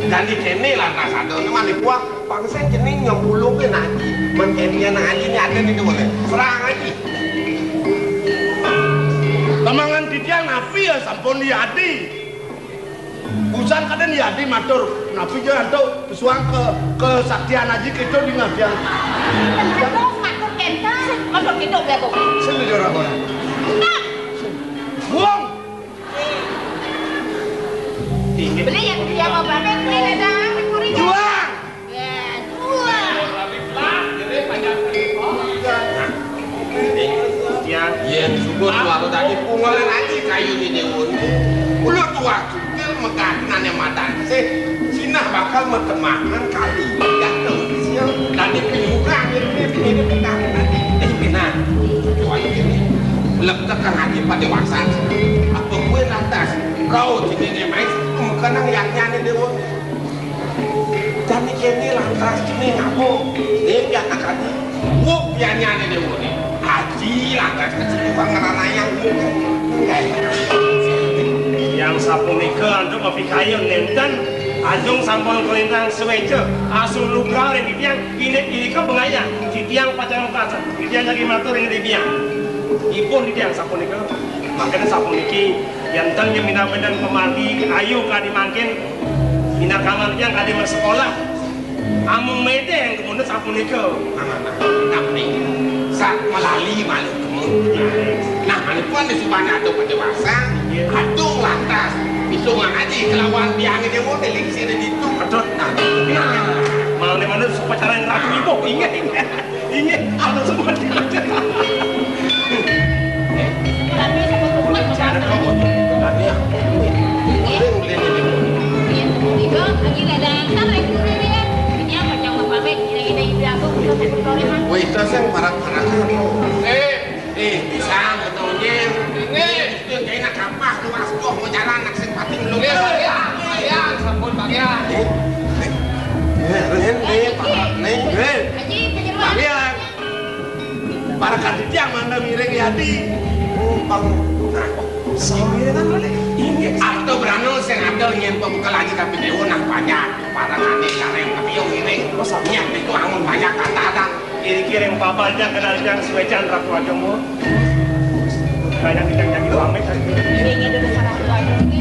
Jani kéné lantas ada né mané kuah. Pang sing jeneng nyempulung ké nang aji. Men kéné nang aji né ada né boleh. Serang aji. Temangan titiang napi ya sampun diadi. Busan kadén ya, Adi matur, napi ja antuk pesuang ke, kesaktian aji kita di ngajian. Matur, matur kénten, matur kéto, Prabu. Sing jora ora. Nah. Buang. Tinggi. Beli yang dia mau pamer, beli ledang, kuring. Buang. Ya, dua. Ya. Yén sugut waru tadi pungelan aji kayu di déwa. Ulah tuah cukil megatnane madansih. Sinah bakal metemahan kali. Ganteng siang. Tadi pinuka mirip-mirip ini pegang tadi. Eh, pinah. Tuan ini. Leptek kang aji pada wasan. Apa gue lantas? Kau sini nih, Mas. Mengkenang yaknyane déwa. Jani kéné lantas kéné ngapa? Ning pianakane. Wuk pianyane déwa né. Aji lantas kecil tukang ngeranayang. Yang sapunika antuk mapikayun nénten, ajung sampun kalintang suéca, asung lugra ring titiang, indik irika bengayang, titiang pacang makasan, titiang jagi matur ring titiang. Ipun titiang sapunika, mangkane sapuniki, Yén ten nyeminang-minang pamargi ayu kadi mangkin, minakama titiang kadi masekolah. Amung medeng kemudian sapunika. Nah, nah, nah, nah, nih. Sat melali malu kemu. Nah, anu puan di subane adung pada wasa, adung lantas. Isungan aja kelawan biang ini mau delik sini ditu. Pedot. Nah, nah. Malah di mana supacara yang rapi, boh, ingat, ingat. Inggih, anu semua. Wih, itu sing parak-parakan. Eh, eh, bisa, betul, Nyir. Ini. Itu kayaknya gampang, tuh, Mas. Wah, mau jalan, nak sing pati belum. Iya, iya, iya, sampun, Pak, ya. Eh, eh, eh, Rin, nih, Pak, nih, Rin. Pak, ya. Para kaditiang mangda ngiring yadi. Oh, pang. Nah, samiringan malih. Inggih. Arta brana sing ada nyén pembuka lagi tapi dewa nang banyak. Para kane kareng tapi yo ngiring. Oh, sami. Nyén itu amun banyak kata ada. Kiri-kiri yang papan jang kenal jang suecan Ratu Ajomo. Kaya kita jadi pamit. Ini ada besar Ratu Ajomo.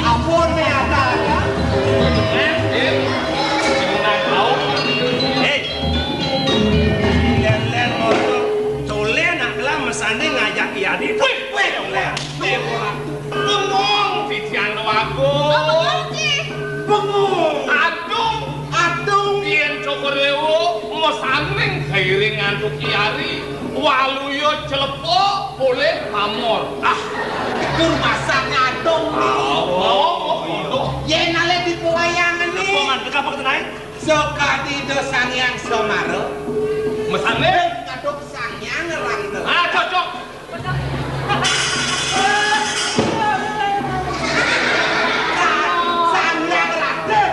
Ampun, nih, ada, ada. Hei, len-len motor, tole nak lah mesane ngajak iya di. Wih, wih, len. Bengong titiang Déwagung. Apa ngerti? Bengong. Adung. Adung. Yén Cokor Déwa mesaning kairing antuk Ki Ari, waluya celepa polih pamor. Ah, dur masaknya adung. Oh, oh, oh. Yén ale di pewayangan ni. Apa man, apa ketenai? Sakadi do Sang Hyang Semara. Mesaning ngaduk Sang Hyang Rangda. Ah, cocok. Sang Hyang Ratih.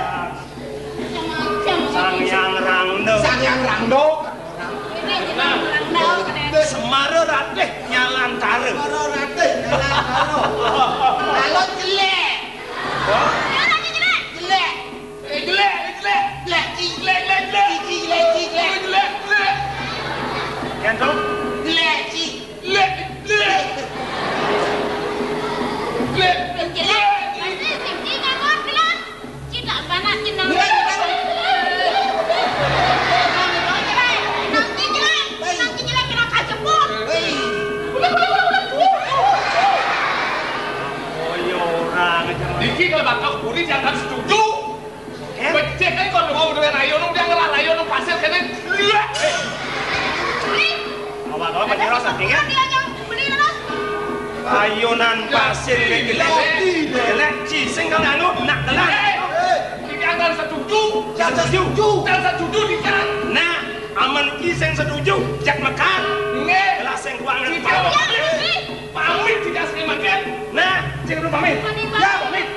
Sang Hyang Rangda. Sang Hyang Rangda. Semara Ratih Nyalantara. Semara Ratih Nyalantara. Lalu jelek. Jelek. Eh, jelek, eh, jelek. Jelek, ci. Jelek, jelek, jelek. Ci, ci, jelek, ci, jelek. Eh, jelek, jelek. Kento? Jelek, ci. Jelek, jelek. Jelek, jelek. Pasti sing ci nganggur, jelek. Ci tak panas, ci nang. Jelek, jelek. Nang ci jelek, nang ci jelek kena kajepung. Hei. Oh, iya, orang aja. Niki kalau bakal kulit yang harus setuju. Becik kan kon wong duwe rayun, udah ngelah rayun. Inggih. Ayunan pasin niki lek, lek ci sing kang anu nak tenan. Iki angkal setuju, setuju, dan setuju di jalan. Nah, aman ki sing setuju, jak mekat. Nggih. Lah sing kuangan. Pamit, pamit, tidak sing makan. Nah, sing kudu pamit. Ya, pamit.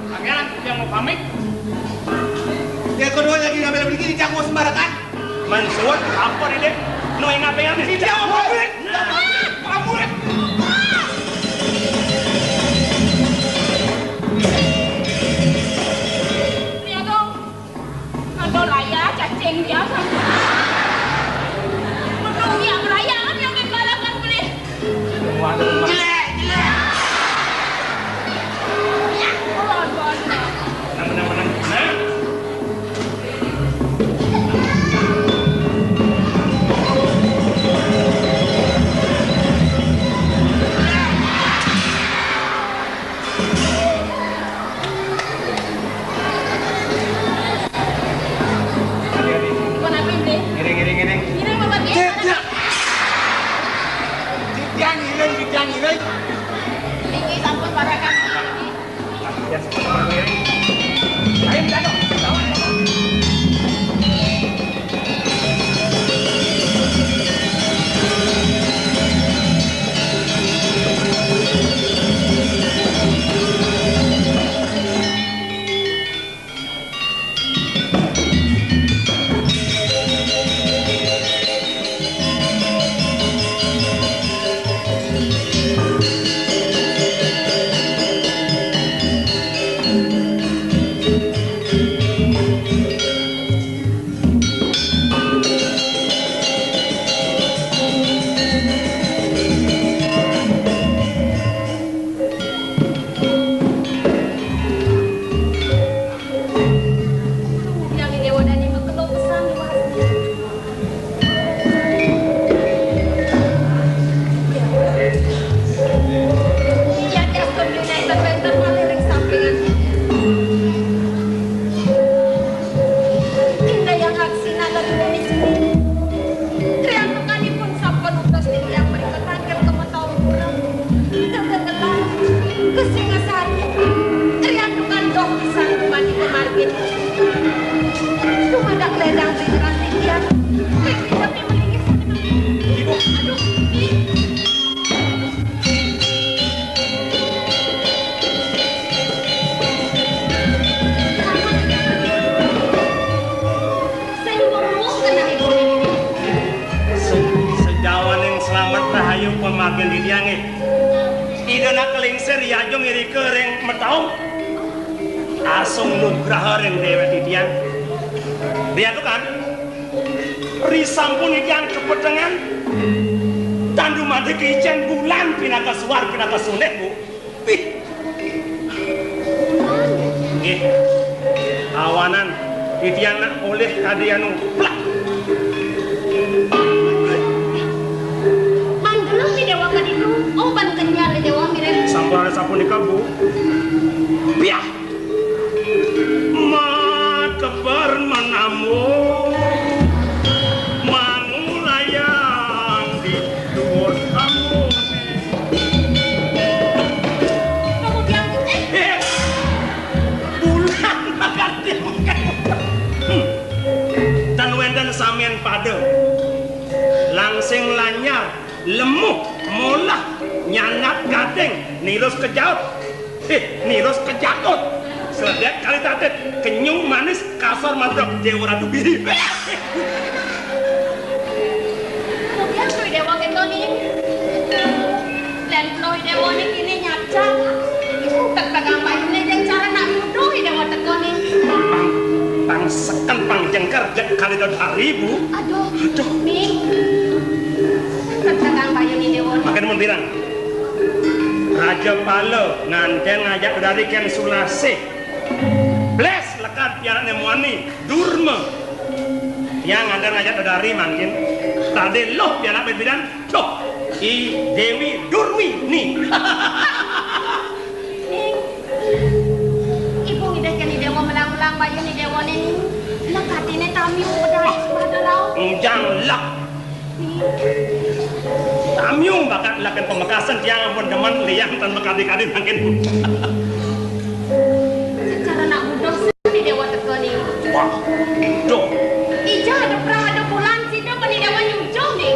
Pangeran, yang mau pamit? Ya, kedua lagi ngambil begini, jangan sembarangan. Mansuwun apa, Dédé? Nu ing apa yang Dédé? Pamit. Pamit. Aduh, aduh, layah, cacing dia. Aduh, dia melayang, yang dibalakan boleh. Jelek, jelek. Ngiring, ngiring, ngiring. Tidak. Titiang ngiring, titiang ngiring. Niki sampun para kaki. Sinaled niki. Triantukanipun sampun utus titiang mrika tangkil kemetawa kurang. Gegegelan, kesingesari. Triantukan doh pisan dumaning pamargin. Dumadak ledang pikiran titiang. Ring hidepi melinggih. Aduh. Sing weruh keneh ibu. Se-, sejawaning slamet rahayu pamargin titiang, nggih. Ida nak kelingsir yajeng irika ring metaung. Asung nugraha ring dewek titiang. Riantukan, risampun titiang kepetengan. Tan dumadik icen bulan pinaka suar pinaka sunik, Bu. Wih. Nggih. Awanan titiang nak olih kadi anu plak. Manggelah Dewa kaditu. Oh, ban kenyal Dewa mirip. Sampun ada sapunika, Bu. Piah. Mateper menambu manulaya. Lemu, molah, nyanat gading, nirus kejaut. Eh, nirus kejakut. Sledek kali tatit, kenyung manis, kasor madrok, Dewa Ratu Biri. Kemudian tuh Dewa gitu nih. Dan Ploh Dewa nih kini nyacang. Tetegang bayune jeng cara nak nuduh Dewa teko nih. Pang, pang seken, pang jengker, jek kali dot hari, Bu. Aduh. Aduh. Nih. Tetegang bayune Dewa nih. Makin mun bilang. Raja Pala nganten ngajak dari Ken Sulase. Bles lekad pianakne muani, Durma. Tiang nganten ngajak dari mangkin. Tadi loh pianak pimpinan, loh, I Dewi Durmi nih. Ning, Ibu ngidih keni Dewa melang-melang bayune Dewa ning. Lekadine tamiu bedai sepadan rauh. Enjang lek. Tamiu bakat laken pamekasen tiang ampun demen liang tan makadi-kadi mangkin. Secara nak buduh seni Dewa teka ni. Wah, buduh. Ija ada perang ada bulan sida keni Dewa nyujuh ni.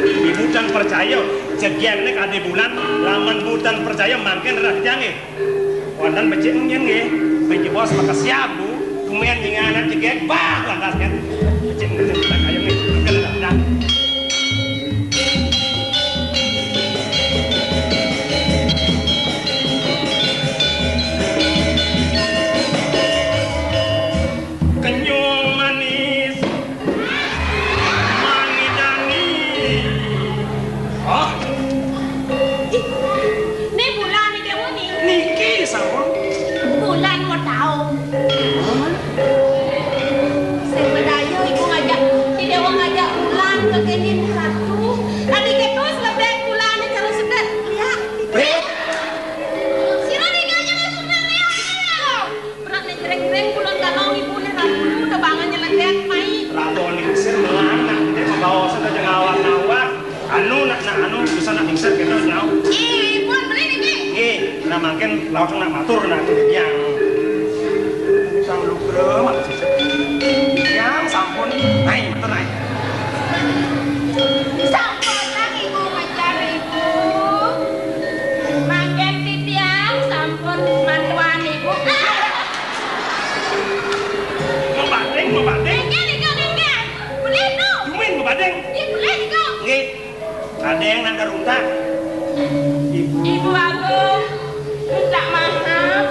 Ibu tan percaya, jegeng ni kadi bulan, lamun ibu tan percaya mangkin rereh tiange. Wonten becik nyen nggih, becik bos makesiab, Bu. Kemudian nyinganan jegeg, bah, lantas kan. Becik nyen tak kayung nggih, bekel lah. Kenyung manis. Mangidani. Hah? Ih, ne bulan ni Dewa ni. Niki sampun. Bulan mau tahu. Sing bedaya ibu ngajak, si Dewa ngajak bulan ke kene ratu. Tadi ketus lebek bulan ni cara sedet. Lihat. Eh? Sira ni gajah sebenarnya. Berat nih jreng-jreng bulan kalau ibu nih ratu udah bangun nyeledet mai. Ratu lingsir melarang nak gede membawa saya ke jengawat-ngawat. Anu nak, nak anu bisa nak lingsir gitu nyau. Ih, pun beli nih, Bi. Nggih, nah mangkin langsung nak matur nak yang sang lugra mak sisip. Yang sampun naik, matur naik. Sampun lah ibu ngajar ibu. Mangkin titiang sampun mantuan ibu. Mau banding, mau banding. Nggih, nggih, nggih. Boleh tu. Jumin mau banding. Nggih, boleh tu. Nggih. Ada yang nang karuntak. Ibu. Ibu Agung, minta maaf.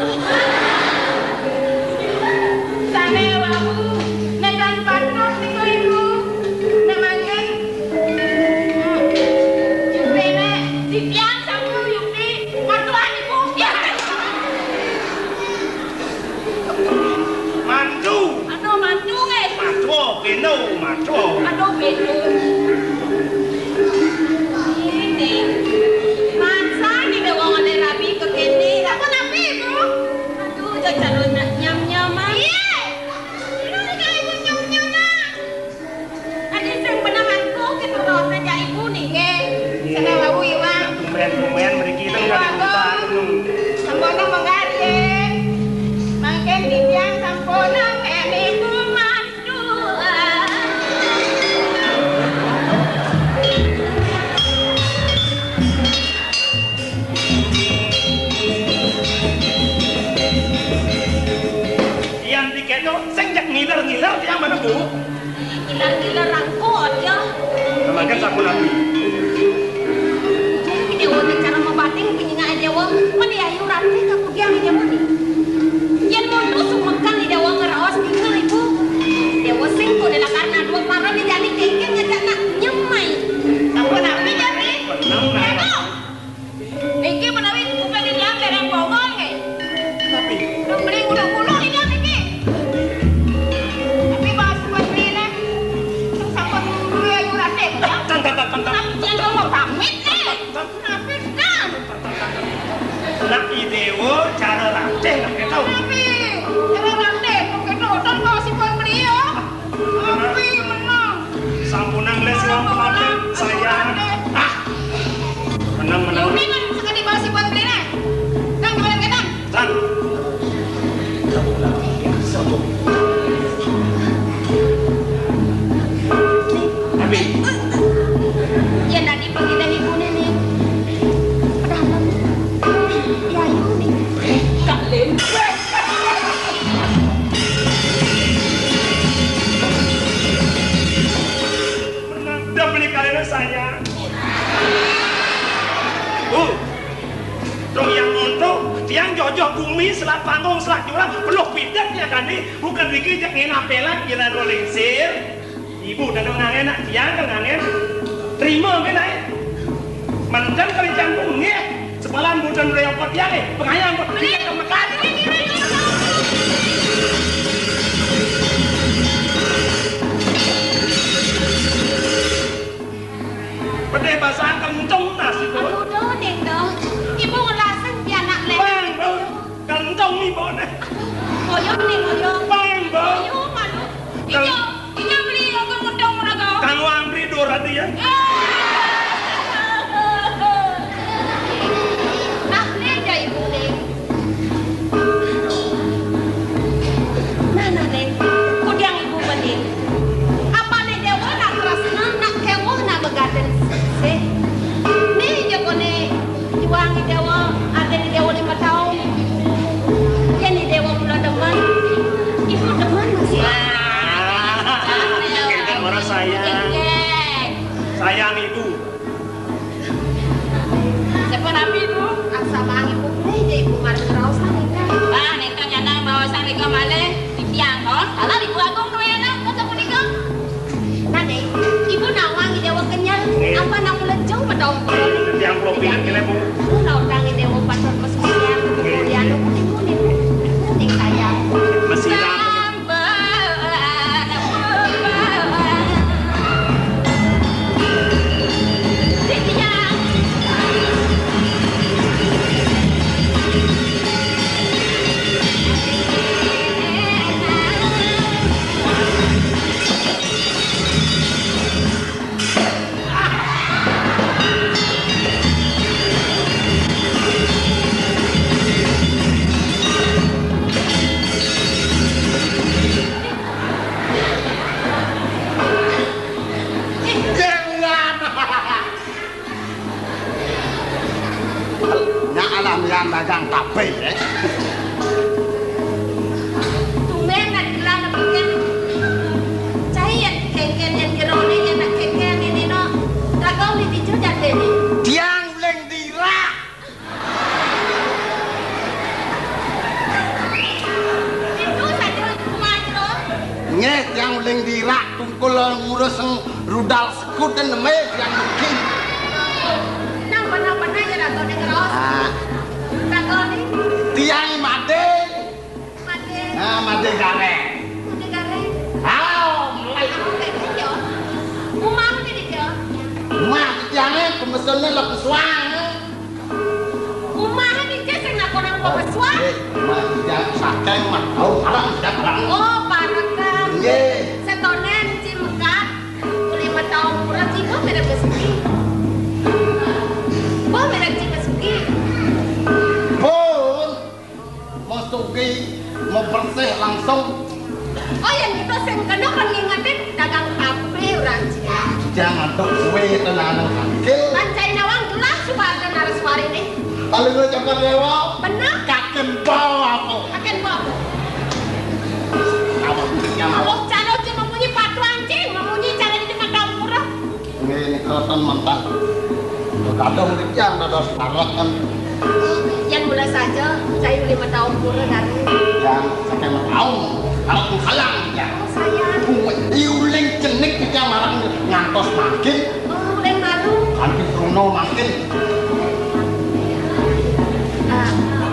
Sane wau, nekan patuh niku Ibu. Nek mangkin, Yupi nek, titiang sampun Yupi, mertuan Ibu. Ya. Mantu. Aduh, mantu, eh. Matua, beno, matua. Aduh, beno. Ini. Masa ini wong oleh rabi Yang jojoh bumi, selat panggung, selat jurang, penuh pidak ya kan nih. Bukan dikit jak ngena pelak, kira lingsir. Ibu dan ngangen, nak tiang kan ngangen. Terima kan naik. Mantan kali jangkung nggih. Semalam bukan reyong kot tiang eh. Pengayang kot tiang ke Mekar. Pedih basang kentung nasi tu. Aduh, doh, Ding, doh. Ibu ngelasin pianak leh. Bang, bang. Kentung ibu neh. Aduh, ngoyong, Ding, ngoyong. Bang, bang. Ngoyong, aduh. Ijo, ijo beli ogo ngedong meraga. Kang Wang beli dua ratus ya. Ah, leh, jai ibu, Ding. Nah, nah, Ding. Kudiang ibu bening. Apa ni dewa nak tresna, nak kewuh, nak begaden sih? Ni je ko ni, juang ni dewa, ada ni dewa lima tahun. Ya ni dewa mula demen. Ibu demen masih. Ah, ini orang sayang. Sayang ibu. Siapa nabi tu? Asa bang ibu ni je ibu mari raos lah ni kan. Ah, neta nyandang bawa sang rika maleh di tiang ko. Alah ibu agung tu ya nak, kata punika. Nani, ibu nawang ide wa kenyang. Apa nak mula jauh pada umur? Tiang kopi nak kena bu. Aku nak utang ide wa patut masuk tiang. Kemudian aku timbul ni. Ning sayang. Masih dah. Nya alam yang dagang tape, eh. Tumben nak gelar nak bikin. Cai yang kengken yang jerone yang nak kengken ini no. Ragau ni tijo jate ni. Tiang uleng dirak. Itu saja rumah jero. Nggih, tiang uling dirak tungkul ngurus rudal sekut dan neme tiang mungkin. Nang benar-benar ya raga ning raos. Ah. Raga ni. Tiang made. Made. Ah, made gareng. Made gareng. Ah, mulai. Aku kayak gitu. Rumah ni dia. Rumah tiang ni pemesonnya lek suang. Umah ni je sing nakonang pemesuan. Eh, umah ijang saking mah. Au, parang, ijang parang. Oh, parekan. Nggih. Setonen ci mekat, uli metaun pura ci bo merek besugi. Bo merek ci besugi. Pun, mau sugi, mau bersih langsung. Oh, yang itu sing kena kan ngingetin dagang tape urang Cina. Jangan tuh kue itu nanu kaki. Pancai nawang gelas suara naraswari nih. Kalau lu cakap dewa, benar? Kaken bawa aku. Kaken bawa aku. Apa yang mau? Kalau calo cuma munyi patuan cing, memunyi cara di depan dapur. Nggih, nika ten mantan. Kadang mriki yang dados parek kan. Yang mula saja, saya lima tahun pura dari. Yang saking lima tahun, kalau ku sayang ya. Oh, sayang. Kuwi iuling jenik kita marang ngantos mangkin. Oh, uling malu. Kanthi kruna mangkin. Ah,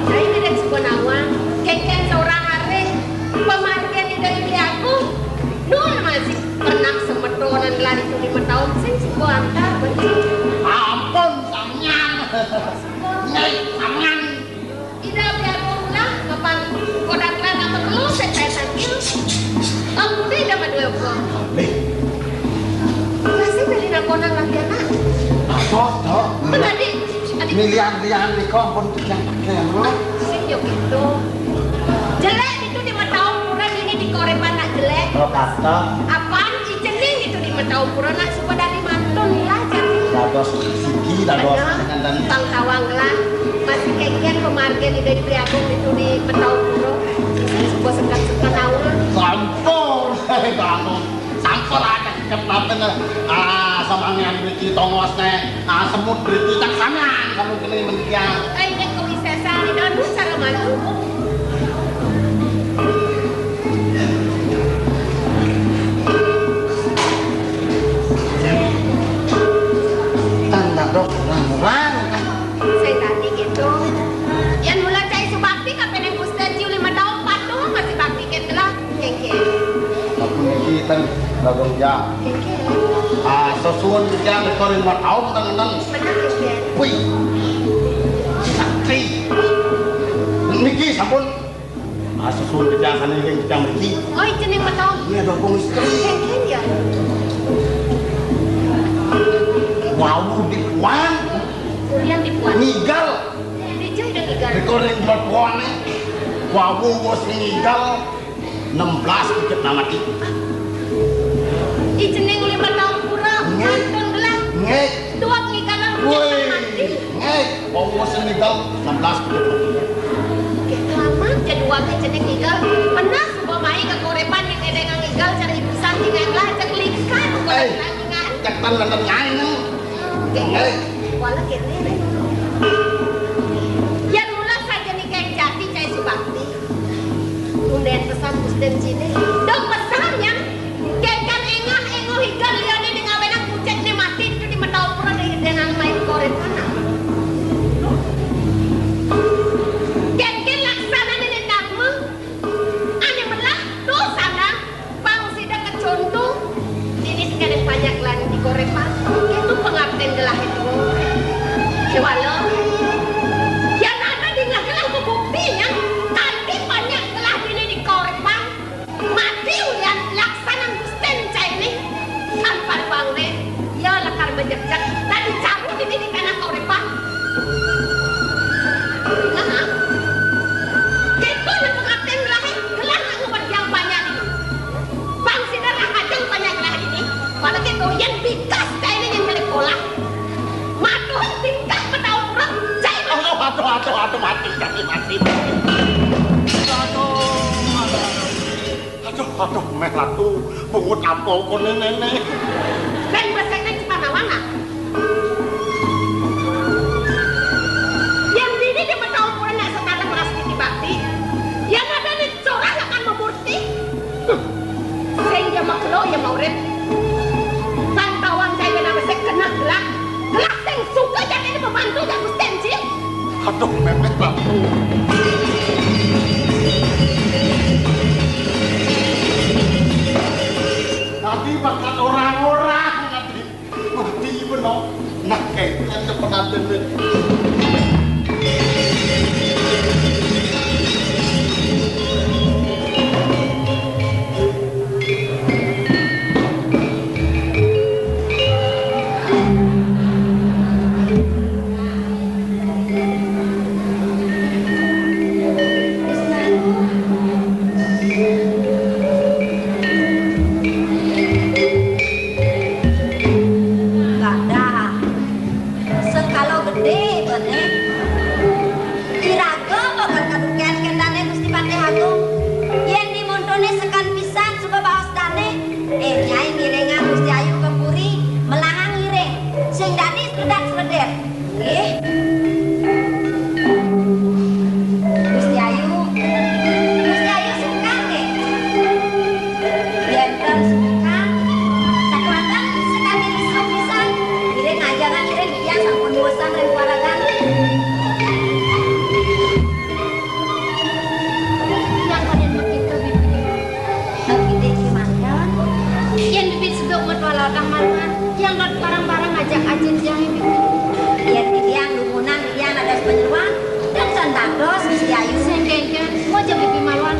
saya tidak suka nawang. Kengkeng seorang areh. Pemargen ida ibi aku. Nun masih pernah semetonan lari tu lima tahun sing suka antar benci. Ampun sampeyan. Nyai sampeyan. Ida ibi aku lah kapan kodak lan apa kelu sing saya sakit. Aku ni dah madua uga. Nih. Masih beli nakonan lagi anak. Apa, Dok? Menadi. Milihan-lihan nika ampun tiyang pakai, Mak. Sing yo gitu. Jelek itu di mata ukuran ini di korepan nak jelek. Oh, kata. Apaan ijening itu di mata ukuran nak suka dari mantun lah jadi. Dados siki, dados. Ada. Dengan dan bang tawang lah. Masih kekian pemargen ide ibu aku itu di mata ukuran. Sing suka sekat-sekat awal. Sampun, hei, bangun. Sampun aja kenapen, ah, sampeyan mriki tongosne, ah, semut mriki cak sampeyan kamu kene mendhiang. Ai nek kewisesan ida nu cara Tanda dok orang-orang. Saya tadi gitu. Yang mula cai subakti kape neng Gusten ciu lima tahun patung masih bakti gitu lah. Kengke. Aku niki tan bagong ja. Kengke. Ah, sesuun ja rekorin mataun tanganan. Benar, kengke. Wih. Sakti. Niki sampun. Ah, sesuun ja sane ring ja mriki. Oh, ijen yang mataun. Iya, bagong istri. Kengke ya. Wau, dipuan. Yang dipuan. Ngigal. Dija udah ngigal. Rekorin mataun. Wau, bos ngigal. Enam belas kejep nama ti. Ijen yang lima tahun pura, nggih. Kantun gelah. Nggih. Dua pengigalan punya woi, mati. Nggih. Wong wis meninggal enam belas kejep mati. Oke, selamat. Jadi dua ijen yang ngigal. Pernah coba main ke korepan yang ada yang ngigal cari ibusan tinggal lah, cek likan, eh, bukan ingat. Cepetan nonton nyanyi. Oke. Nggih. Wala kene. Yang mula saja nikah yang jati cai subakti. Tunden pesan Gusten cine. Dong pesan yang kekan engah engoh ikan liane di ngawenan kucek ni mati itu di mataun pura di dengan main koret mana. Kenken laksana nenek dharma. Ane melah dosa dah. Pang sida kecuntung. Dini sekadang banyak lagi di korepan. Itu pengabden gelah itu. Kewala. Yang ada di ngagelah buktinya. Kanti banyak gelah dini di korepan. Mati ulian laksanan Gusten cai ni. Tanpa ruang ne. Ia lekar bejek-jek. Tadi cabut ini di tanah korepan. Nah. Keto yang pengabden gelah. Gelah nak ngubat yang banyak ni. Bang sida rahajeng panjang gelah dini. Malake doyan bikas kaine yang beli pola. Matuh tingkah petau urang, cai mati. Aduh, aduh, aduh, aduh, mati, mati, mati, mati. Aduh, aduh, aduh, meh latu, bungut apa kone nenek? Ben besek neng Panawan, ah. Yang dini di petau urang nak sekadang meras titi bakti. Yang ada ni corah akan memurti. Sing ya makelo ya maurip. Tan tawang cai kena besek kena gelak. Gelak sing suka jadi ini pembantu jak Gusten ji. Aduh, mepet batu. Tadi bakat orang-orang tadi. Mati beno. Nah, kayak kan pengantin. Sekala gedé bené. Iraga bakal kadukén kéndané Gusti Patih Agung. Yén dimuntuné sekan pisan suba baos dané. Eh, nyai ngiringang Gusti Ayu ka puri, melahang ngiring. Sing dadi sledak-sledit. Nggih. Gusti Ayu, Gusti Ayu sungkan nggih. Yén ten sungkan, sakuatan sakadi risau pisan. Iring aja kan iring, titiang sampun bosan ring kuaragan. Tiang kadén makita, Bibi. Bibi kémanten. Yén Bibi seduk metualatang manuan, tiang dot bareng-bareng ajak ajin tiang, Bibi. Yén titiang dumunang Yang ada sepenyeruan dan santados Gusti Ayu. Sing kéngkén, moja Bibi maluan.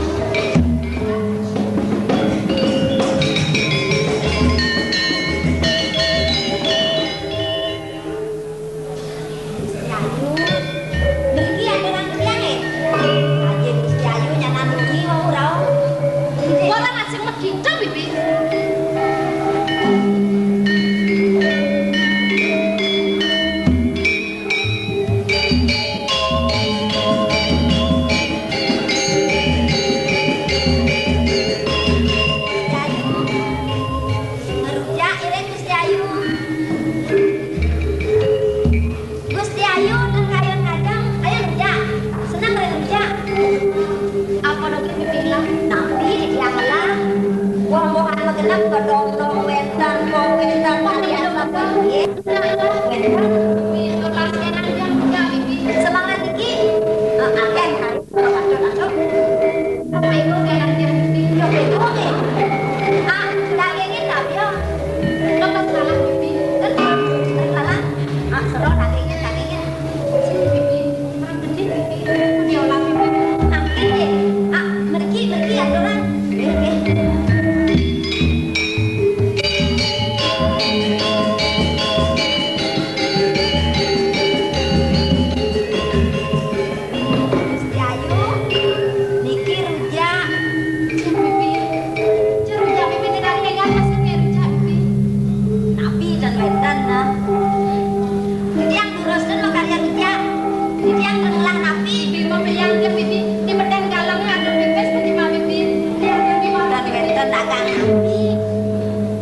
Yang dia bibi, di beden galangnya ada pipis, di ma bibi. Dia, dia, dia, dan wénten dagang ati.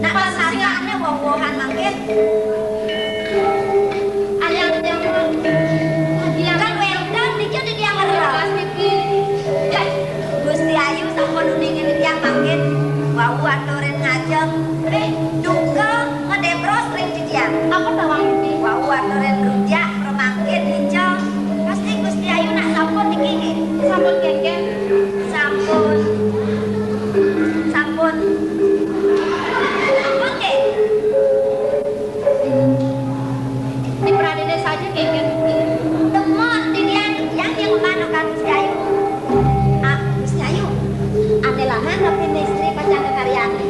Nak pas sing ane woh-wohan mangkin. Ayang, ayang, ayang. Kan wénten, niki di tiang ngeres. Gusti Ayu sampun uningin tiang mangkin. Wau aturin ngajeng. Eh, duka ngedebros ring titiang. Apa tawang ini? Wau aturin rujak, remangkin, hijau. Pasti Gusti Ayu nak sampun niki nggih. Sampun, Kengken. Sampun. Sampun. Sampun, nggih. Di pradene saja, Kengken. Temon, titiang, yang, yang mana kan Gusti Ayu? Ah, Gusti Ayu. Ane lanang tapi istri pacang kekaryane.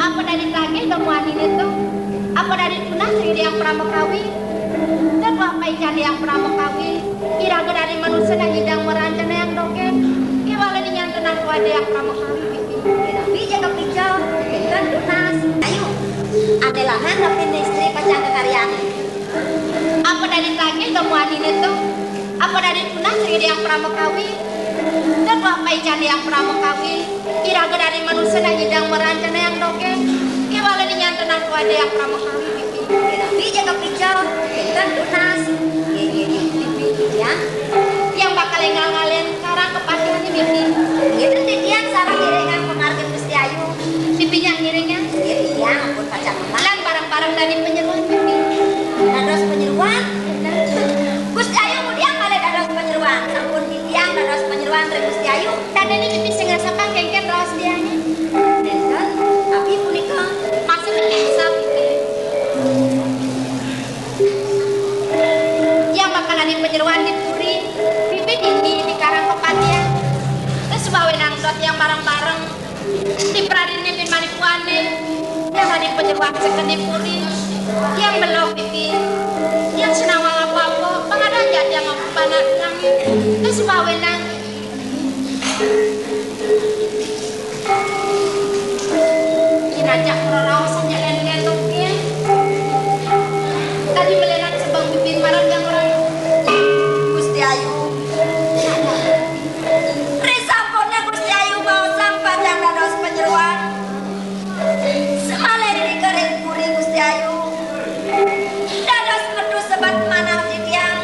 Apa dadi tagih domuan ini tuh? Apa dadi tunas ring Hyang Pramakawi? Tetu apa ican Hyang Pramakawi? Iraga dadi manusa nang nyidang marancanayang dogén. Kéwala nyantenang tuah Hyang Pramakawi, Bibi. Napi ja kapica, pinten tunas. Ayu, ane lanang napi istri pacang kekaryane. Apa dadi tagih domuan ini tuh? Apa dadi tunas ring Hyang Pramakawi? Tetu apa ican Hyang Pramakawi? Iraga dadi manusa nang nyidang marancanayang dogén. Kéwala nyantenang tuah Hyang Pramakawi, Bibi. Napi ja kapica, pinten tunas. Nggih, nggih, nggih, Bibi, ya. Yang bakal énggal ngalian karang kepatihan, Bibi. Nggih, titiang sareng ngiringang pamargin Gusti Ayu. Bibi nyak ngiringang? Nggih, iya, ampun pacang. Lan bareng-bareng dadi panyeroan, Bibi. Dados panyeroan? Bener. Gusti Ayu ngudiang malih dados panyeroan. Sampun titiang dados panyeroan ring Gusti Ayu. Dadi niki Bibi sing ngrasakang Kengken raos diane. Nénten, tapi punika maksud Kengken sab, Bibi. Yang bakal dadi panyeroan di puri, Bibi niki di karang kepatihan. Terus bawa nang dot yang bareng-bareng. Di pradine bin manipuane, yang dadi panyeroan sekeni puri, yang belog Bibi, yang sinawang apa-apa, pang ada aja yang panak nangis. Terus bawa nang. Inajak merorau saja lén-lén tuh, ya. Tadi melihat sebang Bibi marang yang orang. Gusti Ayu. Risampune Gusti Ayu baosang pacang dados panyeroan. Semalih ring puri Gusti Ayu. Dados metu sebet manah titiang.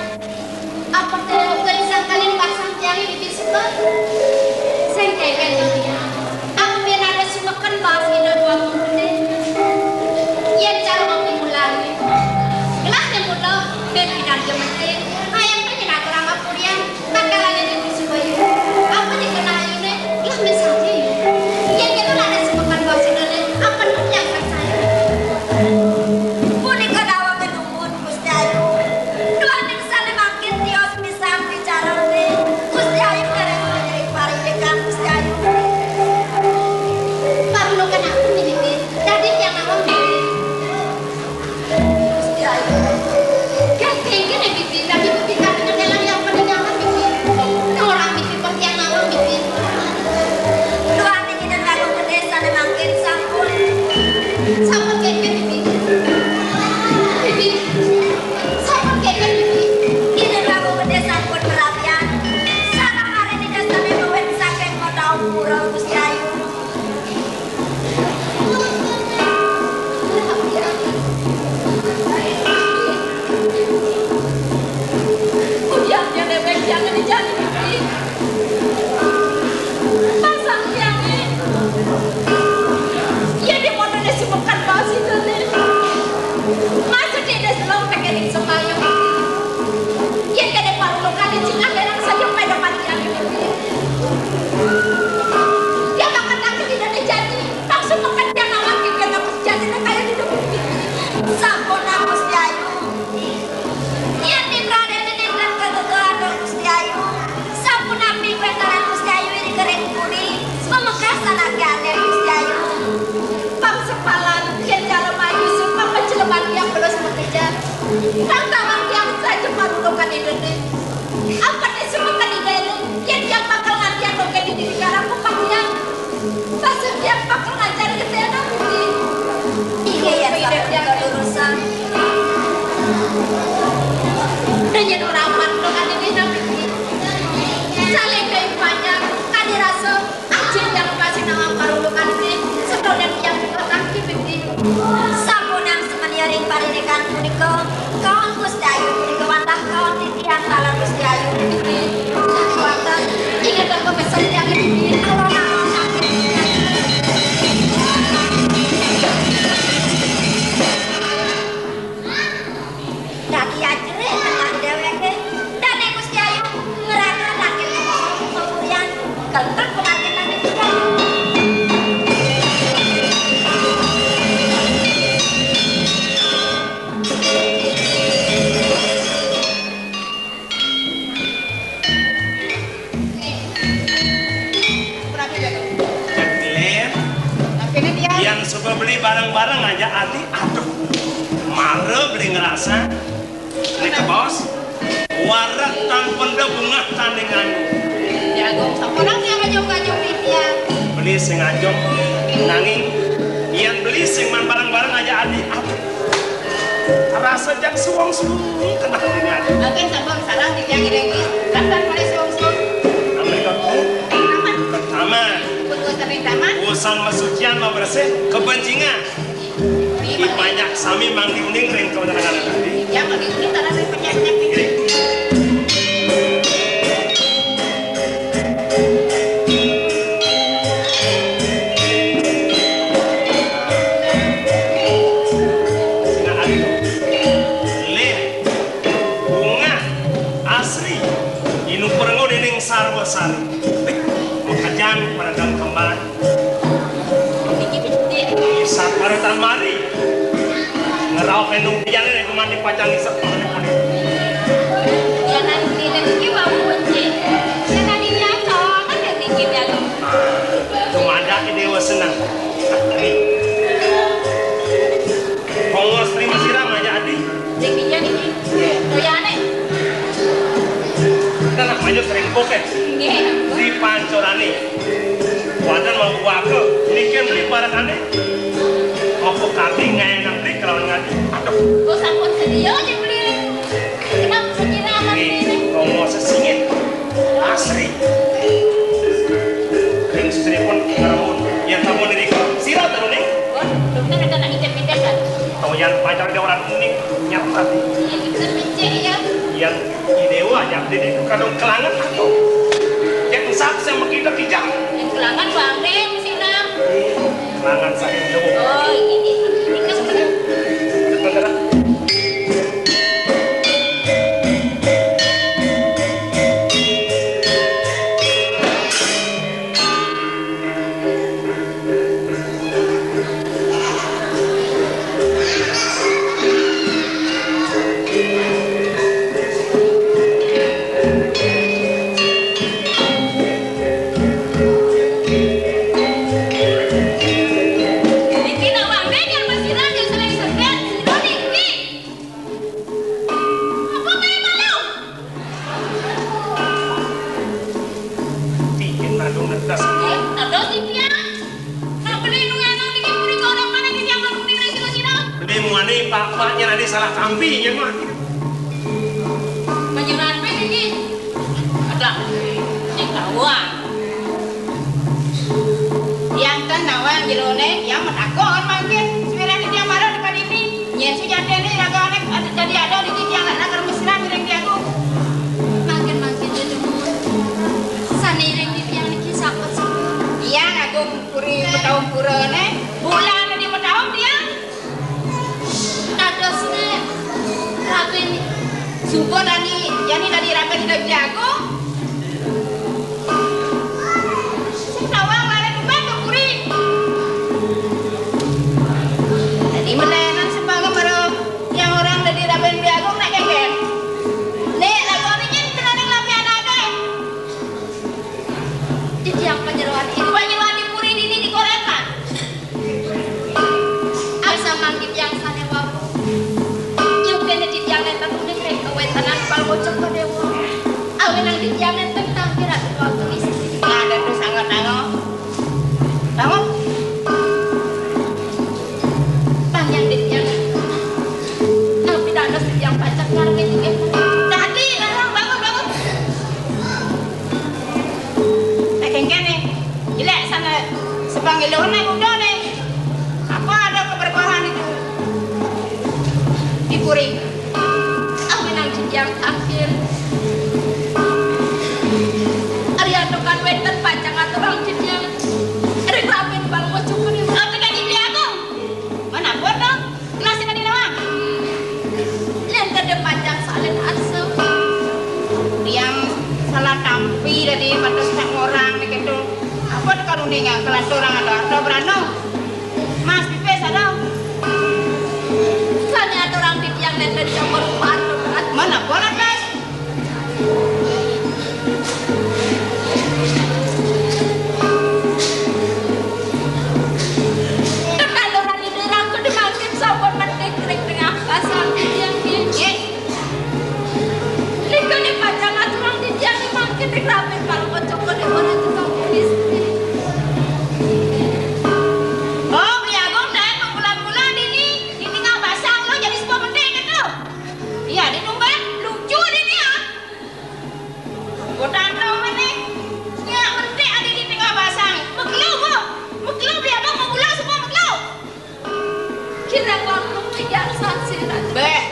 Apa té uga disangkanin pasang tiangé Bibi sebet? Sing kéngkén to tiang. Apa pian ada sumeken baos Ida Dwagung Gedé? Yén cara ngopi mulané. Gelah nyembulo, ben pinarja menting. Hayang té nyenaturang kapurian. Bakal ane di Gusti Bayu. Apa di kena ayune? Lah, misalnya ya. Yang itu ada sepekan bos itu nih. Apa tuh yang percaya? Punika dawang nuwun Gusti Ayu. Duaning sane makin tios pisan bicarane. Gusti Ayu ngarep menjadi pariwikan Gusti Ayu. Parno kan aku ini, Bin. Dadi yang awam, Bin. Gusti Ayu. Kan pengen ya, Bibi, tapi Bibi tak mengenal yang peninggalan, Bibi. Nah, orang Bibi pasti yang awam, Bibi. Tuhan ini dan lagu gede sana makin sampun. Sampun kengken, Bibi. Bibi. Sampun kengken, Bibi. Ini lagu gede sampun perhatian. Sana hari ini dasarnya duit saking modal pura, Gusti Ayu. Udiaknya dewek jangan dijani, Bibi. Pasang tiangnya. Iya, di motornya si mekan bawa situ nih. Masuk dia selong pakai di sembayang, Bibi. Yén kéné parulukan di cingak, dereng saja pada mati ati. Dia bakal takut tidak terjadi. Langsung makan dia nawar ke dia dapat jadi kaya di dukun. Sampun, Gusti Ayu. Yén di pradene nindang kegegehan Gusti Ayu. Sampun, napi kuentanan Gusti Ayu ini kering puri. Pamekasan ati alit Gusti Ayu. Pang sepalan, yén cara maju, sumpah penceleban yang belum mengejar. Kang tawang tiang saja parulukan idene. Apa desa makan idene? Yén tiang bakal ngantian dogen di diri kala kupang tiang. Pasir tiang bakal ngajar ke tiang nanti. Iya, iya, tiang bakal urusan. Dan yén orang mantu kan ini nanti. Nika wantah kaon titiang taler Gusti Ayu. Wantah. Inget aku pesen tiang niki. Alon-alon sakit. Dadi ajerih tengah déwéké. Dané Gusti Ayu ngrasa sakit kepurian. Kentek penyakit Gusti Ayu. Jadilen, yang suka beli barang-barang aja ati, aduh, mara beli ngerasa. Nika bos, wareg tan penda bungah tan nganggo. Ya, Agung, sampun nang tiang ngajung-ngajung titiang. Beli sing ngajung, nanging yang beli sing man barang-barang aja ati, aduh. Rasa jak suwung-suwung keneh dene ati. Mangkin sampun sareng titiang ngiring. Kapan mulai suwung-suwung? Amrih kok. Taman. Taman. Putus sering taman. Urusan masucian, mabersih, kebencingan. Di banyak sami mangdi uning ring kewenangan tadi. Ya, mangdi uning tanah ring penyakit. Ngiring. Sing ati to. Lih, bungah, asri, inuperenga dening sarwa sari. Wih, makejang pada dalam kembar. Isap pada tan mari. Ngeraup endung pian nek mandi pacang isep. Yan niki wau kunci. Sing tadi nyata, kan niki dalu. Tumadak dewa seneng. Kongos terima sirah aja adi. Sing dija niki. Toyane. Kita nak maju sering poke. Nggih. Di pancorane. Wadan mau buaka. Niki beli parakane. Mau kaki ngae nang beli kelawan ngaji. Aduh. Kok sampun sedia aja beli. Kenapa sekira amat ini? Kongos sesingit. Asri. Ring sestripun ngeremun. Yang kamu diri sira teruning. Wah, dokter ada nak ngidep-ngidep kan? Tau yang pacar dia orang uning nyata. Iya, dokter becek ya. Yang idewa yang diri itu kadang kelangan atau yang sab sama kita tidak. Yang kelangan bangke mesti nang. Kelangan saya jauh. Oh, ini. Ini kan bener. Bener. Niki nak wangge yang masih raja selai segan, sira niki. Apa kaya malu? Bikin aduh ngetes. Eh, terus iki ya. Nak beli nunganang niki puri korek mana niki yang nunung ning sira-sira? Beli muani pak-pak yen ade salah tampi yen mah. Panjenengan pe niki. Ada. Sing tawang. Yang ten nawang jerone, yang metakon mangkin. Semiran iki yang marah depan ini. Yen sujatine ragane ada dadi ada di titiang nak nakar mesra miring di aku. Mangkin-mangkin ya, Jumur. Sane ring titiang niki sampun sepuh. Iya, aku puri metaun purane. Bulan di metaun dia. Kadosne Raden Subo tani, yani tadi rapat di aku. Sing tawang lare tumbas ke puri. Dadi menenan sembangem karo yang orang dadi raben biagung nek kengken. Nek lagu niki tenaning lapian ade. Titiang panyeroan ini. Panyeroan di puri dini di korepan. Asa mangkin yang sane wau. Yogene titiang nenten uning ring kawentenan pangocok dewa. Awenang titiang nenten tangkir ati waktu isi. Ada tuh sangat tango. Tango. Panjang titiang. Tapi dados titiang pacak ngarep itu ya. Tadi, Larang, bangun, bangun. Nek kengkene, jelek sana sepanggil lorne kudone. Apa ada keberkahan itu? Di puri. Ah, menang Yang akhir. Ari antukan wénten pacang aturang titiang ring rabin palungguh cukup. Aturang Ida Agung. Manapa to? Gelasé tadi nawang. Yén tadi pacang salin arsa. Tiang salah tampi tadi, pantes tak ngorang nih gitu. Apa tuh kalau nih nggak kelanturang ada, ada berano? Mas, pipis ada. Sané aturang titiang nénten coba rupa. Manapa lantas? Tetanduran ini rangku dimangkin sampun mending ring tengah pasar titiang, nggih. Nggih. Nika ni pacang aturang titiang mangkin ring rabin palungguh cukup ning ora tukang kumis. Oh, Beli Agung, naik mula-mula dini, di tengah basang lo jadi sebuah penting gitu. Iya, di tumben, lucu dini ya. Gua tantang mana? Nyak mentik ada di tengah basang. Mekelo gua. Mekelo Beli Agung mau gula semua mekelo. Kirang waktu tiga saksi. Beh.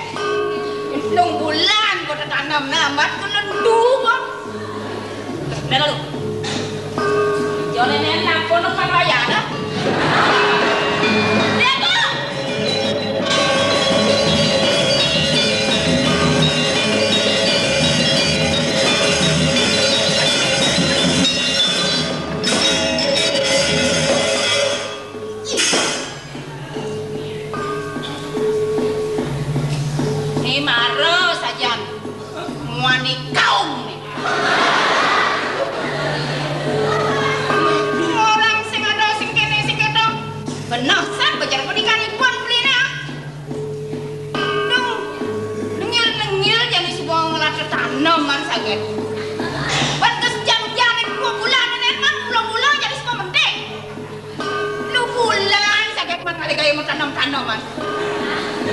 Nung bulan gua tetanam namat gua lendu gua. Nah, lalu. Jolene nak kono kan wayah dah. Bego. Ni mara sajan muani kaum ni. Orang sing ada sing kene sing keto. Benah san bajar pendidikan ibuan beli ni, ah. Duh, nengil-nengil jani si bawang ngelah tanaman saget. Ban kesejam-jam ni dua bulan ni, man, bulan-bulan jani si bawang mentik. Lu bulan saget man kali gaya mau tanam-tanaman.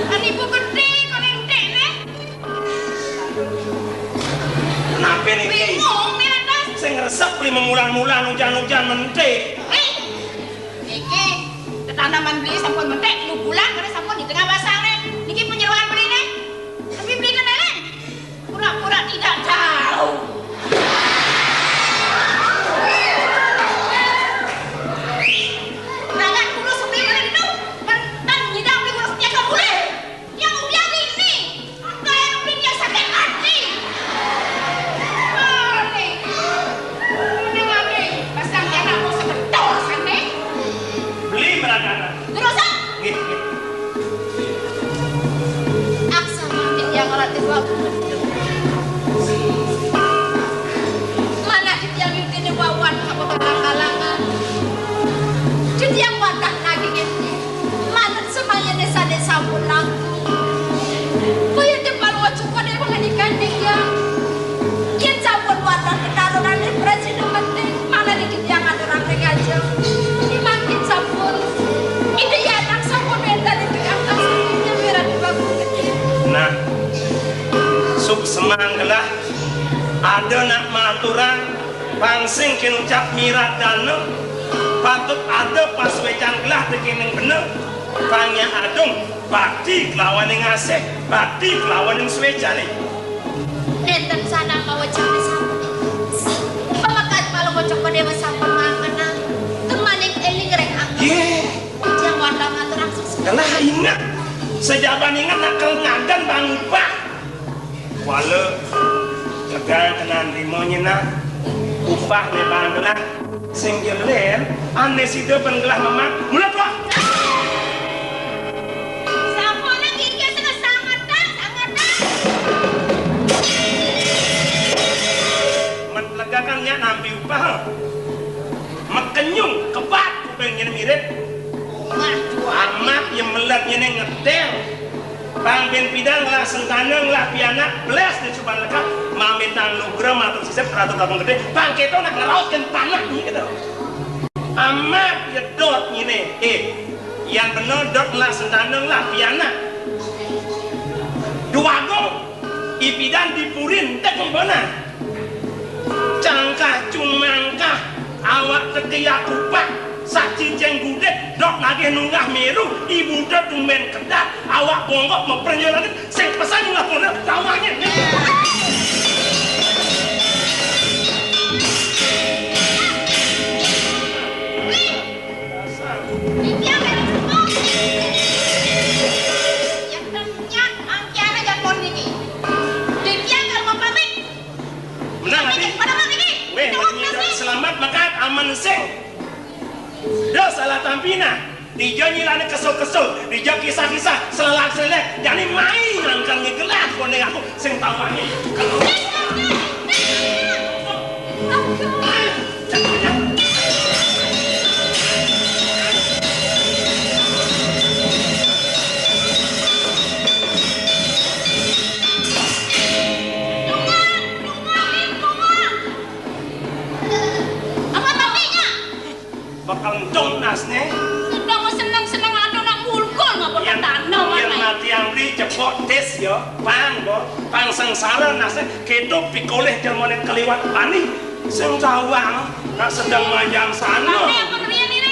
Kan ibu gede, kau nentek, neh. Kenapa ni, Ki? Bingung, ni, lantas. Saya ngeresep beli memulang-mulang, hujan-hujan, mentik. Eh, niki, tetanaman beli sampun mentik, lu bulan, kena sampun di tengah basang, neh. Niki penyeruan beli, neh. Tapi beli, neh, neh. Pura-pura tidak tahu. Jangan kurus seperti mana itu. Kan, kan nyidang beli kurus tiap bulan. Yang udah ini, kayak beli yang sakit hati. Boleh. Udah ngambil, pasang anak mau sebetul sana. Beli meragana. Terus, ah? Nggih, nggih. Aksa mati yang ora tiba. Mana titiang yutine wawan apa kalang-kalangan. Titiang wadah lagi ngene. Manut semayane sane sampun langkung. Kaya tepal wajukane mengendikan titiang. Yen sampun wadah ketarunane presiden penting, malah iki titiang aturang ring ajeng. Mangkin sampun. Ide ya anak sampun wenten ing tengah kasih nyemiran di bangku gedhe. Nah, suksemang gelah ada nak maturang pang sing kinucap mirat dana, patut ada pasuecan gelah tekening bener, pang nya adung bakti kelawaning asih, bakti kelawaning suecane. Nenten sanang mawecane sampun. Pamekat palungguh Cokor Dewa sampun mangenang. Temaning eling ring angga. Nggih. Yang wanda maturang sukses. Telah inget. Sejaban inget nak kel ngadan bang upah. Wala tegang kenan lima nyenak. Upah ne bang gelah. Sing jeler, ane sida pen gelah memak. Mula tua. Sampun nang kiki sing sangetan, sangetan. Men legakan nyak nampi upah. Mekenyung kebat kuping nyene mirip. Amat ye melet nyene ngetel. Pang ben pidan ngelah sentana ngelah pianak belas di suban lekap mamitang nugra matur sisip ratu kapung gede. Pang keto nak ngerautkan panak ni keto. Amat ye dot nyene. Eh, yang bener dot ngelah sentana ngelah pianak. Duagung ipidan dipurin tek ngibana. Cangkah cumangkah, awak tekiak kupak, saci ceng gudeg, dot nagih nunggah miru, ibuda tumben kedah, awak bonggok meprenjel langit, sing pesan nunggah pona, tawanya. Mensing. Dah salah tampina. Dija nyilane kesul-kesul, dija kisah-kisah, selelak-selelek, jani mai ngangkang ngegelah konde aku sing tawani. Apa tapinya? Bakal entung nasne. Sudah mau seneng-seneng ada nak ngulkul ngapa yen, yen mati amri cepok tis ya, pang bo, pang sengsara nasne, kedo pikolih jelmane keliwat bani, sing tawang nak sedang manjang sana. Bani apa kalian ini?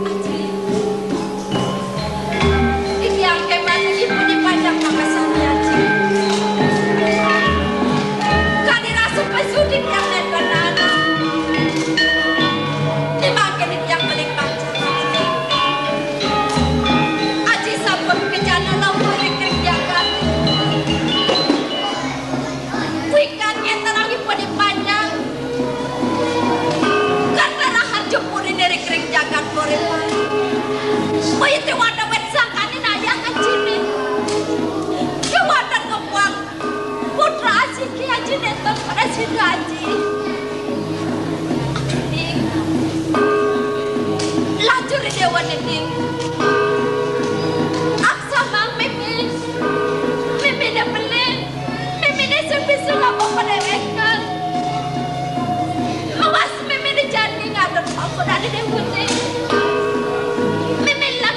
Aji, iki angke mati iki punya panjang makasane, Aji. Kade rasa pesudik yang netenan. Timbangke iki yang paling panjang, Aji. Aji sampun kejana lampah ring jagat. Wikan yen terangipun panjang, kata rahan jempur ring ring jagat Pariman. Boya te wanda wet sangkane nayah ajine. Kewatan ngebuang putra asiki ajine ten pada sida aji. Ning, lajur dewa ning. Aksa mang mimi, mimi de pelin. Mimine sing bisa ngapa padewekan. Awas mimine jani ngadep apa dadi dewene. Mimi lek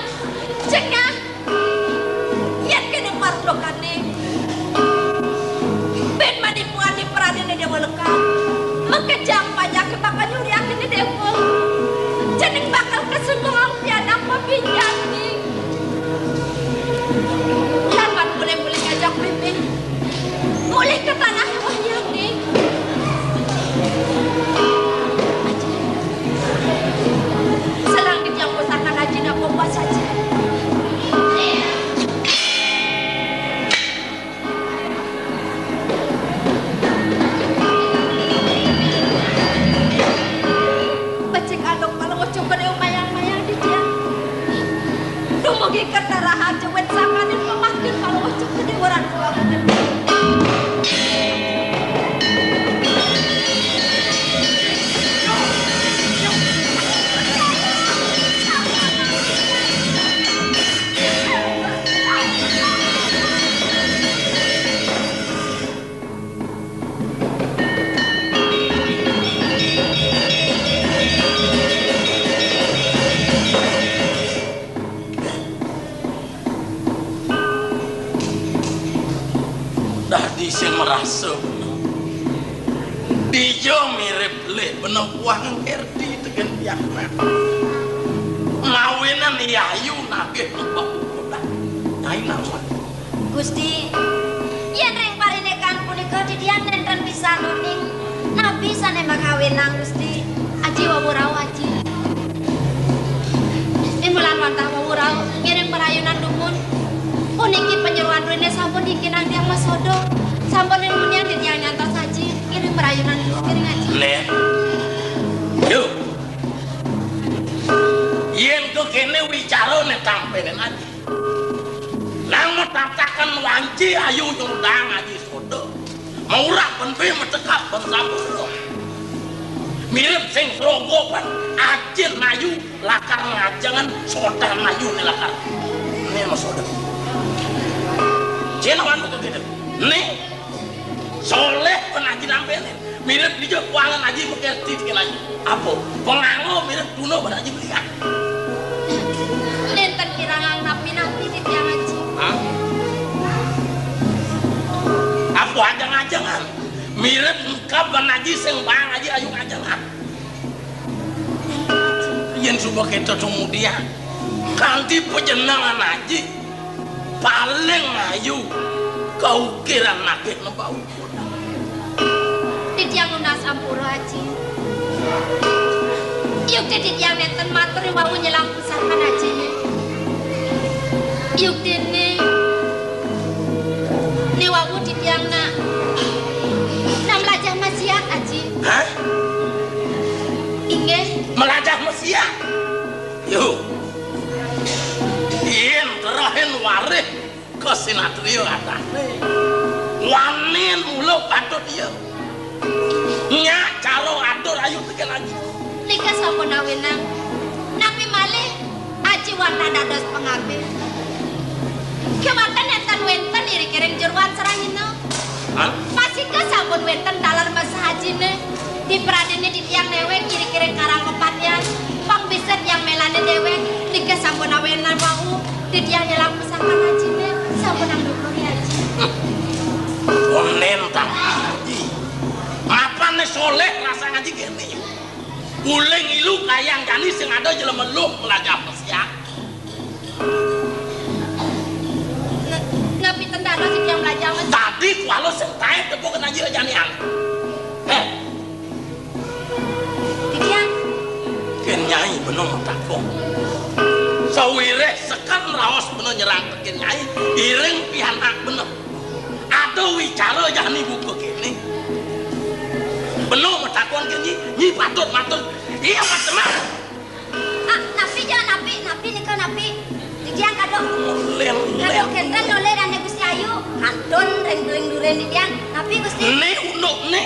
cengah. Yen kene parlokane. Ben manipuani pranine Dewa Lekah. Makejang panyake bakal nyuriakene dewa. Jeneng bakal kesungguh pianak pepinjani. Lawan mulih-mulih ngajak mimih. Mulih ke tanah wayang ning. Selang di tiang pusaka rajin apa puas aja. Becik alung kalau coba deh mayang-mayang di dia. Dumugi kerta rahaja wit sakaning pemakin kalau coba deh orang tua. Dadi sing merasa bener. Dija mirip lek bener wang R D. Yen pianak. Mawinan Yayu nagih nembak ukuran. Nyai naon? Gusti, yen ring parindikan punika titiang nenten pisan uning napi sane makawinang, Gusti. Aji wau rauh, Aji. Ing bulan wantah wau rauh ngiring marayunan dumun. Puniki panyeroan rine sampun dikinang tiang masodo. Sampun ring munian titiang nyantos Aji ngiring marayunan dumun, ngiring Aji. Nen. Yuk. Yen kekene wicarane tampenen Aji. Nang matataken wanci ayu nyundang Aji soda. Maurah ben be matekap ben sampura. Mirip sing srogopan Ajin ayu lakar ngajengan soda ayu ne lakar. Ne masoda. Cina wan buka gitu. Ne. Soleh pun Aji nampenin. Mirip dija kuangan Aji mekesti dikit lagi. Apa? Pengango mirip tuna pada Aji melihat. Nenten kirangan napi-napi di tiang Aji. Hah? Apa ajeng-ajengan? Mirip engkap ban Aji sing bang Aji ayu ngajengan. Yen suba kita kemudian kanti pajenengan Aji paling ayu kaukiran nagih nebau. Titiang nunas ampura, Aji. Yukti titiang nenten matur wau nyelang pusaka Aji. Yuktine ne wau titiang nak nak melajah maksiat, Aji. Hah? Inggih. Melajah maksiat? Yo. Yen terahin warih ka sinatria atane. Wanin mula patut iya. Nyak cara atur ayu tekan Aji. Nika sampun awinang. Napi malih Aji wantah dados pangabih. Kemanten enten wenten iri-kiring jeroan serahina. Hah? Pasika sampun wenten taler mesah Ajine. Dipradene titiang newek iri-kiring karang kepatian. Pang bisa tiang melane dewek. Nika sampun awinang wau. Titiang nyelang pusaka Ajine, sampun nang dukung ya, Aji. Onen tang Aji. Mapane soleh rasa ngaji kene. Uling ilu kayang jani sing ada jelema luh melajah mesiak. Na-, napi ten dados titiang melajah mesiak? Tadi kualo sing taek tepuk ngaji janian. Heh. Titiang. Ken Nyai bena matakon. Sawireh seken raos bena nyerang teken Nyai, iring pianak bena. Ada wicara jani buka kene. Bena matakon ken Nyi, Nyi patut matur. Iya, Mas Teman. Ah, napi ja, napi, napi nika napi? Titiang kado. Lel, lel. Kado kenten oleh Dane Gusti Ayu. Kantun ring during duren titiang. Napi Gusti? Ne unduk ne.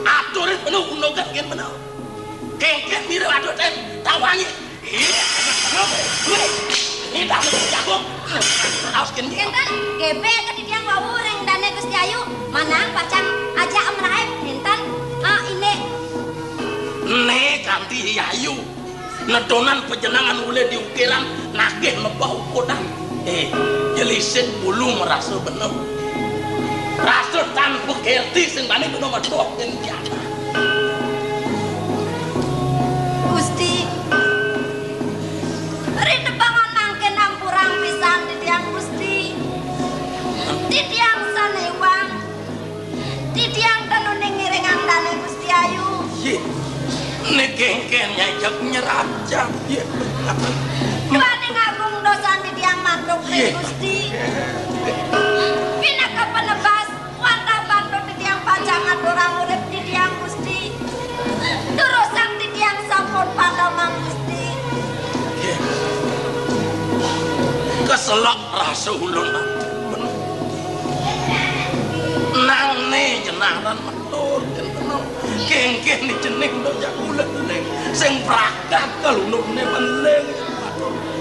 Aturin penuh undukan ken penuh. Kengken mira aduh ten. Tawangi. Iya. Ini dah mesti jago. Awas ken. Kenten, gebe ke titiang wau ring Dane Gusti Ayu. Manang pacang aja amraib. Kenten. Ah, ini. Ne kanti Ayu. Nedonan pajenengan ulih diukiran nagih mebah ukudan. Eh, jelisin bulu merasa bener. Rasa tanpa kerti sing bani bener medok yen jana. Gusti, ri tepangan mangkin ampurang pisan titiang Gusti. Titiang sane iwang. Titiang ten uning ngiringang Dane Gusti Ayu. Yé, né kénkén nyai jag nyerajang. Yé. Duaning agung dosan titiang mantuk ring Gusti. Pinaka penebas, wantah pantun titiang pacang ngaturang urip titiang Gusti. Durusang titiang sampun patemang Gusti. Yé. Keselak rasa ulun. Nang né jenaran matur kénten. Kénkén né jening dojak ulun né sing pragat kalunukné beling.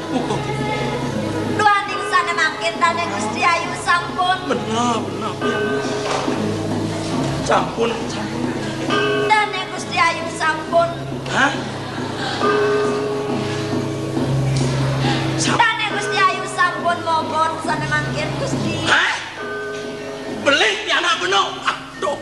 Uga duaning sané mangkin Dané Gusti Ayu sampun. Bener, bener, pian. Sampun, sampun. Dané Gusti Ayu sampun. Hah? Sam- Dané Gusti Ayu sampun mogot sané mangkin Gusti. Hah? Beling pianak beno. Aduh.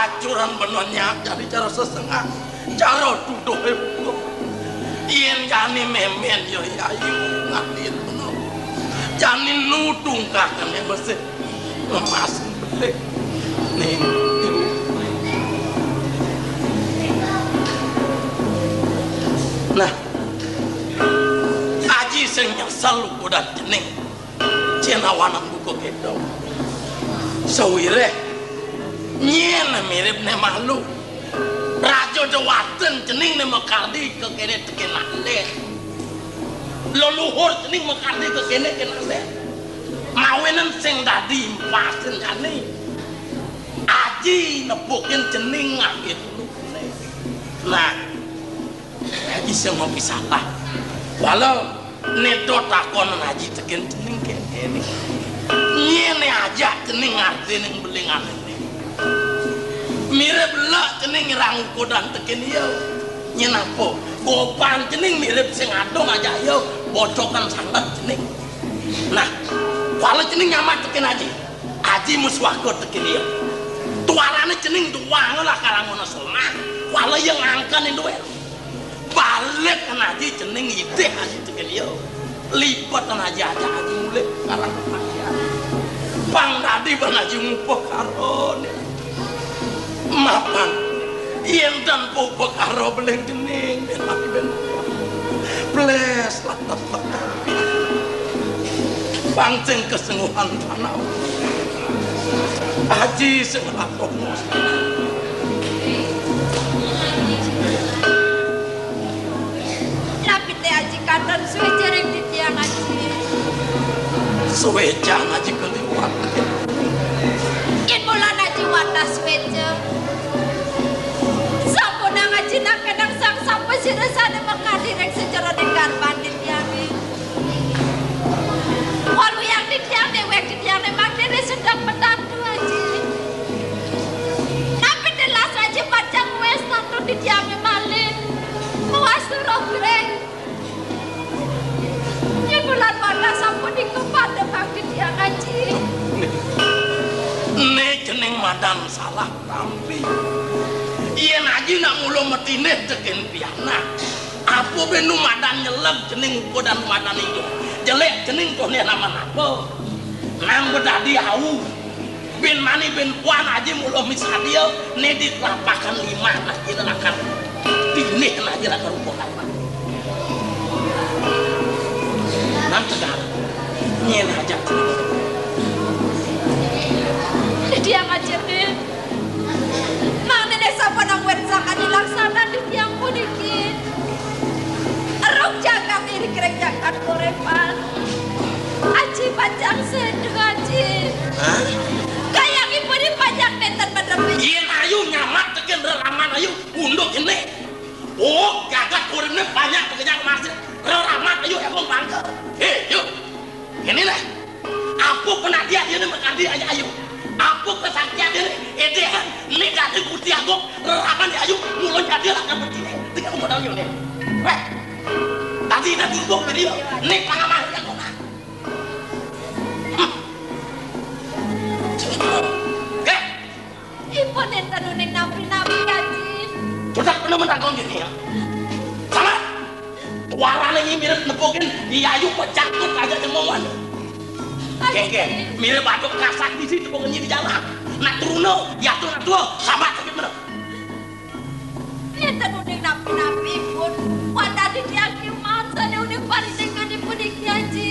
Acuran bena nyak jani cara sesengah, cara tuduhé buka. Yén jani mémén ya Yayu ngadin bena. Jani nu tungkakan yang bersih. Lemas belik. Ning. Nah. Aji sing nyesel udan cening. Cén awanan buka kéto. Sawiréh nyén mirip né malu. Raja déwaten cening né makardi ka kéné tekén aléh. Leluhur cening makardi ka kéné tekén aléh. Mawinan sing dadi empasin jani. Aji nepukin cening nganggé dulu. Nah, Aji sing ngopi salah. Walau né to takonan Aji tekén cening kéné. Nyén né ajak cening ngarti ning belingan ené. Mirip lek cening nyerang ukodan tekén ia. Nyén apa? Gopan cening mirip sing adong ajak ia, bocokan sanget cening. Nah, kuala cening nyambat tekén Aji. Aji mesuaka tekén ia. Tuarané cening duang lah kalangan somah. Kuala ia ngangken indué. Balik kan Aji cening idih Aji tekén ia. Lipat kan Aji ajak Aji mulih karang pangkian. Pang dadi ban Aji ngupekara. Mapan. Yén tan upekara beling cening, ben mati ben. Blés, lantas lantas. Pang sing kesengguhan panau. Aji sing atos. Napi té Aji katon suéca ring titiang Aji? Suéca Aji kaliwat. Yén bulan Aji wadah suéca. Sampunang Aji nak kenang sang sapa sira sané makadi ring sajeroning garban titiangé. Waluyang titiang déwék titiangé mangkin sedeng petatu Aji. Napi telas Aji pacang wés tantu titiangé malih. Puas suruh breng. Yén bulan wadah sapunika pada bakti tiang Aji. Né cening madan salah tampi. Yén Aji nak mula matinih tekén pianak. Apa bé nu madan nyeleg cening ukodan madan ijo. Jelék cening toh né naman apa? Nang bedadi au. Bin mani bin puan Aji mula misadia, né di telapakan lima nah kira lakar. Tinih nah kira lakar rupa kapan. Nang tegar. Nyén aja. Dia ngajar deh. Mangda né sampun angwén sangkan dilaksana di tiang puniki. Eruk jagat iri kering jagat korepan. Aji pacang séda, Aji. Hah? Kayangipun pacang nénten bener. Yén ayu nyamat tekén reraman ayu, unduk kéné. Oh, jagat uripné banyak pekerjaan masih. Reraman ayu emang bangga. Hé, yuk. Kéné nah. Apa penadian dia ni makadi ayu-ayu. Apa kesaktian dia ni? Édéhan, ni dadi Gusti Agung, reraman dia ayu, mula jadi lah kan begini. Tiga modal ni. Wéh. Tadi nak timbuk tadi, ni pangamah dia kok. Hmm. Oké. Ipun nénten uning napi-napi, Aji. Budak bener mentakon gini ya. Sama. Warané ini mirip nepukin, iya ayu pecakut aja jemuan. Kéngkén, mirip aduk kasak di situ pokoknya di jalan. Nak turun lo, ya tuh nak tuh, sama sakit bener. Nénten uning napi-napi pun. Wadah di tiang kiuman, sané uning paritingkan ipun iki, Aji.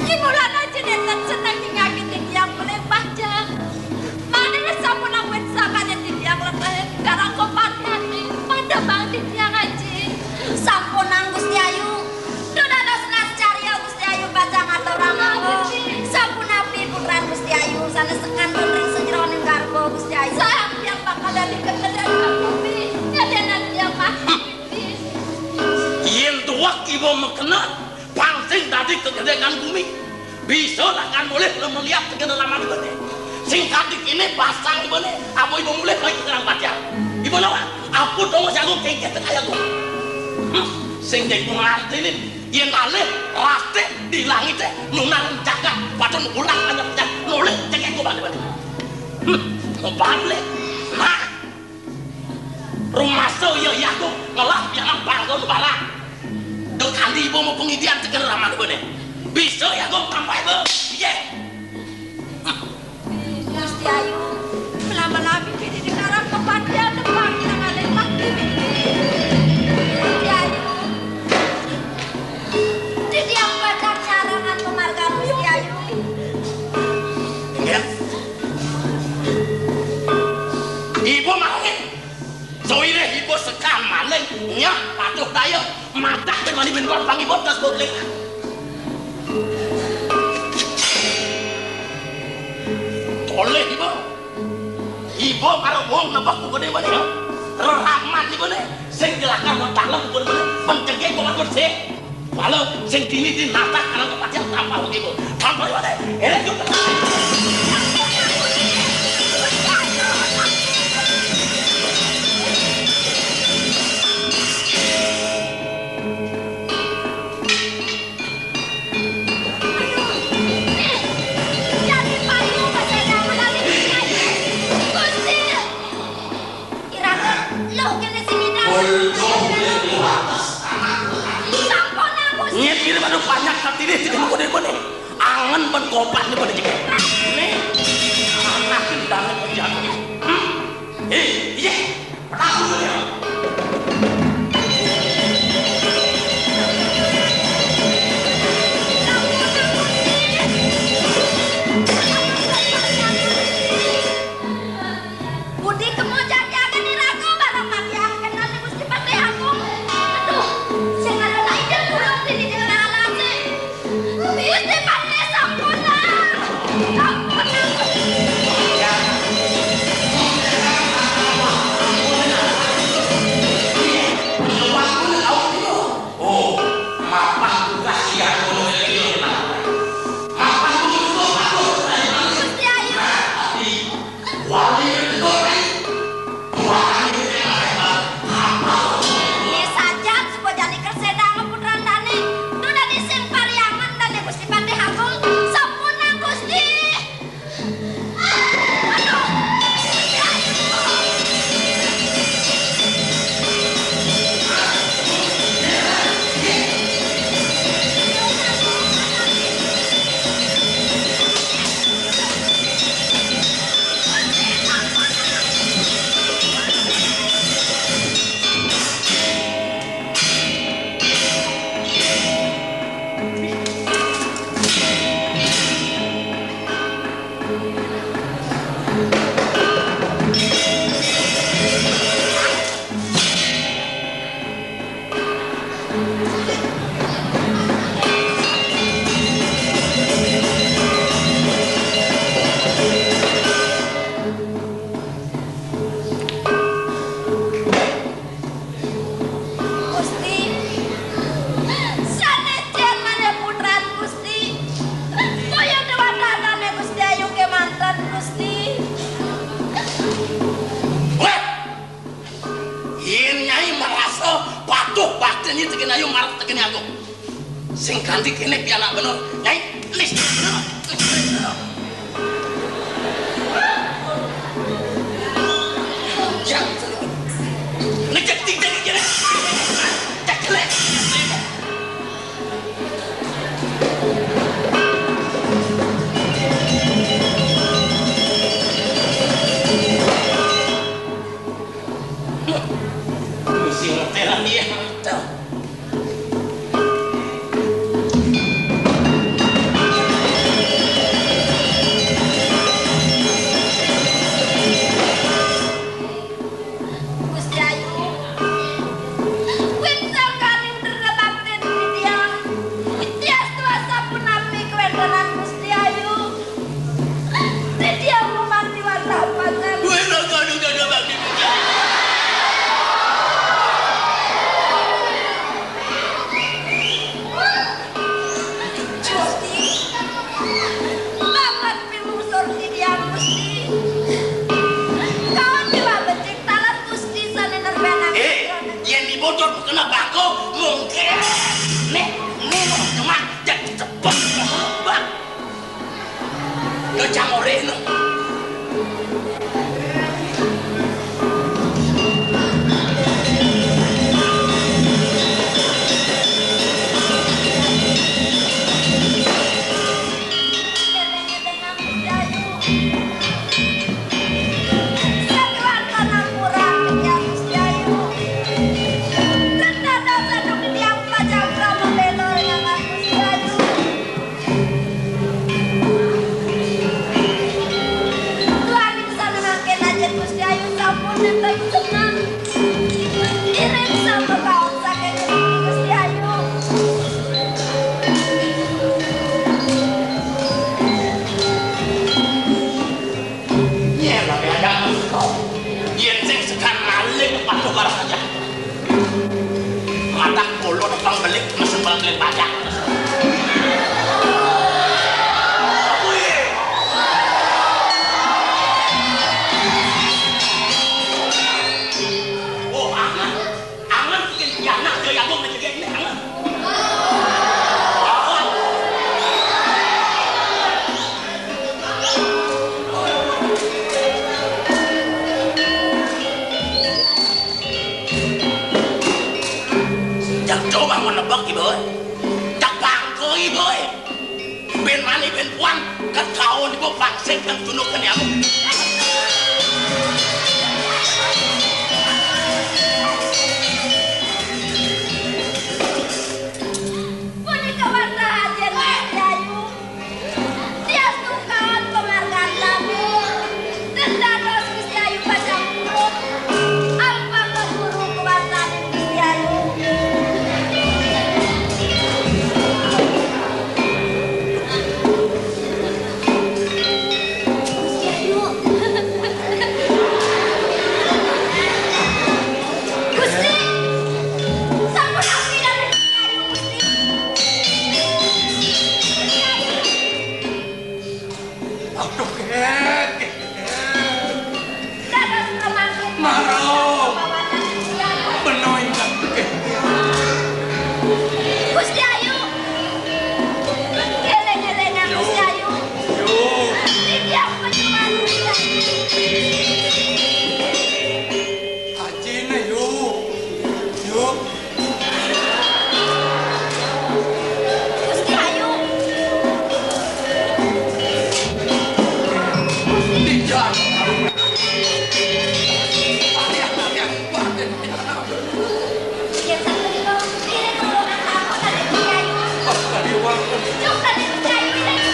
Inulan Aji nénten seneng nyakiti tiang paling panjang. Mangda sampun angwén sakané titiang leteh, garang kopan ati, pada bang titiang Aji. Sampunang Gusti Ayu. Dudados nas carya Gusti Ayu pacang aturang. Sapunapi putran Gusti Ayu sané sekantun ring sajeroning garba Gusti Ayu. Sampiang bakal dadi kegedéan bumi. Yadénan tiang mati. Yén tuak iba makena, pang sing dadi kegedéan bumi. Bisa lakar mulih lemeliat tekén laman ibané. Sing kadi kéné basang ibané, apa iba mulih lagi ngerang patian. Iba nawa, apa dong jago kéngkén tekaya gua. Hmm, sing jadi pengarti ini, yén alih, rastih, di langit, eh, nunar jagat, patun ulang banyak jagat, nulih cekek gua balik-balik. Hmm, mau balik. Rumasa ya, ya, aku ngelah pianak bangkon barang. Duh, kanti ibu mau pengidian tekan ramah ibu nih. Bisa ya, aku tambah ibu. Iya. Gusti Ayu, lama-lama ini dikarang kepatian tembang kita ngalih mati. Gusti Ayu. Didi yang badak sarangan pemarga Gusti Ayu. Iya. Ibu maling. Soiré ibu sekan maling, nyak patuh daya, madak ben wani ben korban ibu tas buklik. Toleh ibu. Ibu karo wong nebak buku ini mana ya? Reraman ibu nih. Sing jelakar mau dalam buku ini mana? Pencegah bukan bersih. Walau sing dini di natak anak kepatihan tanpa ibu. Tanpa ibu nih. Ini juga. Iraga, lho, kene sing ngidang. Sampun, Agus. Nyet kene pada banyak katine sing ngene-ngene. Angen men kopak ne pada jek. Ne. Anak banget jago. Hmm. Eh, iya. Petaku ya. Budi kemo jati akan diraga barang mati akan nanti Gusti Patih Agung. Aduh, sing ada lain yang kurang sini di tengah alam sih. Gusti Patih sampun lah. Sampun lah. Oh, mapan tugas siang gunung ini. Mapan tugas. Gusti Ayu. Wali itu. Ini saja supaya jadi kersedang putran dani. Itu dari sing pariangan dan Gusti Patih Agung. Sampun, Gusti. Aduh. Gusti, sanés jén malih putran Gusti, kaya déwata Gusti Ayu kémanten Gusti. Wah! Yén Nyai merasa patuh bakti ini tekan Ayu marep tekan Agung. Sing ganti kene pianak bener. Nyai, lis. Ngecek tidak kene. Cek kene. Sing ngetelan dia. Gusti Ayu, wit sangkaning drena bakti titiang, wit diastu asa punapi kawéntenan Gusti Ayu. Titiang mumati wantah pasang. Wena kanu dada bakti. Gusti, banget pimungsur titiang Gusti. Kaon dewa becik taler Gusti sané nerbanang. Eh, yén dibocor kena bangko, mungkin. Nih, nih, cuma jadi cepet. Bang. Kecamoreno. Matak kula nepang belik mesen belik pajak. Oh, angen. Angen bikin pianak, dia yang mau menjegek ini, angen. Jak coba mau nebak, Ibu. Jak bangko, Ibu. Ben mani, ben puan, kan kau niku pangsit nang junuk kan ya. Punika wantah ajen Gusti Ayu. Diastukan pamargan lamun. Dan dados Gusti Ayu pacampur. Alpaka guru kuasaning Gusti Ayu. Gusti Ayu. Gusti. Sampun ampun, Gusti Ayu, Gusti. Aduh, Kek. Dados pamangku. Maro. Beno ingkang Kek. Gusti Ayu. Eleng-elengan Gusti Ayu. Yo. Titiang pejuang Gusti Ayu. Ajine, yo. Yo. Gusti Ayu. Gusti. Yen sapunika, ngiring kula kang Prabu kaliyan Gusti Ayu. Cuk, kaliyan Gusti Ayu, ngiring.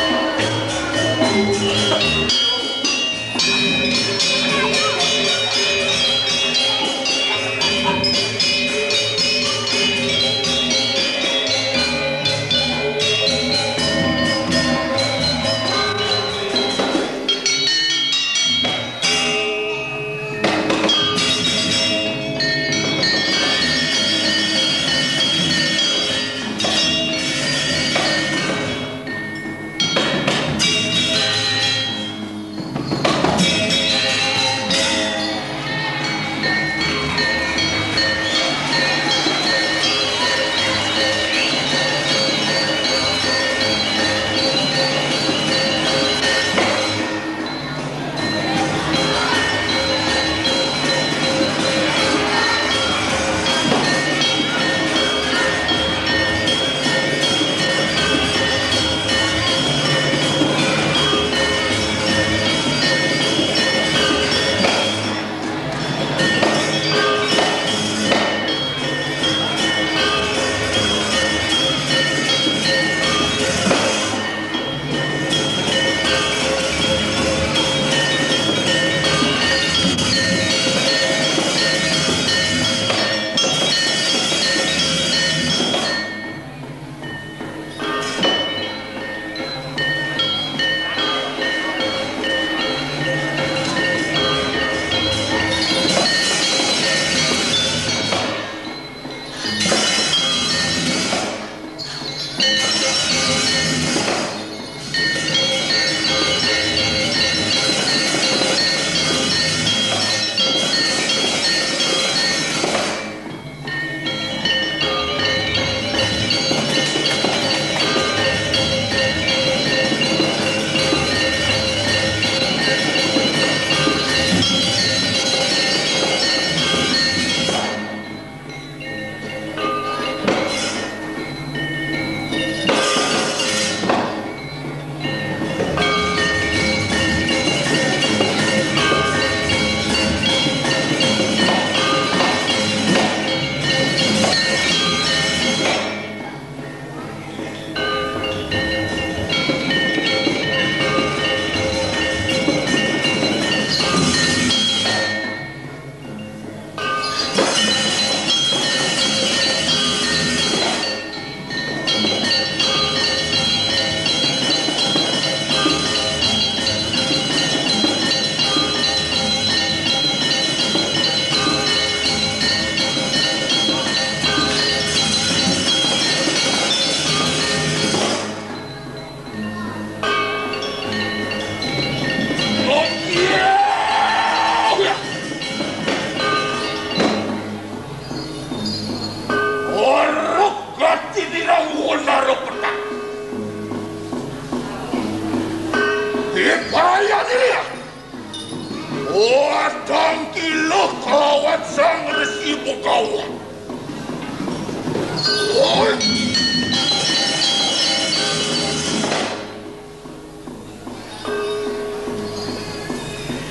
Kawat.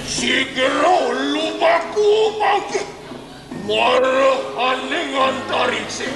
Sikira lumaku mangke. Marahane ngantarikse.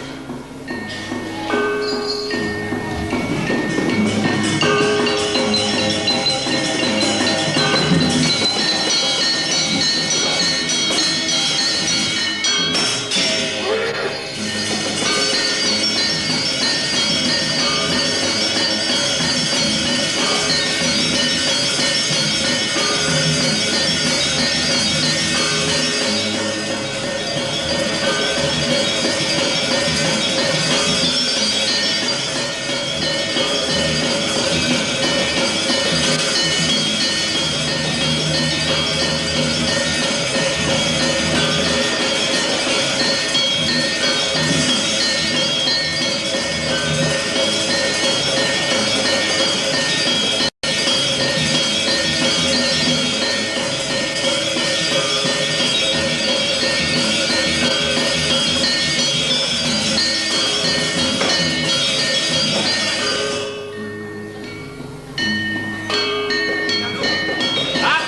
Hah?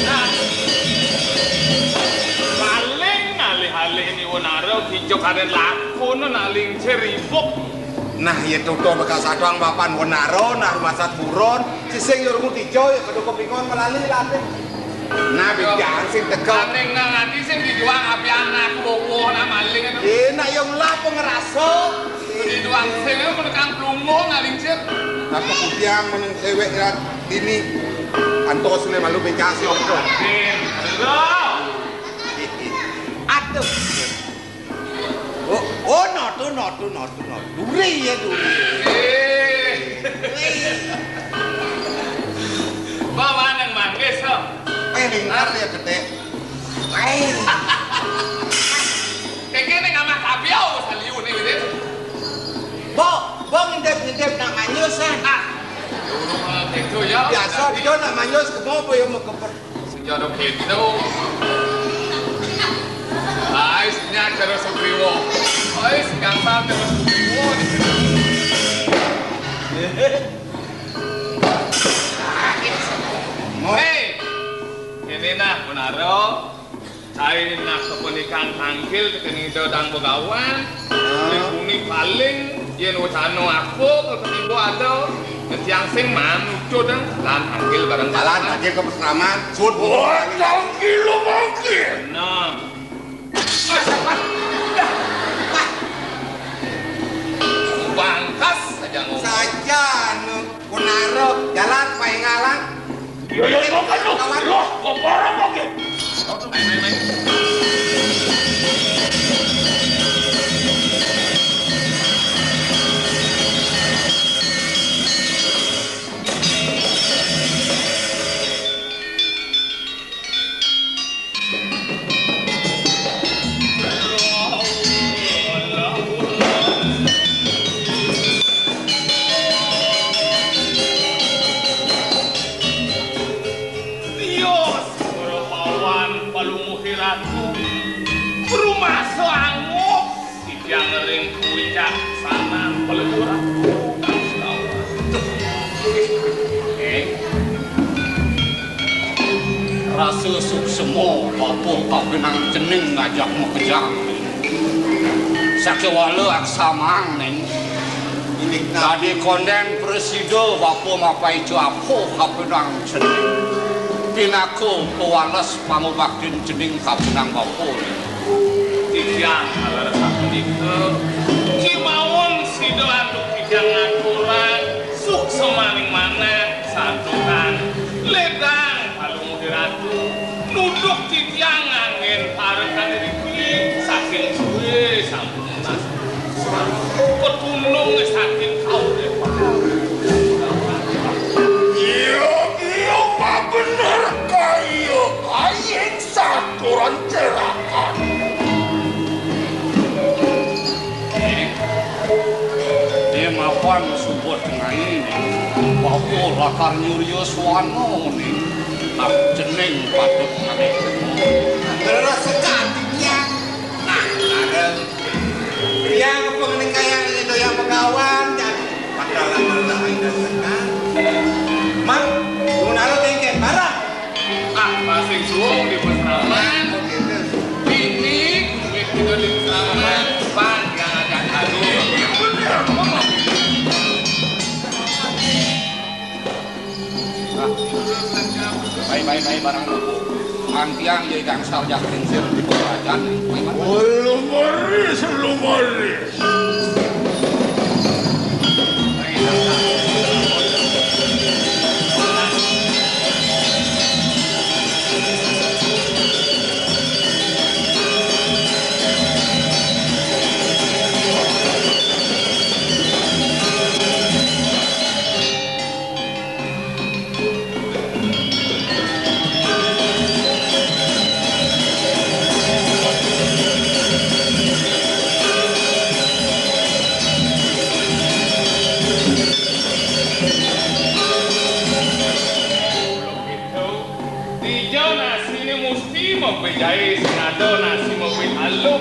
Nah. Paling alih-alih ni Wonara kijo kaden lakon nak lingsir ribuk. Nah, ya tutup bekas adang mapan Wonara, nah rumah sat buron, sising yo rungu tijo, ya kedukup ingon melali latih. Nah, bijan sing tegak. Paling nang ati sing dijuang api anak, boboh, nah maling itu. Eh, nak yo ngelah pengerasa. Dijuang sing itu menekang pelungguh, nah lingsir. Apa kudiang meneng cewek ya, dini. Antos ne malu becas yo. Din, aduh. Aduh. Oh, oh, no, tu, no, tu, no, tu, no. Duri ya, duri. Eh. Wih. Bawa nang manggis, oh. Eh, lingkar ya, gede. Eh. Keke ning amah kapiau, saliu ning, Din. Bo, bo ngintip-ngintip nak manyus, ah. Ah. Dulu, eh, gitu ya. Biasa, dia nak manyus, kemo apa ya, mau keper- Sing jodoh gitu. Ais, nya terus Sugriwo. Ais, gampang terus Sugriwo. Hei, ini nah, Munaro. Cai nah, kepenikang tangkil, kekening dodang begawan. Ah. Dipuni paling, yen wacana aku, ketiba ada. Tiang sing manucu dang, lan tangkil bareng. Jalan, tangkil ke pesraman, sud. Wah, tangkil lo mangkil. Nah. Bangkas saja ngomong. Saja, anu, Kunaro, jalan, paingalan. Yo, yo, yo, kan lo. Kawan. Lo, kok parah kok, ya? Main, main, main. Tios, Rapawan, Palungguh Ratu, rumasa angup. Titiang ring puncak sanan peleburan. Oke. Rasa suksema bapa kapinang cening ngajak makejang. Sakéwala aksamang ning. Dadi kondén prasida bapa mapaica apa kapinang cening. Pinaka pawales pangubaktin cening kapinang bapa ning. Titiang taler sapunika, kémaon sida antuk titiang ngaturang suksemaning manah santukan ledang Palungguh Ratu, nuduk titiang nganggén parekan riki saking sué sampun nunas. Petunung saking kaurip. Iya, iya, pabener kaya aing saturan cerakan. Dia mapan subut ngai, bapa lakar nyurya swana ni, tak cening patut ngalih. Terus sekati dia. Barang lupuk, angkiang ya gangsal jak lingsir di pembacan. Lumaris, lumaris. Dija nasiné musti mabejaé, sing ada nasi mabit aluh.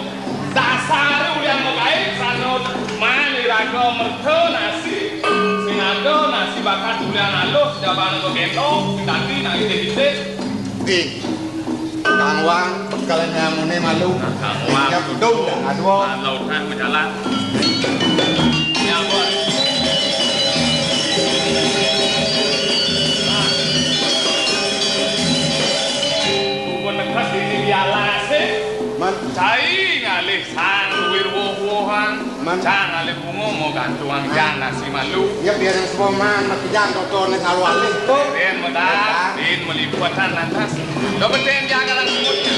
Dasaré ulian magaé, krana maan iraga merta nasi. Sing ada nasi bakat ulian aluh, jabana ka gendong, sing dadi nang itih-itih. Ih, Kang Wang, kalian nyamuné malu. Nah, Kang Wang. Ya, dong, dah, aduh. Nah, lautan berjalan. Nyambut. Nah. Bukan dekat ini di alas, eh. Man. Cai ngalih sang wir woh-wohan. Man. Cang alih bunga mau gantungan jang nasi malu. Ya, biar yang semua man, mati jang doktor ni kalau alih tu. Ren meda, ren melipatan lantas. Dah beten jagalan semutnya.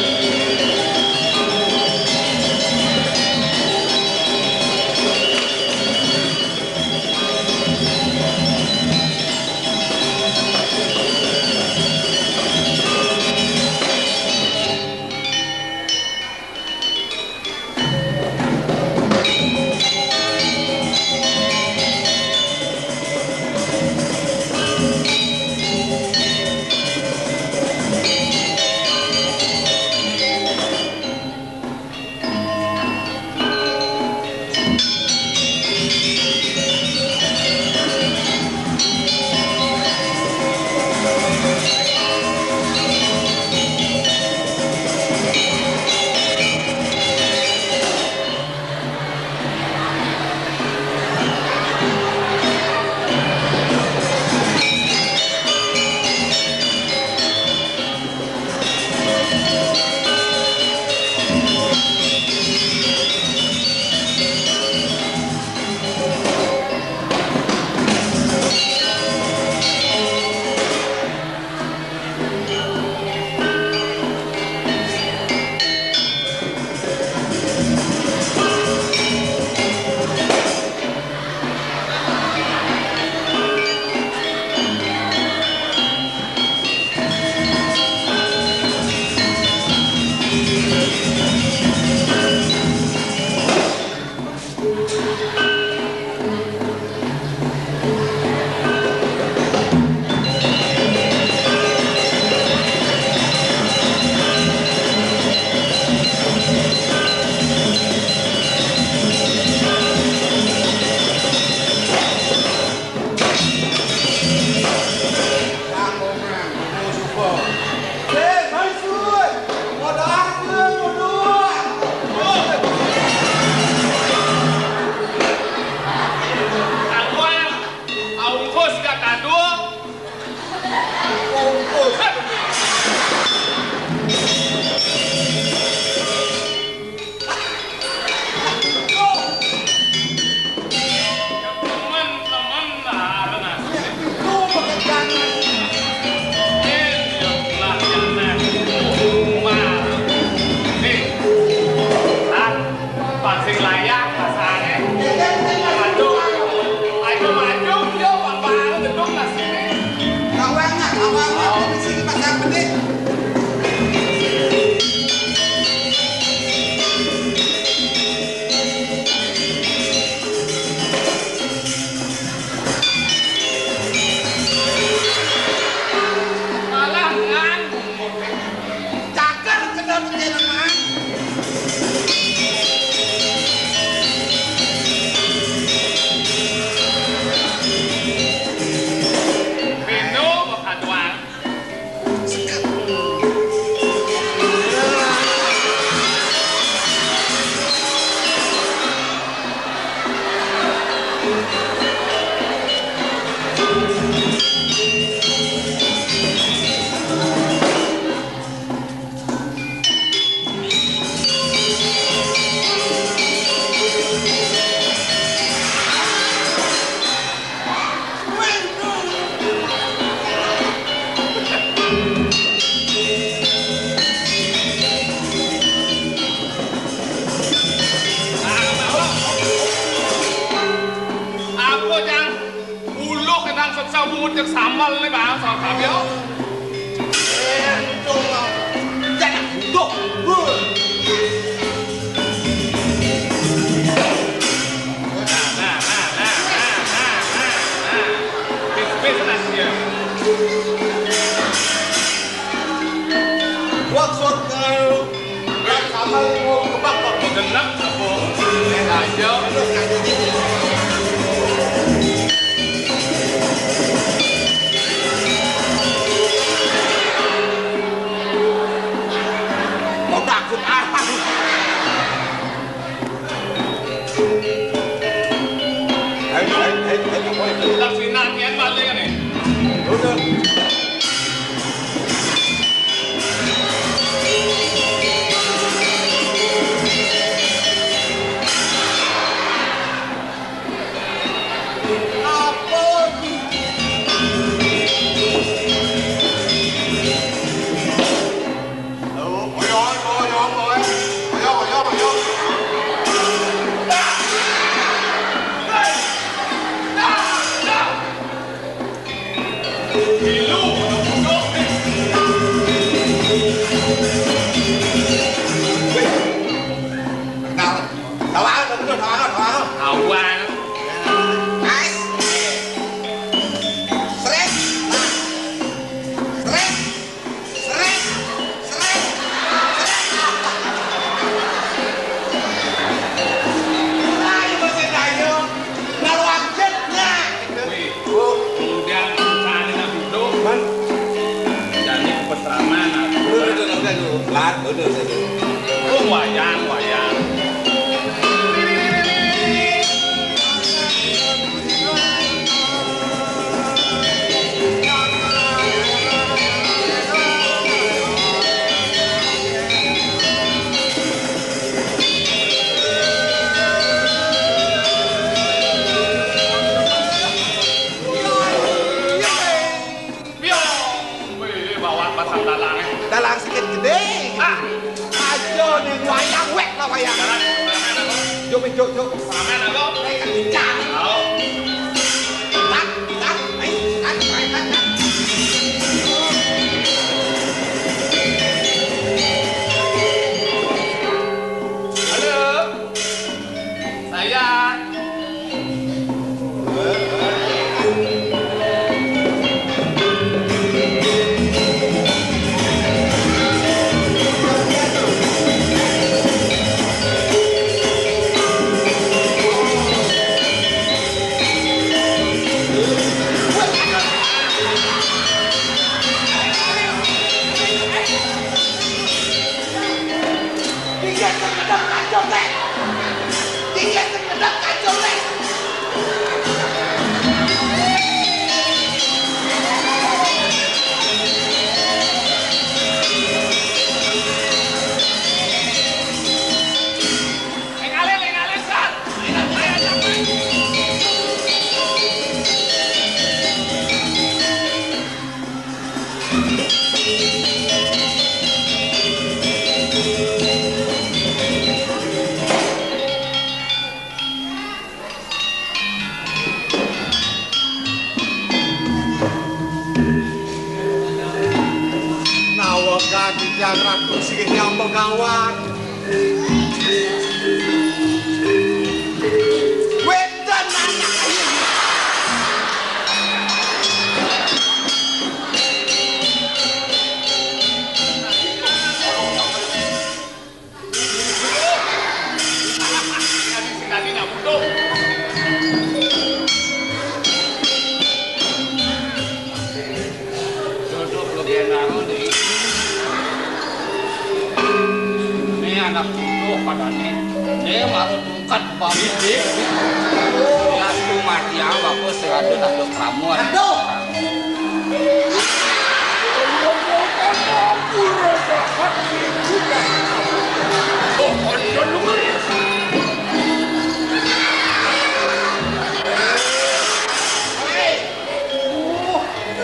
Ngucek sambel nih, Bang, soal kabel. Encong, Bang. Jangan butuh. Wah. Nah, nah, nah, nah, nah, nah, nah, nah. Pis, pis, nah, dia. Wah, suat, eh, Genep apa? Aja. Mau takut apa? Ayo, ayo, ayo, ayo, ayo. Kita sinar nian balik nih. Udah. Awan. Nice. Srek. Nah. Srek. Srek. Srek. Srek. Ayo, masih ayo. Kalau update, nah. Wih, kemudian cari nak butuh. Man. Jadi peseraman, nah. Bener, bener, bener, bener. Lat, bener, bener. Oh, wayang, wayang. Piong! Wih, bawa pasang dalang. Dalang sikit gedé. Ah. Aja ning wayang, wék lah wayang. Juk, juk, juk. Amin, aku. Eh, kencang. Tahu. Tak, tak, eh, tak, tak, tak, tak. Halo. Saya. Nawegan titiang Ratu Sirih Hyang Begawan. Wénten anak ayu. Duduk lebih naon deui. Ini anak butuh padane. Ini baru tungkat bang. Ini. Ya, cuma dia bagus, sehat, tak ada keramuan. Aduh. Hei,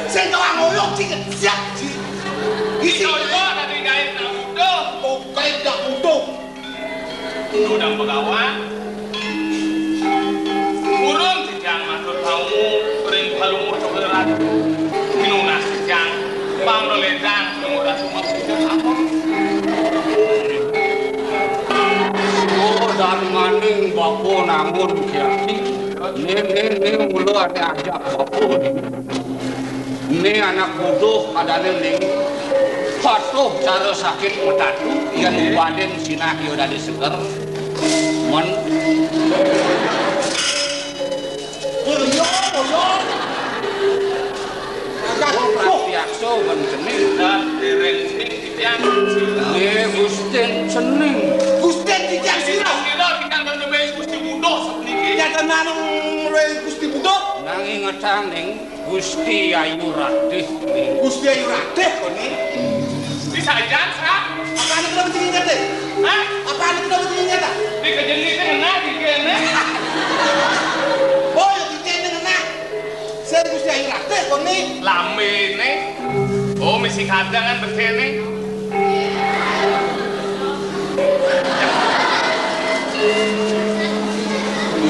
sing tau ngoyok, sing siap, sing. Isi. Coba tadi jahit tak butuh. Oke, tak butuh. Udah pegawan. Urun titiang matur tamu ring palungguh Ratu. Ledang, ora sumaksud apa? Oh, darmaning bapa nangun kirti. Né, né, né, mula ané ajak bapa né. Né anak buduh adané ning patuh cara sakit metatu, yén badin sinah ya dadi seger. Men. Mulya, mulya. Agak. Oh, pratyaksa men cening. Dan dereng ning titiang sira. Nggih, Gustin cening. Gustin titiang sira. Sira titiang dening Gusti Buduh sapuniki. Nyatanan ring Gusti Buduh. Nanging ngetang ning Gusti Ayu Ratih. Gusti Ayu Ratih, koné. Di sajan, Sa? Apa anak nama tinggi kate? Hah? Apa anak nama tinggi kate? Di kejengit tengah, di kene. Oh, ya, di kene tengah. Sing Gusti Ayu Ratih, koné. Lambene. Oh, misi kadang kan betene.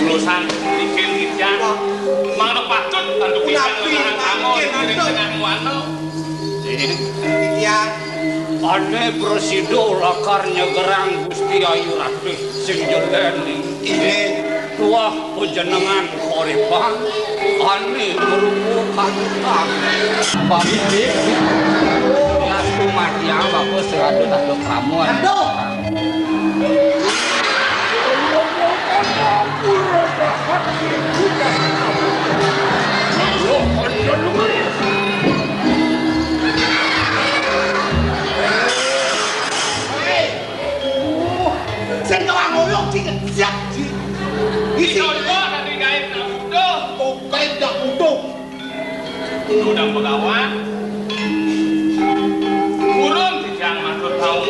Urusan bikin titiang. Mangda patut antuk titiang. Punapi ngelarang kamu mangkin, ngiring antuk. Tengah muana. Titiang. Ané prasida lakar nyegerang Gusti Ayu Ratih sing jelén. Inggih. Tuah panjenengan korepan ané marupa kadutan. Bapak Ratu Madia, Bapak Seradu Tanduk Ramun. Aduh. Sing kawang ngoyong, sing siap, sing. Isi. Isi, Pak, tadi gaib nak butuh. Oh, gaib nak butuh. Udah pegawan. Purun titiang matur tau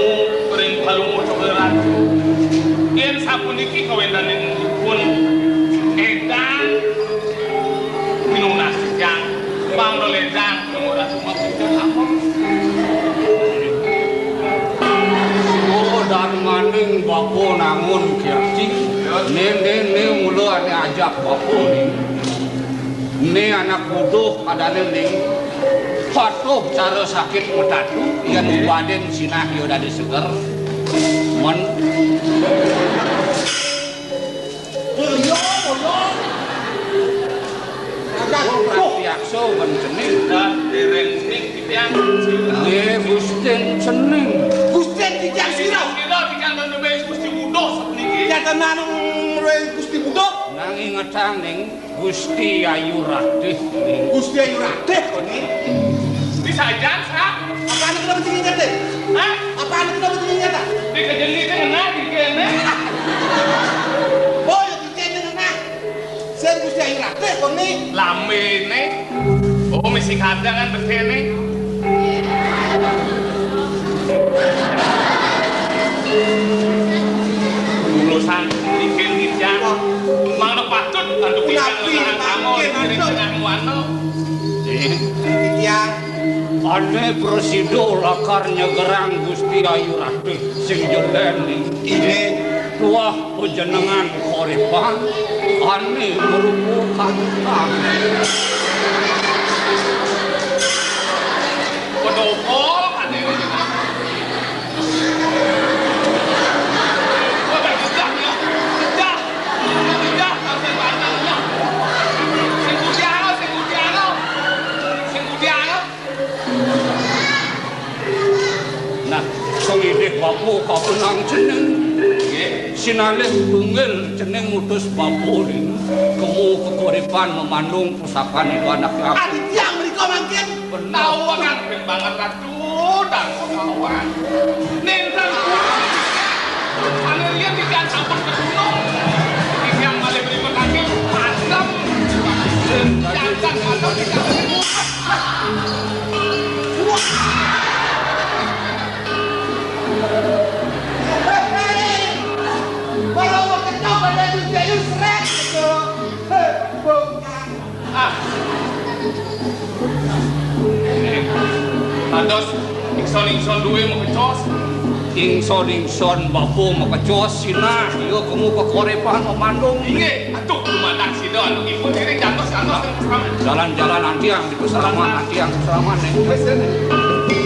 ring Palungguh Ratu. Yén sapuniki kawéntenanipun édan pinunas titiang, pangleledang ora sumaksud apa. Oh, darmaning bapa nangun kirti. Né, né, né, mula ané ajak bapa né. Né anak buduh adané ning patuh cara sakit metatu, yén badin sinah ya dadi seger. Men. Mulya, mulya. Agak. Oh, pratyaksa men cening. Dan dereng ning titiang. Nggih, Gustin cening. Gustin titiang sira. Sira titiang dening Gusti Buduh sapuniki. Nyatanan ring Gusti Buduh. Nanging ngetang ning Gusti Ayu Ratih. Gusti Ayu Ratih, koné. Di sajan, Sa? Apa anak nama tinggi kate? Hah? Apa anak nama tinggi kate? Di kejengit tengah, di kene. Oh, ya, di kene tengah. Sing Gusti Ayu Ratih, koné. Lambene. Oh, misi kadang kan betene. Urusan bikin titiang. Mangda patut antuk titiang. Punapi ngelarang kamu mangkin, ngiring antuk. Tengah muana. Titiang. Ané prasida lakar nyegerang Gusti Ayu Ratih sing jelén. Inggih. Tuah panjenengan korepan ané marupa kadutan. Pedopol ané. Nah, sawidih bapa kapunang cening. Nggih. Sinalih tunggil cening ngutus bapa ning kemu kekuripan memandung pusaka ning anak. Adi tiang mrika mangkin. Bener. Tau kan, ben banget, Ratu, dan kawan. Nénten purun. Ané riyen titiang sampun ketunung. Titiang malih mripatake padem. Jangan padem titiang. Wah. Para wong ketok pada Gusti Ayu srek gitu. Hé, bongkar. Ah. Dados ingsun-ingsun duwe makecos. Ingsun-ingsun bapa makecos sinah, ya kemu kekorepan memandung. Inggih, aduh, dumateng sida anu ipun diri jantos, jantos. Jalan-jalan antiang di peselaman, antiang peselaman nih. Wis, wis.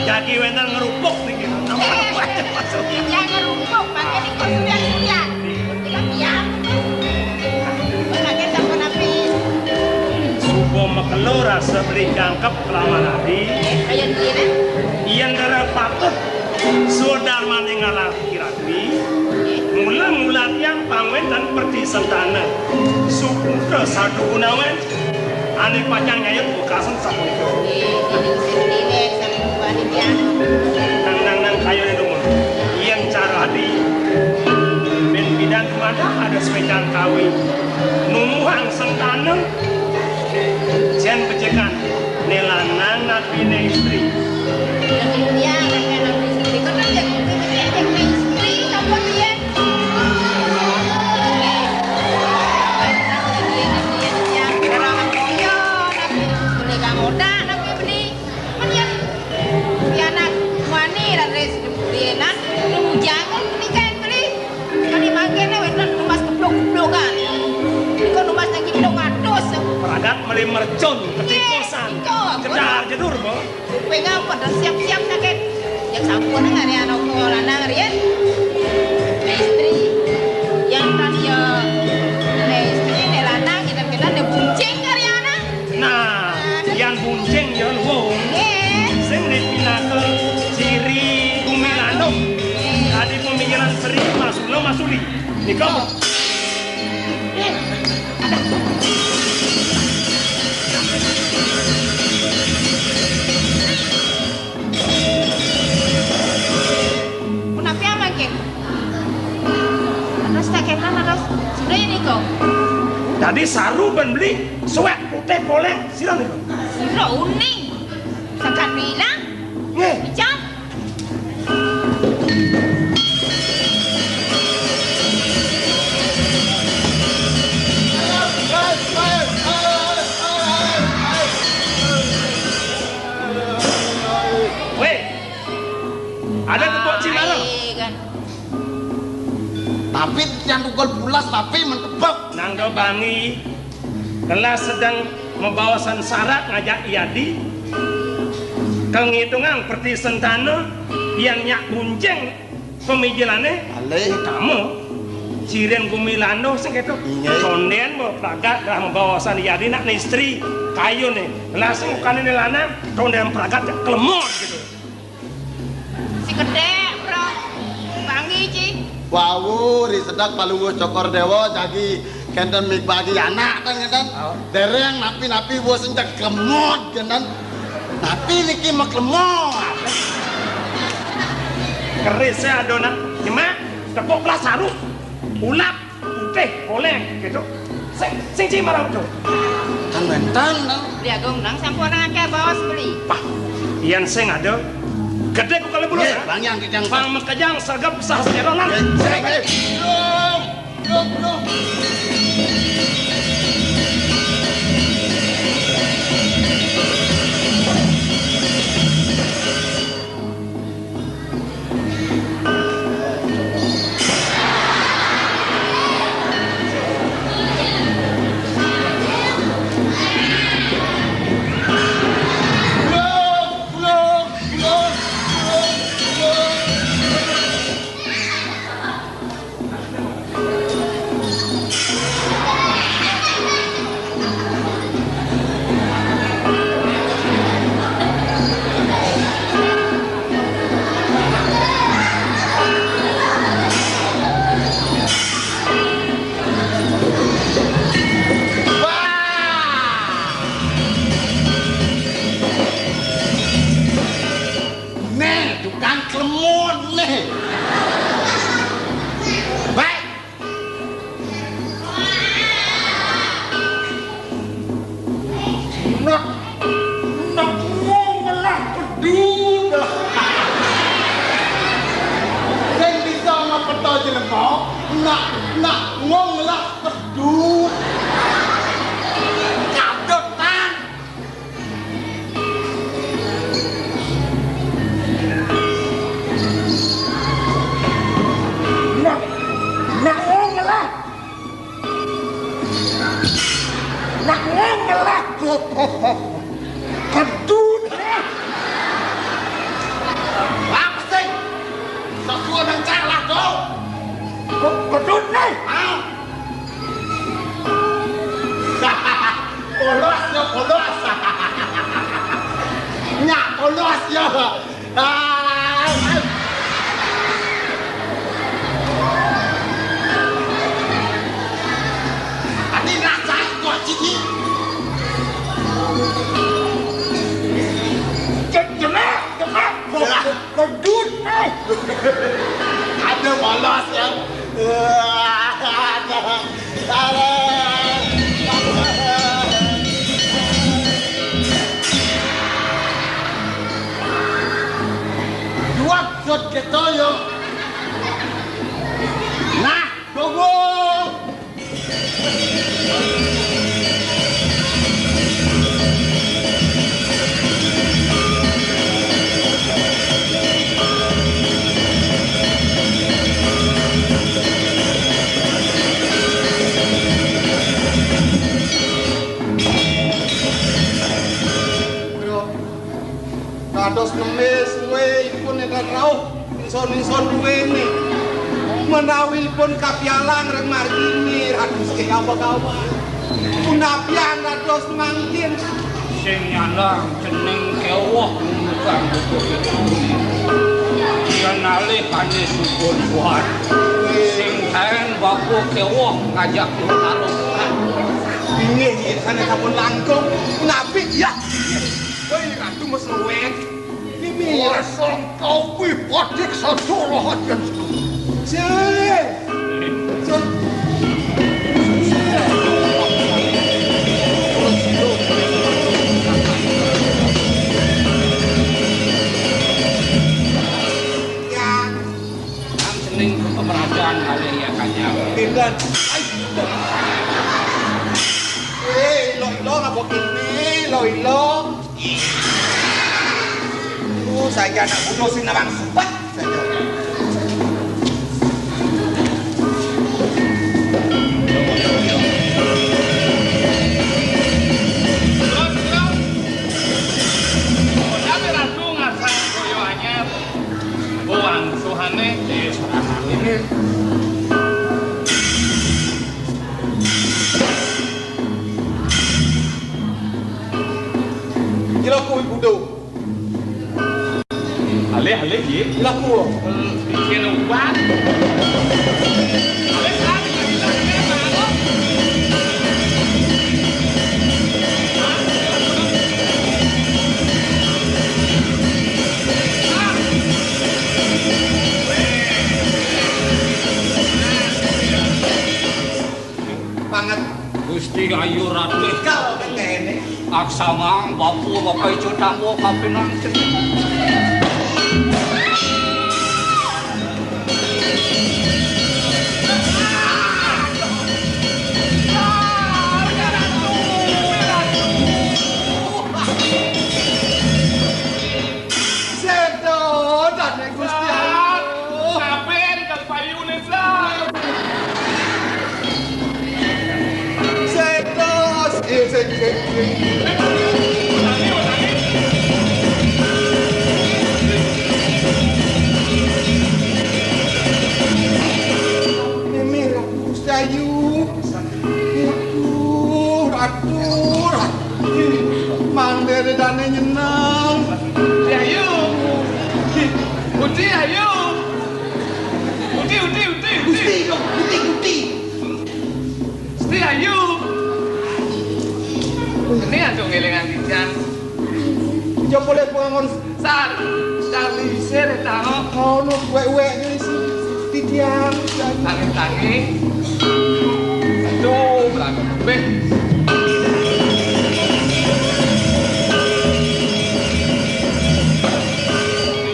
Jagi wénten ngrupuk niki. Napa-napa aja masuk. Yang ngrupuk, pakai niku sudah-sudah. Tidak diam. Pakai sampun napi? Suba makelo rasa beli jangkep kelawan adi. Kaya dene. Yen dara patut sudarmane ngalami. Kirati, mula-mula tiang pangwénten Pertisentana, suputra Sadu Gunawan, ane pacang nyayut wekasan sapunika. Nggih, nggih, nggih, saling membani tiang. Nang, nang, nang, kayune dumun. Yen cara adi, ben pidan madah ada swécan kawi. Numbuhang sentana, jen becekan, ne lanang napi ne istri. Iya, iya, iya, iya, iya, iya. Kan aja, iya, iya, iya, iya, istri, apa dia? Iya, iya, iya, iya, iya. Orang kaya, napi, boleh kamu dah, napi beli. Kan ya, ya anak wani, dan res, beli enak, nunggu jangan, beli kan, beli. Kali mangkene wénten numbas keblok-keblokan. Niku numbas nang kidung atus. Pragat meli mercun, ketipusan. Nggih, niku. Jedar jedur, Bu. Kuping apa, dan siap-siap sakit. Yang sampun ngene anak lanang riyen. Istri. Yang tadi ya, istri, lanang, kita-kita ada buncing kali anak. Nah, yan buncing ya luwung. Nggih. Sing dipinaka ciri bumi landuh. Nggih. Tadi pemikiran seri masula masuli. Nika. Oh. Punapi mangkin? Terus tak kenal, terus sudah ini kok. Tadi saru ben beli suwek putih poleng sira niku. Sira uning. Sakat bilang. Nggih. Ican. Weh. Ada ketua Cimara. Ai, kan. Tapi yang tukul pulas tapi mentebak. Nang do bangi. Kelas sedang membawasan syarat ngajak Yadi. Kengitungang perti sentana yang nyak kuncing pemijilane. Ale. Utama. Ciren gumi landuh sing keto. Inggih. Tonden bo pragat dah membawasan Yadi nak istri kayune. Kelas sing ukane lanang, tonden pragat kelemot gitu. Si gedek, Bro. Bangi, Ci. Wau, ri sedek Palungguh Cokor Dewa jagi kenten mibagi anak kan kenten. Oh. Dereng napi-napi wis entek klemot kenten. Napi niki meklemot. Keris saya adonan. Nyemak, tepuk belah saru. Ulap. Putih, poleng, gitu. Sing, sing ci marang tu. Kan mentan, kan? Beli Agung nang sampun nang akeh bawas beli. Pah, yen sing ada. Gedhe ku kali bulu. Nggih, Bang Yang Kijang. Bang Mekejang sergap sah secara lan. Nggih, nggih, nggih. Belum, belum, belum. Wah! Nih, tukang klemon nih. Baik. Nak, nak wong ngelah pedut. Sing bisa ngepeta jelema, nak, nak wong ngelah pedut. Kadut, Tan. Nak, nak wong ngelah. Nak wong ngelah. Kedut. Ah, ah. Ani rasa kok sini. Jenek, jenek. Pedut. Ada malas ya. Dua sot ketoyo. Nah, tunggu. Dados nembé suwé ipun nénten rauh ingsun-ingsun duwéné. Menawi ipun kapialang ring marginé, ratus ké apa kawan? Punapian dados mangkin? Sing nyandang cening kéweh nundukang buku itu. Yén alih ané sukun kuat. Sing kaén bapa kéweh ngajak nunarungan. Inggih, inggih, sané sampun langkung. Punapi, ya? Woi, Ratu Mesruwet. Mimi. Ora sangka kuwi patik sadurung ajen. Sing. Sing. Ya. Nang cening pemerajan kali ya, Kanyang. Pinten? Ai. Eh, ilo-ilo ngapa kene? Ilo-ilo. Uh, saiki anak butuh sing nawang sepet saja. Terus, terus. Kok sampe Ratu ngasah boyo anyar? Wangsuhane. Iya, serangan ini. Kira kuwi butuh. Alih, alih, nggih. Lha kuwi. Bikin obat. Alih, alih, alih, alih, alih. Banget. Gusti Ayu Ratih. Kal kene. Aksamang bapu bapak ijo tanggo kapinang cening. Sedo, dane Gusti Allah. Sampeyan kang payune, Blas. Sedo, sing, sing, sing, sing. Mimi, Gusti Ayu. Aduh, aduh, aduh. Mang Dere dane nyeneng. Ayu. Uti, ayu. Uti, uti, uti, uti. Gusti, kok Gusti, Gusti. Gusti, ayu. Ini aja ngelingan titiang. Ya boleh pengangon Sar, sar lisir, taro. Ono wek-wek ngisi titiang. Tangi-tangi. Aduh, berangkat. Weh.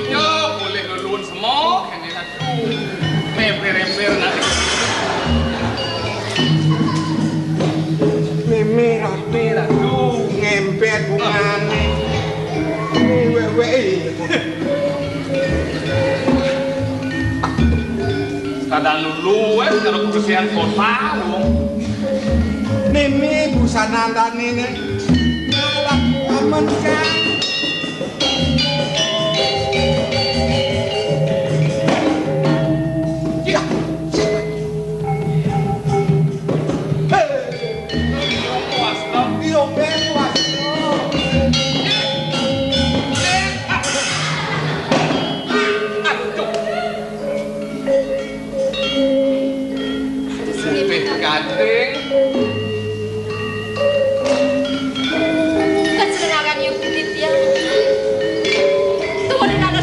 Iya, boleh lulun semua. Ember-ember nanti. Mimi Ratu. Mimi Ratu. Ngempet bungane. Wek-wek. Kadang lulu wis karo kebersihan kota, wong. Mimi busana ndane ne. Malah aman, Kang.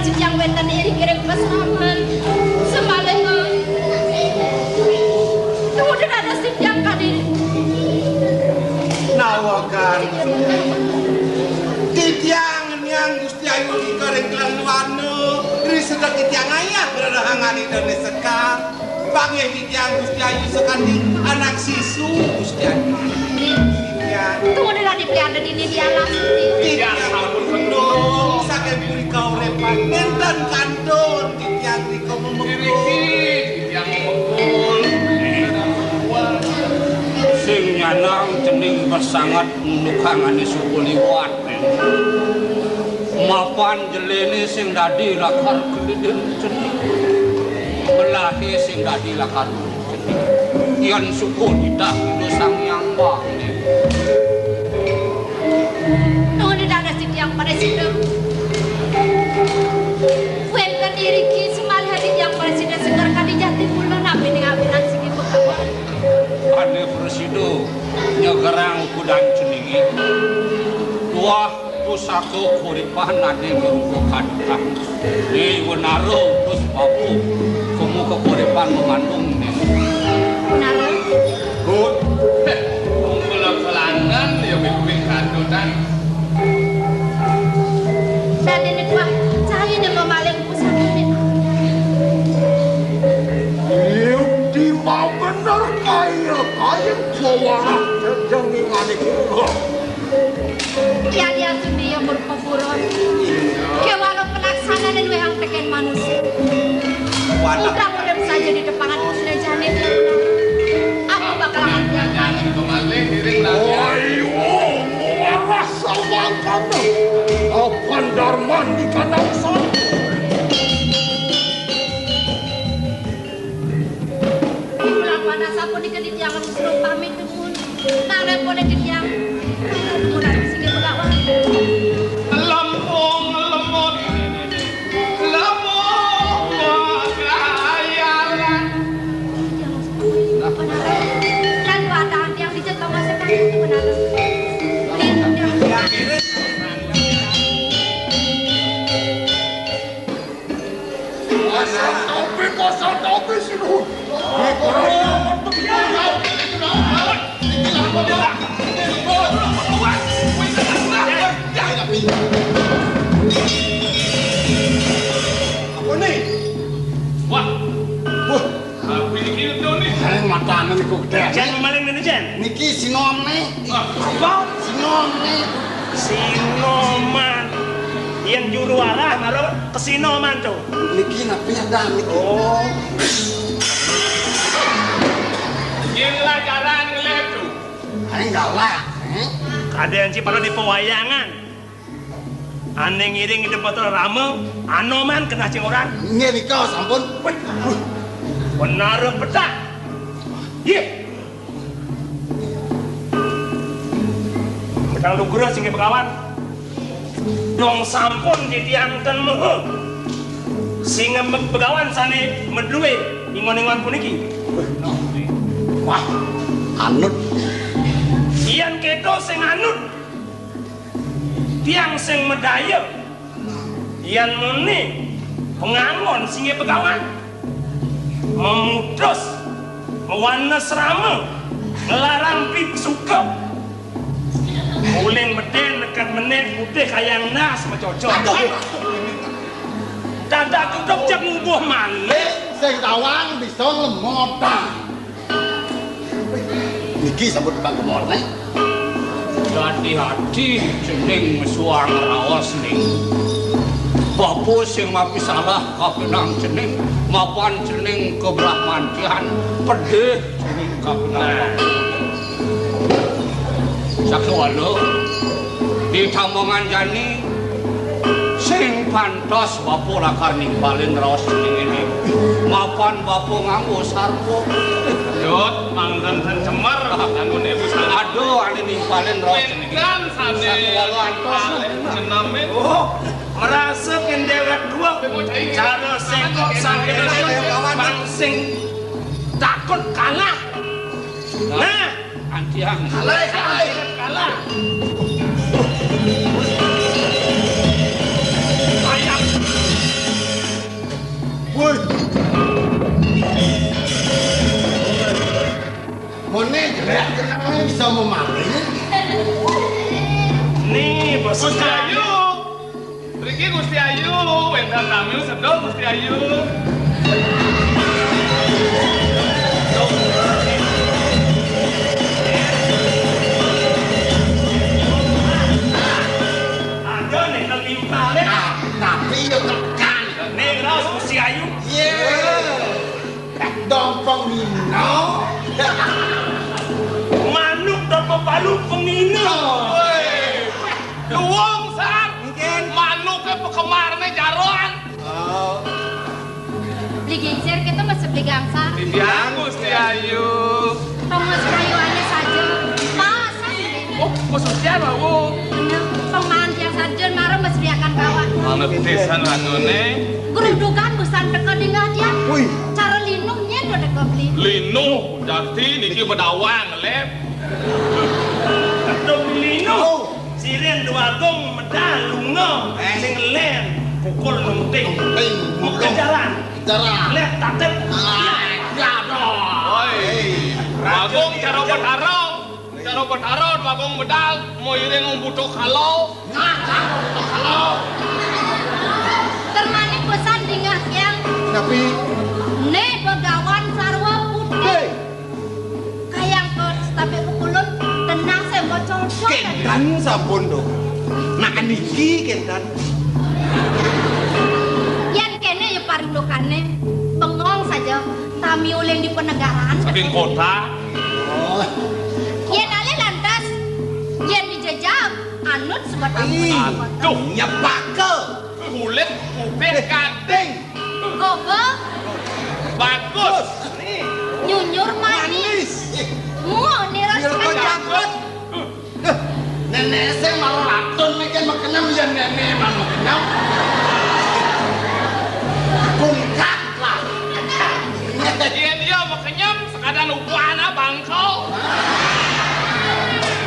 Titiang wénten iring-iring pasaman. Semaliha. Kemudian ada titiang kadi. Nawakan. Titiang niang Gusti Ayu ika ring Kelaluana, ri sedek titiang ayah ngrerehang Ida Sekar. Panggih titiang Gusti Ayu sakadi anak sisu Gusti Ayu. Titiang. Tunggu dulu di pliada dini di alam. Titiang sampun penuh saking puri kauripan. Nénten kantun titiang nika memekul. Titiang memekul. Sing nyanang cening pasanget nundukang ané suku liwat. Mapan jeléné sing dadi lakar kelidin cening. Melahé sing dadi lakar cening. Yén suku titah Ida Sang Hyang Wali. Nuhun dados titiang pada sida. Wénten iriki semalih titiang pada sida Sekar kadi jati mula napi ning awinan sigi Begawan. Ané prasida nyegerang kudan ceningé. Tuah pusaka kauripan ané mirupa kadang. Ni wenara utus papu kemu kakuripan mamandung ni. Wenara. Gut. Heh, kumpul kelangan ya mimpi kadutan. Dadi ni kuah cai ni mamaling pusaka ni. Yukti mau bener kaya, kaya suara jengingane kula. Yadiastun dia merupa buron. Kéwala pelaksanané luwih antekin manusia. Wadah. Udah urip saja di depangan Krishna jani. Aku bakal akan. Ayo, muarah sawangkana. Apan darman di kandang sana. Kula panas sapunika titiang Rusno pamit dumun. Nang repone titiang. Kula dumun anu sing begawan. Lempung lemut. Lempung kayalan. Nah, benar. Dan wadah tiang dijat kawasan itu benar. Titiang. Pasang topi, pasang topi, Sinuhun. Apa ni? Wah. Wah. Apa ini kita ni? Eh, matane niku gedhe. Jan maling ngene, Jan. Niki sinomne. Ah, apa? Sinomne. Sinoman. Yen juru arah maro kesinoman to. Niki napi ada niki? Oh. Yen lajaran ngelep to. Ae galak, eh? Kadang ci pada di pewayangan. Ane ngiring Ida Bathara Rama, anoman kenah cing orang. Nggih nika sampun. Wih, wih. Benar petak. Nggih. Petang lugra sing begawan. Dong sampun titiang ten mehe. Sing begawan sane meduwe ingon-ingon puniki. Wah, anut. Yen keto sing anut. Tiang sing medaya. Yen muni pengangon singgih begawan. Memutus, mewanes rama, ngelarang pik suka. Uling beden neked meneh putih kayang nas macocok. Aduh. Dadak tutup cek ngubuh malih. Sing tawang bisa nglemotan. Niki sampun tukang kemorne. Dadi ati cening mesuang raos ning. Bapa sing mapisalah kapinang cening, mapan cening kebrahmantian, pedih cening kapinang. Sakewala, di tambangan jani, sing pantes bapa lakar nimpalin raos ning ini. Mapan bapa nganggo sarpa. Dut, mangken sen cemer, anggone busana. Aduh, ane nimpalin raos ning ini. Wedan sane. Sakewala antos. Jename. Oh, merasa kendewek dua. Cara sekok sambil pang sing takut kalah. Nah, antiang. Kalah, kalah. Kalah. Ayam. Sami sedul, Gusti Ayu. Aja nek nang timpale. Ah, tapi yo tekan. Ning raos Gusti Ayu. Iya. Dong pengino. Manuk dong pepalu pengino. Woi. Luwung, San. Mungkin. Manuke pekemarne jaroan. Oh. Beli geser kita masih beli gangsar. Iya, Gusti Ayu. Tong mas kayuannya saja. Pasan deh. Oh, khususnya, Bawu. Bener. Tong mangan tiang saja, marah masih beli akan bawa. Manuk pisan lagone. Gerudukan busan teka dingah dia. Wih. Cara linung nyen udah teka beli. Linung, berarti niki bedawang, Lep. Aduh, linung. Oh. Sirin dua gong medal lunga. Eh. Sing len pukul nunting. Nunting, mau pukul. Kejaran. Kejaran. Lep tatet. Ah, ya dong. Woi. Bagong cara Betara. Cara Betara, bagong medal, mau iring butuh kalau. Nah, butuh kalau. Termanik pesan dingah tiang. Tapi ne begawan sarwa putih. Hei. Kayang ke tapi pukulun tenang saya mau cocok. Kendan sampun do. Nah, niki kendan. Yan kene ya parindokane. Bengong saja. Tami ulin di penegaraan. Saking kota. Oh. Yen ale lantas, yen dijejak, anut sebab apa? Ih, aduh, nyepake. Kulit kuping, eh, kating. Gobo. Bagus. Nyunyur manis. Manis. Mu nira. Nira sekejap. Jangkut. Nenek sing malah ratun mikir mekenem ya nenek mah mekenem. Kungkat lah. Iya, dia mekenyem sekadar lupa anak bangso.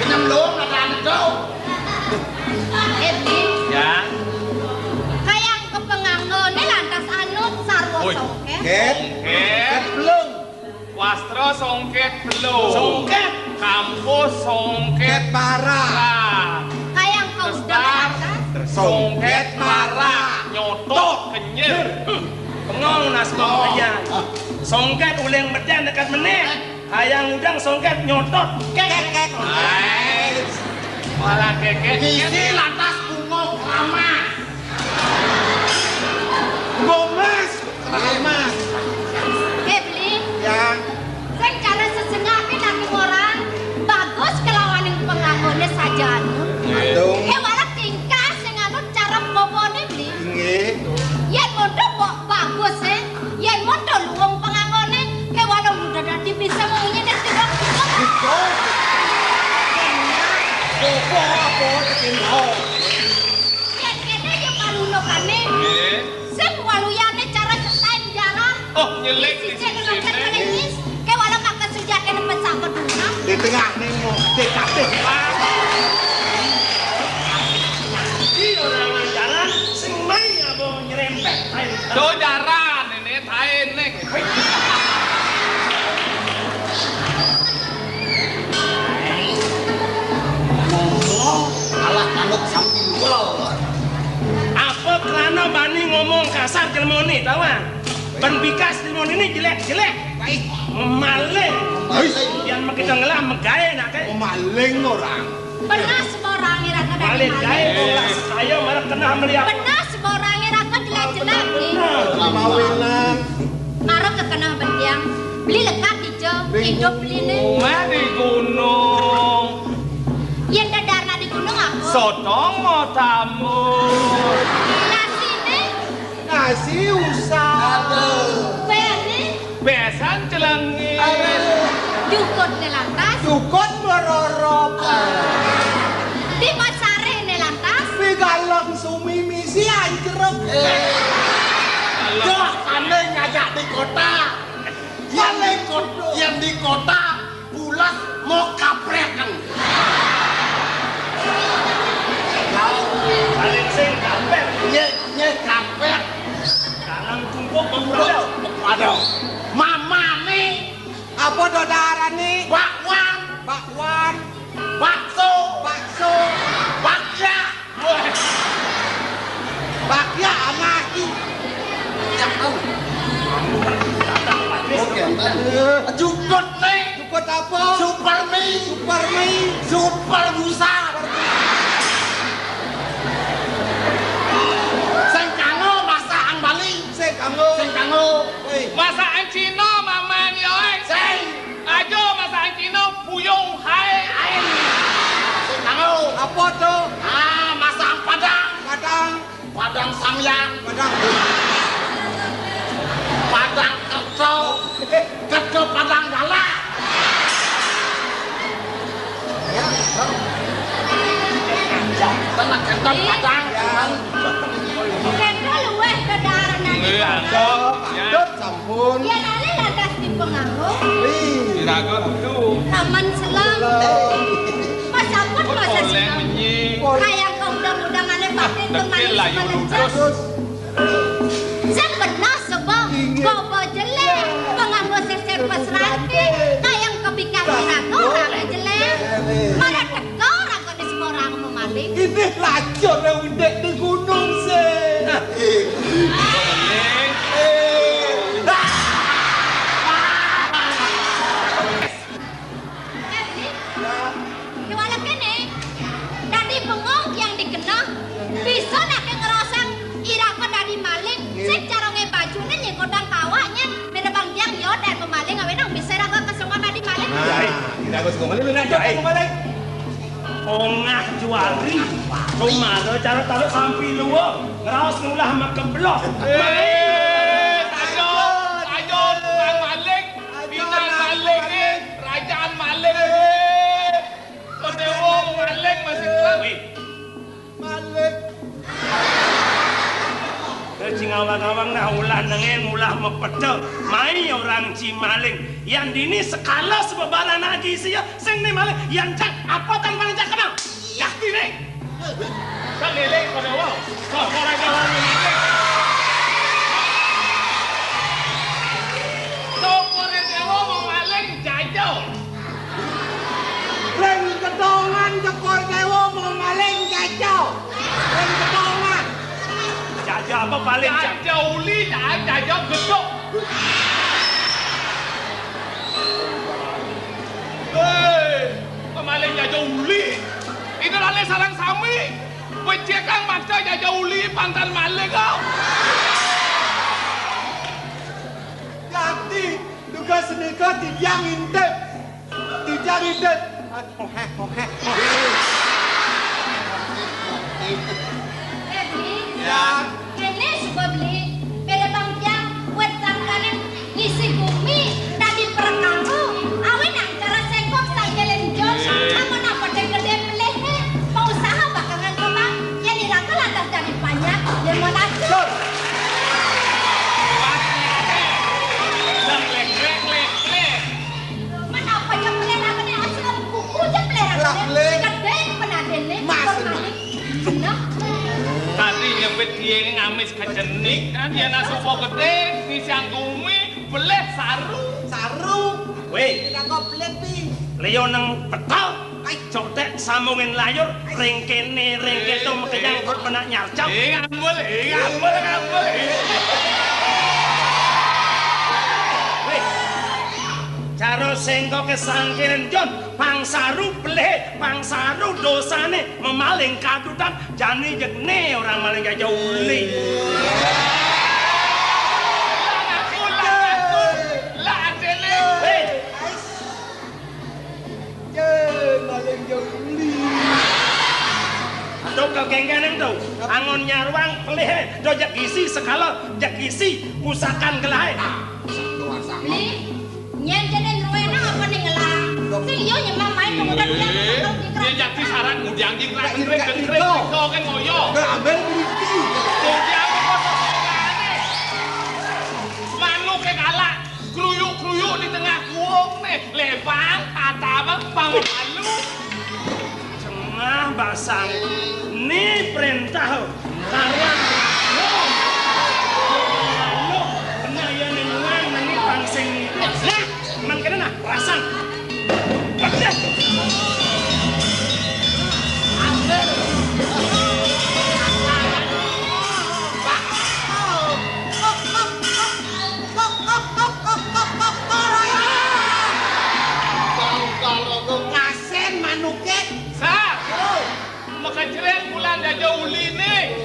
Kenyem lu ngedanto. Eh, Bli. Ya. Kayang kepenganggone lantas anut sarwa. Woi. Songket. Ket. Ket. Ket belum. Wastra songket belum. Songket. Kampus songket. Ket parah. Parah. Kayang kau Testar. Songket parah. Nyotok kenyir. Bengong nas bengong aja. Songket uling medan dekat meneh. Hayang udang songket nyotot. Kek, kek, kek. Ais. Malah kek, kek. Isi lantas bunga keramas. Bunga emas, keramas. Eh, Beli. Ya. Sing cara sesengake nanging orang bagus kelawaning pengangone saja anu. Aduh. Eh, walau tingkah sing anu cara bobone, Beli. Inggih. Yen mondho kok bagus, eh. Yen mondho luwung pengangone, kewala muda dadi bisa ngomongnya dan tidak. Betul. Apa, apa, tekin mau. Yen kene ya palunokane. Nggih. Sing waluyane cara setain jaran. Oh, nyelik di sisi sini. Kewala makan sujake nepet sama dunang. Di tengah nemo, di kabeh. Iki ora ngajaran sing mai apa nyerempet ae. Do jaran ini taene. Ngomong alah manut sambil. Apa krana bani ngomong kasar jelema ni, tahu ah? Ben bikas jelema ni jelek-jelek. Baik. Memaling. Baik. Yang makita ngelah megae nak ke. Memaling orang. Benar semua orang ira kena. Maling gae, orang saya marah kena melihat. Benar semua orang ira kena jelek-jelek ni. Benar. Mawinan. Marah kekena bentiang. Beli lekat ijo, hidup beli ni. Omah di gunung. Yen dadarna di gunung apa? Sotong mau tamu. Nasine? Nasi usah. Aduh. Bene? Besan celengi. Aduh. Jukut ne lantas? Jukut merorop. Di pasare ne lantas? Di galeng sumi misi anjruk. Eh. Doh, ane ngajak di kota. Yang di kota, yang di kota, pulas mau kapreken. Paling sing kaprek. Nye, nye kaprek. Dalam tungkuk mau berada. Waduh. Mamane. Apa do darane? Bakwan. Bakwan. Bakso. Bakso. Bakya. Bakya anak Jukut nih. Jukut apa? Super mie. Super mie. Super busa. Sing kanggo masakan Bali. Sing kanggo. Sing kanggo. Wih. Masakan Cina, Maman, yo, eh. Sing. Aja masakan Cina, puyung, hai. Hai. Sing kanggo. Apa tuh? Ah, masakan Padang. Padang. Padang Samyang. Padang. Padang Kerto. Kerto Padang Galak. Ya, Kerto Padang. Kerto luweh kedarenan. Iya. Kerto, Kerto, sampun. Yen ale lantas dipenganggo. Wih. Diraga kudu. Taman selam. Selam. Pas sampun masa oleh selam. Menyi. Kayang ke undang-undangane batin. Ah, teman dekil lah, semenjak. Yunus. Sing bener sapa? Inggih. Bapa jelek, penganggo sisir pesrati, kayang kebikar piraku ora jelek. Malah teko ora kok disekolah mau maling. Ini lacur yang udah di gunung sih. Eh. Eh. Eh, Bli. Ki walet kene. Dadi bengong yang dikenal. Bisa nek ngerasa iraga dadi maling. Sing carane bajune nyengkodang kawaknya. Beda bang tiang yo dan pemaling awe nang bisa iraga kesongan dadi maling. Nah, iraga kesongan maling. Ongah juari. Sumara cara taluk sampi luwa. Ngraos ngulah makemblos. Eh, ayo, ayo, tukang maling. Pinang maling, eh. Kerajaan maling, eh. Kodewo maling masih kurang. Wih. Maling. Wis ngawang-ngawang nah ulah nengen, ulah mepeda. Mai orang ci maling. Yang dini sekala sebebaran anak ci sia, sing ni maling. Yang cak apa tan paling cak kenal? Yakti ni. Kan lele pada wau. Kau orang kawan ini. Syukur dewa mau maling jajal. Ring ketongan syukur dewa mau maling jajal. Ring ketongan. Jajal apa paling jajal? Jajal uli, jajal gedok. Hei, pemaling jajal uli. Ini lale sarang sami. Becik kang maksa jajah uli pantan maling kok. Yakti, tugas nika tijang intip. Tijang intip. Aduh, heh, heh, heh. Eh, Bli. Ya. Kene suba, Bli. Beda bang tiang, wet sangkane ngisi gumi, dadi perkara. Awe nang cara sengkok sangkelen jos, amun apa gede pelehe, pengusaha bakalan kembang, yen iraga lantas dadi banyak, yen mau nafsu. Dur. Lek, lek, lek, lek. Menapa ya pelehe ragane asal kuku ja pelehe ragane. Lah, lek. Gede penadene, Mas. Kok maling. Nah. Tadi nyepit dia ini ngamis kecenik kan, dia nak sopo gede, ngisi gumi, beleh saru. Saru. Weh. Tidak kau beleh, Pi. Leo nang petal. Ai. Cotek sambungin layur, ring kene, ring keto, eh, makejang, eh, perut penak nyarcap. Eh, ngambul, eh, ngambul, ngambul, eh. Weh. Cara sengkoke sangkirin, Jon. Pang saru beleh, pang saru dosane, memaling kadutan, jani jegne orang maling gajah uli. Lah ngaku, lah ngaku, lah adele. Hei. Ye, maling gajah uli. Tuh kegenggeneng tuh, angon nyaruang pelih, do jak gisi sekala, jak gisi pusakan gelahe. Beli. Nyen jene nruwena apa ning ngelah? Sing yo nyemam main kemudian dia. Eh, dia jadi sarang ngudiang jingkrak, kering, kering, kering, kau kan ngoyo. Ngambil berhenti. Ngudiang apa sosokane? Manuk ke kalak, kruyuk-kruyuk di tengah kuwung nih. Lebang, kata apa? Pang malu. Cengah basang. Ni perintah. Karyan. Loh, pernah ya nenguan nani pangsing. Nah, man kena nah, rasan. Pedes. Aja uliné.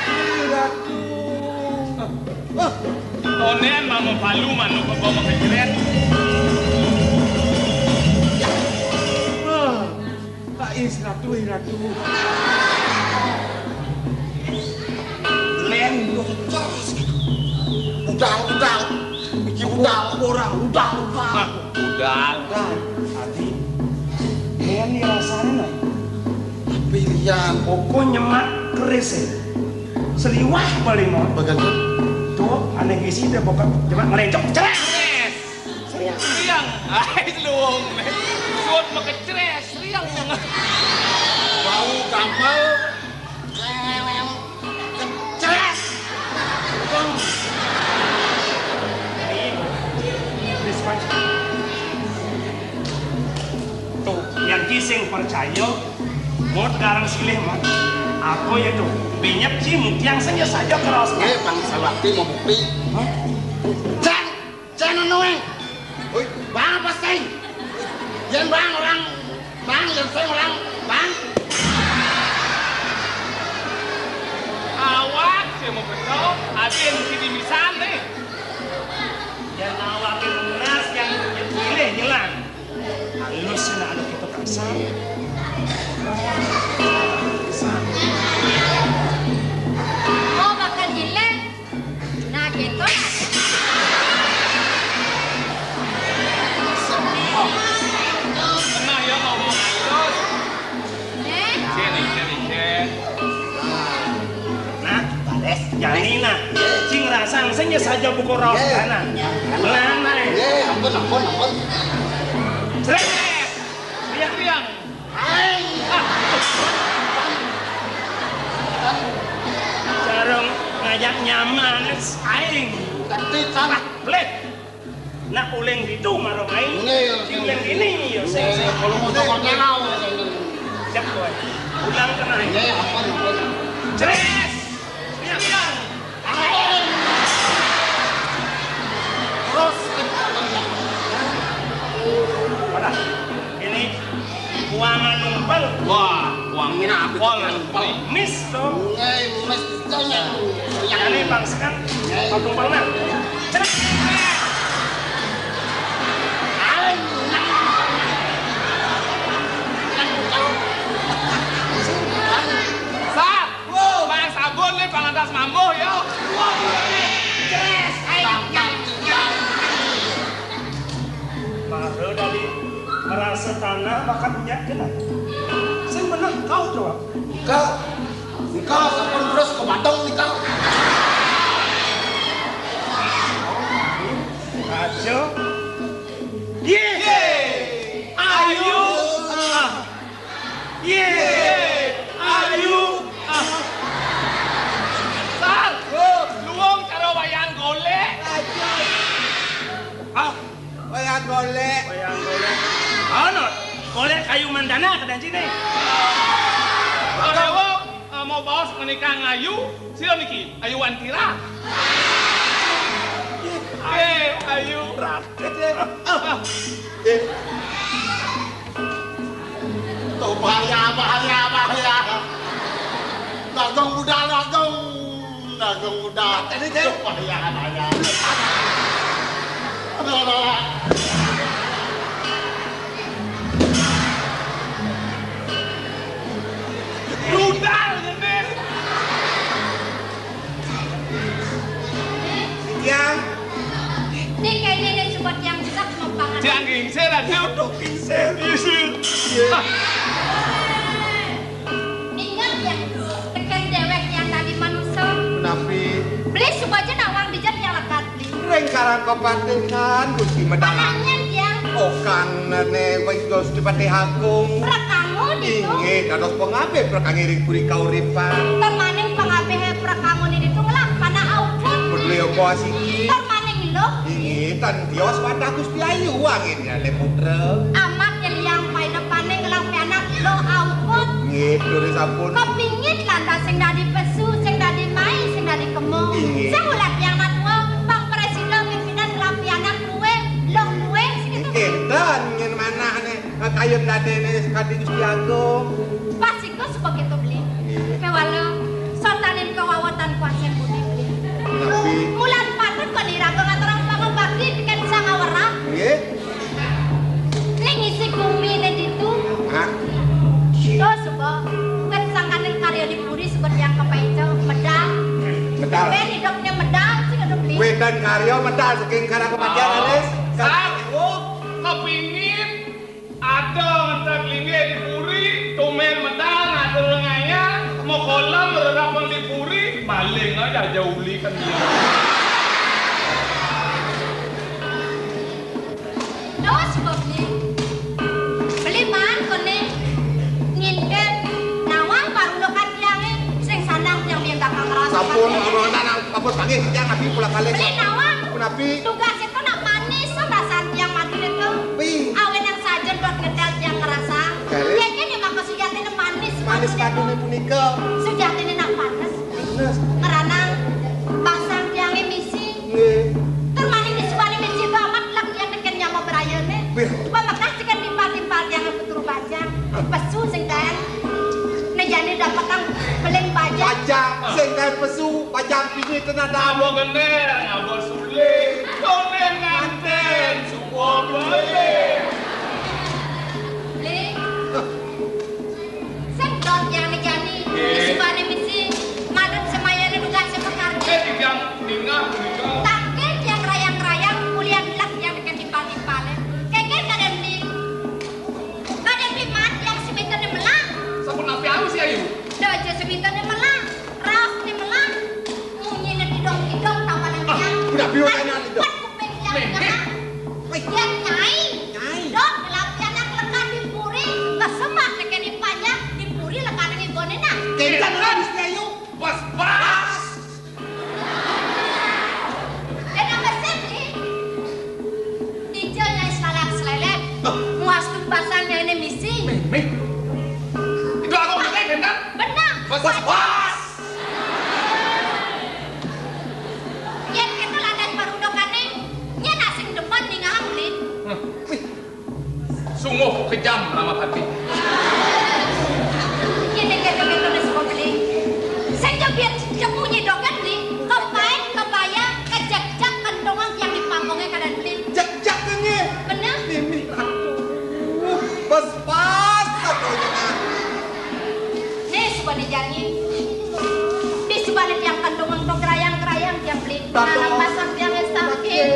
Ih, Ratu. Tondén mama palu manuk kok mau kecret. Wah, tak is Ratu, ih, Ratu. Lén, terus. Udah, udah. Iki udah, orang, udah, udah. Udah. Udah. Adi, lén dirasain, nah. Tapi lian. Pokok nyemak keris, ya. Seliwah paling mau. Bagan tuh. Tuh, aneh isi deh pokok. Coba ngelecok. Ceres. Seriang. Seriang. Ai, luwung. Suut mekeceres. Seriang. Bau gampal. Ceres. Tuh, yang kising percaya, mot garang silih mot. Apa ya tuh? Binyep ci mutiang saja saja keras. Eh, Bang Salwati mau bukti. Hah? Jan, jan nuwe. Woi, Bang apa sih? Yen Bang orang, Bang, yen sing orang, Bang. Awak sing mau betul, ati mesti dimisan nih. Yen awak lunas, yang pilih nyelang. Halus, nah, anu kita kasar. Oh, bakal jelek. Nah, gitu. Nah, ya, ngomong halus. Eh? Sini, sini, sini. Nah, baris. Jani, nah. Sing rasang, sing saja buku raos kanan. Nah, nah. Nggih, ampun, ampun, ampun. Srek. Riang, riang. Aing. Sarung ngajak nyaman, aing. Tapi kan. Wah, beleh. Nak uling ditu maro aing. Nggih, iya. Sing uling ini, ya, sing, sing. Kalau mau cokot nyalau. Cek kowe. Ulang kena. Nggih, ampun, ampun. Ceres. Riang, riang. Terus. Mana? Ini uang numpel. Wah, uangnya apa? Pol. Mis tuh. Nggih, mis tuh. Yang ini bangsa kan. Nggih. Kau tumpel, nah. Cepat. Sat. Bang Sabun nih, Bang Atas Mambuh, yo. Yes, ayo, nyai, nyai. Baru tadi merasa tanah, makan minyak kena. Sing bener kau tuh. Engkau, engkau sampun terus ke Badung nih, kau. Aja. Ye. Ye. Ayo. Ah. Ye. Ayo. Ah. Sar, luwung cara wayang golek. Ah, wayang golek. Wayang golek. Ono, golek kayu mandana kedan sini. Kalau, eh, mau baos menikah ngayu, sila niki, ayu antira. Eh, ayu. Berat. Eh, eh. Tuh, bahaya, bahaya, bahaya. Dagang budal, dagang. Dagang budal. Tadi, Cek. Tuh, bahaya, bahaya. Aduh, aduh. Budal, gede. Tiang. Ini kayaknya ini support yang besar sama pangan. Tiang gingsir, ada. Aduh, gingsir, gingsir. Iya. Ingat ya, tekan dewek yang tadi manusia. Menapi. Beli suka aja nawang dijat yang lekat. Ring karang kepatingan, Gusti Medang. Anaknya dia. Okang nene wis dos dipatih agung. Rekamu ditu. Inggih, dados pengabih perkang iring puri kauripan. Termaning pengabih perkamu ini ditu ngelah panah aupun. Bedul ya apa asiki? Termaning lo. Inggih, tan tios wadah Gusti Ayu angin ya le putra. Amat ya liang paine paning ngelah pianak lo aupun. Nggih, duri sampun. Kepingit lantas sing dadi pesu, sing dadi mai, sing dadi kemo. Inggih. Sing ulah pianak tua, Bang Presiden pimpinan ngelah pianak luwe, lo luwe, sing itu. Inggih, dan ngin manah ne, kayun dadene sekadi Gusti Agung. Pas iku suka gitu beli. Inggih. Dan karya medal saking Karang Kepandian, Alis. Sang, oh, kepingin ada ngentek linggih di puri, tumben medal ngatur ngayah, mau kolam rerapeng di puri, maling aja, aja uli kan dia. Dos, Bobli. Beli man koné ngintip nawang parundukan tiangé sing sandang tiang biyen bakal ngrasa. Sampun, kaget. Ampun, ampun, panggih, tiang abi pula kalih. Beli nawang. Punapi? Tugas itu nak manis, rasan tiang madu itu. Pi. Awin yang sajen dot ngedal tiang ngrasa. Garis. Yéné maka sujatiné manis. Manis maduné punika. Sujatiné nak panes. Panes. Ngranang basang tiangé misi. Nggih. Tur maning disuwani misi amat lek yen teken nyama brayané. Wih. Pamekas teken timpal-timpal tiang petur bajang. Pesu sing kaen. Nejane dapetang beling bajang. Bajang sing kaen pesu, bajang pini tenan. Ngaba gender, ngaba suling, tunden nganten, suwa beli. Beli. Sing don yang nejani, eh, disubane misi, madep semayane duga sepekardi. Eh, tiang ningah, ningah. Tangkil tiang rayang-rayang, kulian lek yang deken timpal-timpale. Keker kaden di. Kaden di mat yang semitene melang. Sampun api awi si Ayu? Dojo semitene melang, raos ni melang. Munyine didong-didong tapanan tiang. Ah, udah bilang enak itu. Kuping tiang. Nih, nih. Wih. Tiang nyai. Nyai. Dok, latihan yang lekan di puri, kesemak tekeni panjang di puri lekan yang igone nah. Kencang lah, Gusti Ayu. Pas, pas. Dan apa sih, Di? Dijel nyai selalak selelet. Hah? Muas tumpasan nyai ini misi. Meh, meh. Itu aku pakai, kan? Benar. Pas, pas, pas. Yen kita ladan parundukane, yen asing demen ningahang, Bli. Hah. Wih. Sungguh kejam Ramapati. Kene kene kene tulis kok beli. Sing jebit jebunyi dogen beli. Kepain kebaya kejek-jek kentongan yang di pangkongnya kadan beli. Jek-jek nggih. Bener? Mimi ratu. Pas-pas katanya. Nih, subane jani. Di subane tiang kandungan to gerayang-gerayang tiang beli. Dados. Nanang pasang tiang sakit. Sakit.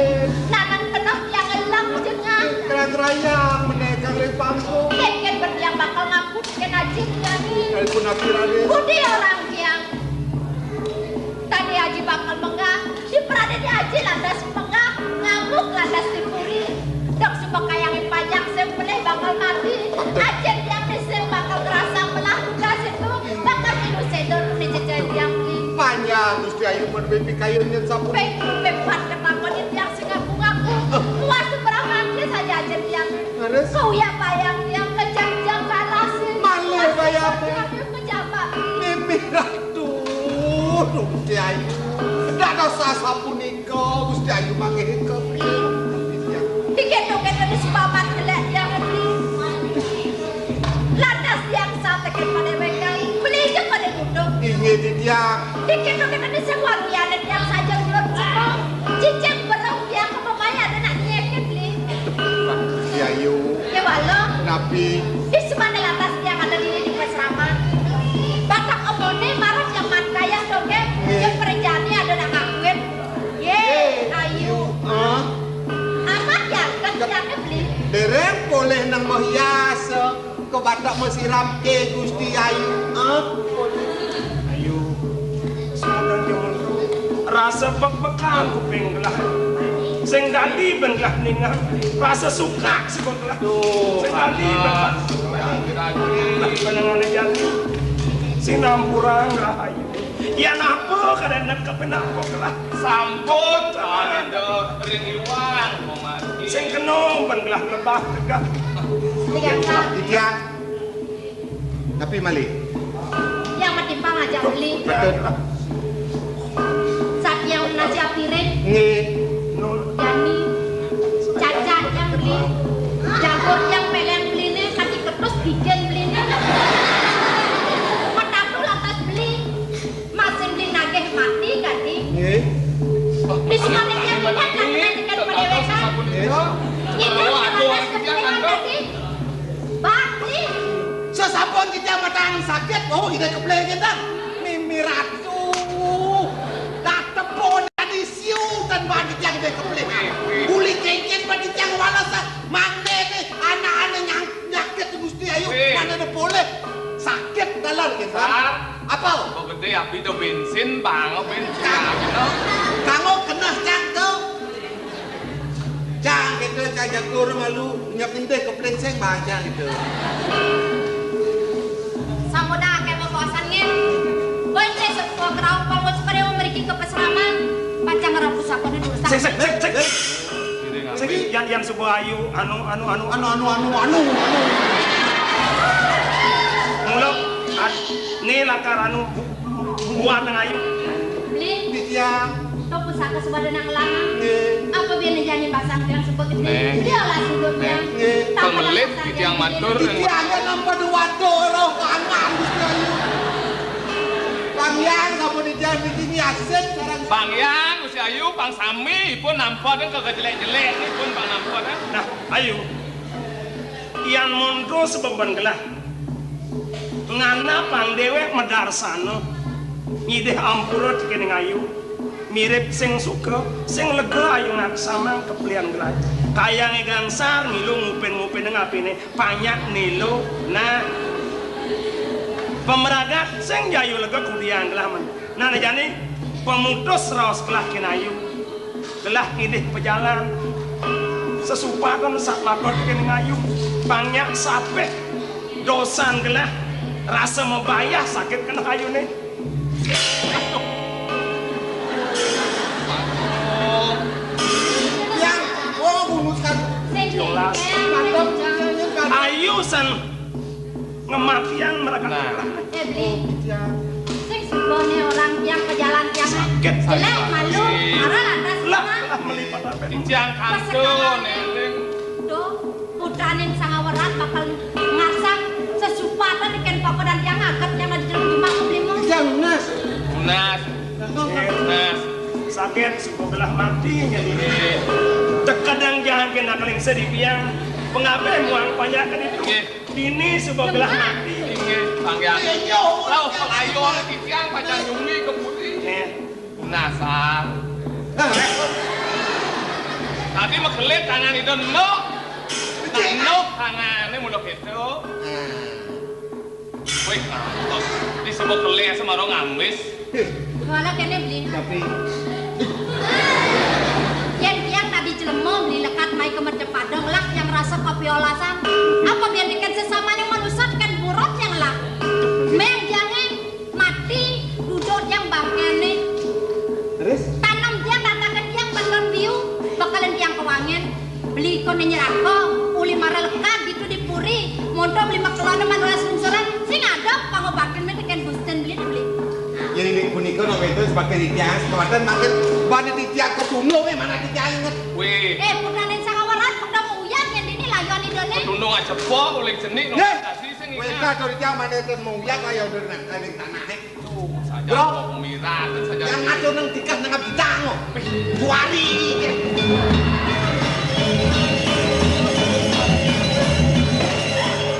Nanang tenah tiang elang jengah. Gerayang-gerayang meneh kang ring panggung. Yen bertiang bakal ngapus ken ajin jani. Kalipun api raden. Budi orang tiang. Tadi aji bakal menggah. Di pradé di aji lantas pengah, ngamuk lantas dipuri. Dok suba kayangé pajak sing pelih bakal mati. Ajén tiang né sing bakal ngrasa melah tugas itu. Bakal milu séda né jejeh tiang ki. Panjang Gusti Ayu men mimpi kayun nyén sampun. Ping ping pat ketakon tiang sing ngaku-ngaku. Puas seberang mati saja ajén tiang. Leres. Kau ya bayang tiang kejang-jang kalas. Malih bayang. Pejabat. Mimpi Duh, duh, Gusti Ayu. Dados sasapunika, Gusti Ayu mangke kepiye? Dikit-dikit wis paman jelek yang ngerti. Lantas yang satekin pada wekai, beli aja pada duduk. Inggih, Didiang. Dikit-dikit wis sewangiane yang saja ulun cekong. Cicing berong yang kepemaya ada nak nyeket, beli. Gusti Ayu. Ya, walau. Napi? Di semana lantas yang ada di, di Pasraman. Batak omone marah yang matkaya doke, nggih. Yang perjani ada nak ngakuin. Ye, nggih. Ayu. Hah? Amat ya, kan ya, tiangnya beli. Dereng boleh nang menghias ke batak mesiram ke Gusti Ayu. Hah? Ayu. Semoga jono. Rasa bek-bekan kuping gelah. Sing dadi ben gelah ningah. Rasa suka sikut gelah. Duh, sing dadi ben gelah. Panjenengane jani. Sinampurang rahayu. Yan apa kadang nek kepenak kok gelah. Sampun, Amanda, ring iwang, memati. Sing kena ben gelah lebah tegak. Tiga kali. Tiga. Tapi malih. Yang matimpang aja beli. Betul. Saat yang nasi piring. Nggih. Jani. Caca yang beli. Jagur yang peleng beli nih, kaki ketus bikin beli nih. Petatu lantas beli. Masih beli nagih mati, kadi. Nggih. Di sekolah yang tidak akan menantikan pendewekan. Nggih. Ini yang panas kepentingan, kadi. Bakti. Sesampun kita matang sakit, oh, kita keplek kita. Mimi Ratu. Tak tepon tadi siu dan Titiang gedé keplek. Uli kéngkén, Pak, titiang wales, ah. Mangké né anak-anak nyang-, nyakit Gusti Ayu, Wih. Mangké polih. Sakit dalan, gitu. Sar. Apa? Kok gedé, abi to bensin, bang, bensin, Cang. Abi to. Kanggo keneh, Cang, to. Cang, gitu, Cang, jangan malu. Nyap nindih keplek sing baca, gitu. Sampun akeh wewasan, nggih. Kowe sing sepuh keraup, pangwis pereu mriki ke pesraman. Pacang ngerapus apa nih, Durus? Sik, sik, sik, sik. Sik, yan, yan sepuh ayu, anu, anu, anu, anu, anu, anu, anu, anu. Mula, ad-, ni lakar anu, bu-, bu-, buat nang ayu. Beli. Titiang. To pusaka sebada nang lanang. Nggih. Apa biyen jani basang tiang sebut gedé? Nggih. Dia lah sudut tiang. Nggih. Tambah pelit, titiang matur. Titiang nampa duwado roh lanang, Gusti Ayu. Pang Hyang sampun titiang niki nyasin sareng Pang Hyang, Gusti Ayu, pang sami pun nampa den kagak jelek-jelek, pun pang nampa den. Nah, ayu. Yan monto sebemben gelah. Ngana pang déwék madarsana. Ngidih ampura tekening ayu. Mirip sing suka, sing lega ayu ngaksamang keplian gelah. Kayangé gangsar milu ngupin-ngupin ngapiné panyak nilo. Nah. Pemragat sing jayu lega kudiang gelah men. Nah, jani pemutus raos gelah kén ayu. Gelah ngidih pejalan. Sesupatan sat matot kén ngayu. Pang nyak sapih dosan gelah. Rasa mabayah sakit keneh ayuné. Yang, oh, bungut kan. Jelas. Ayu san. Ngematian mereka. Nah. Eh, Bli. Sing sebone orang tiang pejalan tiang. Sakit. Jelek, malu, marah lantas. Lah, lah, melipat apa? Titiang kantun, Eling. Duh, putraning sangawerat bakal ngasang sesupatan kén papa dan tiang aget yang ada di dalam rumah aku, Bli, Mas. Titiang lunas. Lunas. Lunas. Sakit, suku gelah mati, jadi. Iya. Tekadang jangan kena keling sedih piang. Pengabeh muang panjak ke ditu. Iya. Dini suba gelah mati. Inggih, Pang Hyang. Rauh pangayun titiang pacang nyunggi ka puri. Nggih. Nasar. Tadi makelit tangan itu nuk. Nah, nuk tangannya mula gitu. Wih, ngantos. Di suba kelit sama orang ambis. Kala kéné, Bli. Tapi yén tiang tadi jelema, Bli, lekat mai ka mercep padang, lah tiang rasa kapiolasan. Apa biar dikén sesamané manusa kén buron tiang lah. Méh tiangé mati, duduk tiang bangkéné. Terus? Tanem tiang, tataken tiang, bakal biu, bakalen tiang kawangén. Beli koné nyerako, uli mara lekad ditu di puri, monto beli makelana manulas lungsuran, sing ada pangobatin mé tekén Gusten beli to beli. Yén indik punika nak wénten sebagai titiang sekuatan mangkin bani titiang ketunung mé mana titiang inget. Wih. Eh, putrané sangaweran, pedang uyah, yén dini layuan idané. Ketunung aja po, uling jenik, no. Nggih. Tadi sing ingat. Wénten to titiang manéten muyat layuan dari tanahé. Bro, saja mau pemirat, saja yang ngatur nang tikah nang bidang. Juari.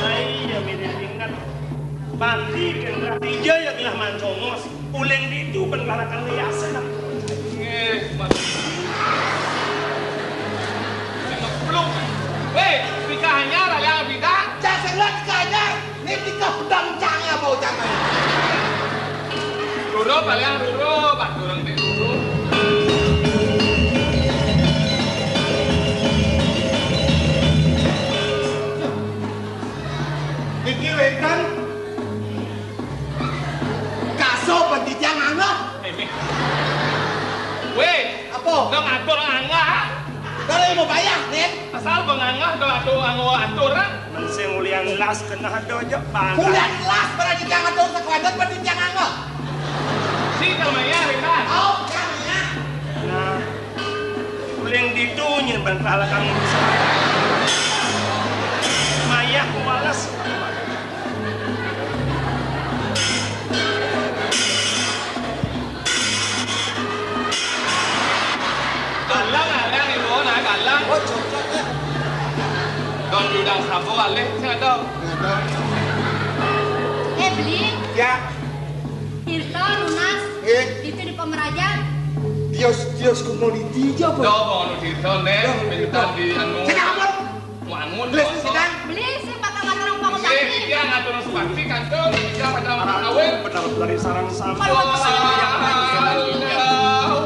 Ai, ya, mirip ingat. Pati kan berarti iya ya gelah mancongos. Uling ditu kan barakan liasan. Nggih, Mas. Sing ngeplung. Wéh, tikah anyar, aliang bidang. Cak sing lihat tikah anyar. Né tikah pedang cang apa ucapé? Roro, balian roro, Pak, durung di roro. Niki wénten kaso pendidikan angah. Wéh, apa? Dong atur angah. Kalau mau bayar, Nen. Asal bengangah do atu anggo atur, ah. Men sing ulian las keneh do jek bang. Ulian las berarti jangan atur sekuadet berarti jangan anggo. Si kamaya, Ringan. Oh, kamaya. Nah, uling ditu nyen ben kalahkan bisa. Mayah males. Galang, galang, ibu, nah, galang. Oh, cocok, ya. Don Yudang Sabo alih, sing ada. Ada. Eh, Beli. Ya. Tirta, Lunas. Eh. Itu di Pemerajan. Di Tios, tios kumoliti aja apa? Coba anu cerita, Nek, pintar di anu. Sing apa? Wangun, Beli sing sidang? Beli sing bakal ngaturang pangobati. Sing, iya, ngaturang subakti, kantun, iya, bakal kawin. Bener dari sarang sama. Kalau mau sama, iya, iya.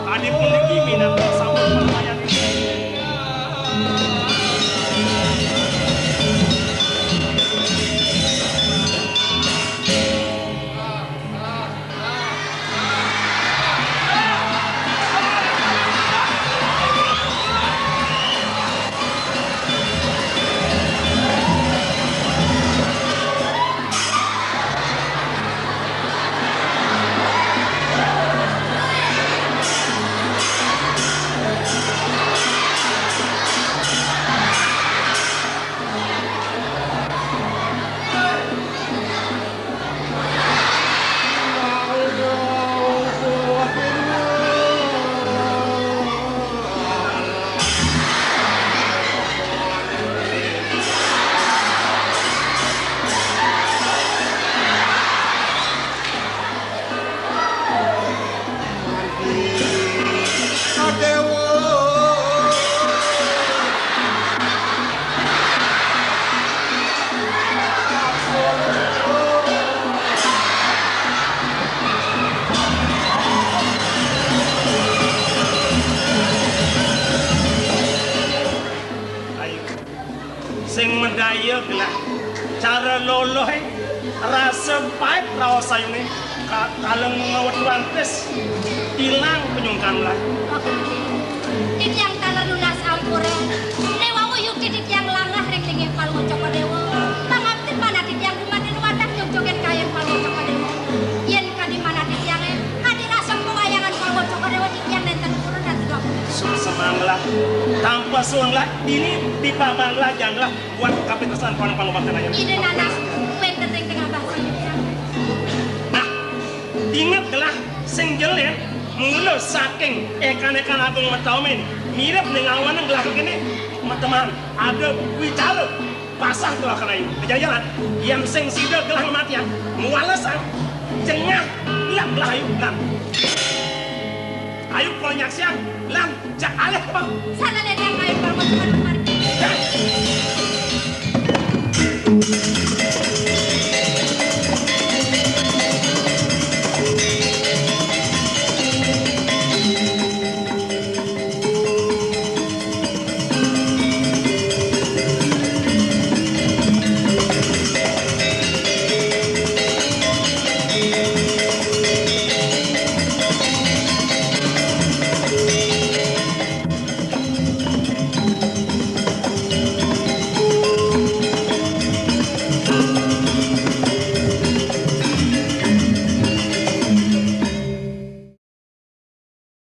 Tadi pun dikimi, nanti sama pelayan. Ayo. Sing medaya gelah cara lolohe rasa pait raos sayune ka-, kaleng ngawet wantes ilang penyungkan lah. Titiang taler nunas ampura. Newang uyuh titiang langah ring linggih Palwa Cokor Dewa. Pangaptin manah titiang dumaning wadah nyucukin kayen Palwa Cokor Dewa. Yen kadi manah titiange, kadi rasa pawayangan Palwa Cokor Dewa titiang nenten purun dan tidak. Suksemanglah, tampa suwenglah, ini tiba manglah janglah buat kapitesan panang pangobatan ayo. Ida nanas wenten ring tengah basa titiang. Nah, inget gelah sing jelen mula saking ekan-ekan agung mataomin mirip ning awaning gelah kene mateman ada wicara pasah gelah kene ayu. Jalan-jalan yang sing sida gelah matian mualesang jengah lak gelah ayu lan ayu kula nyaksian lan jak alih, Bang. Sana lihat yang lain, Bang.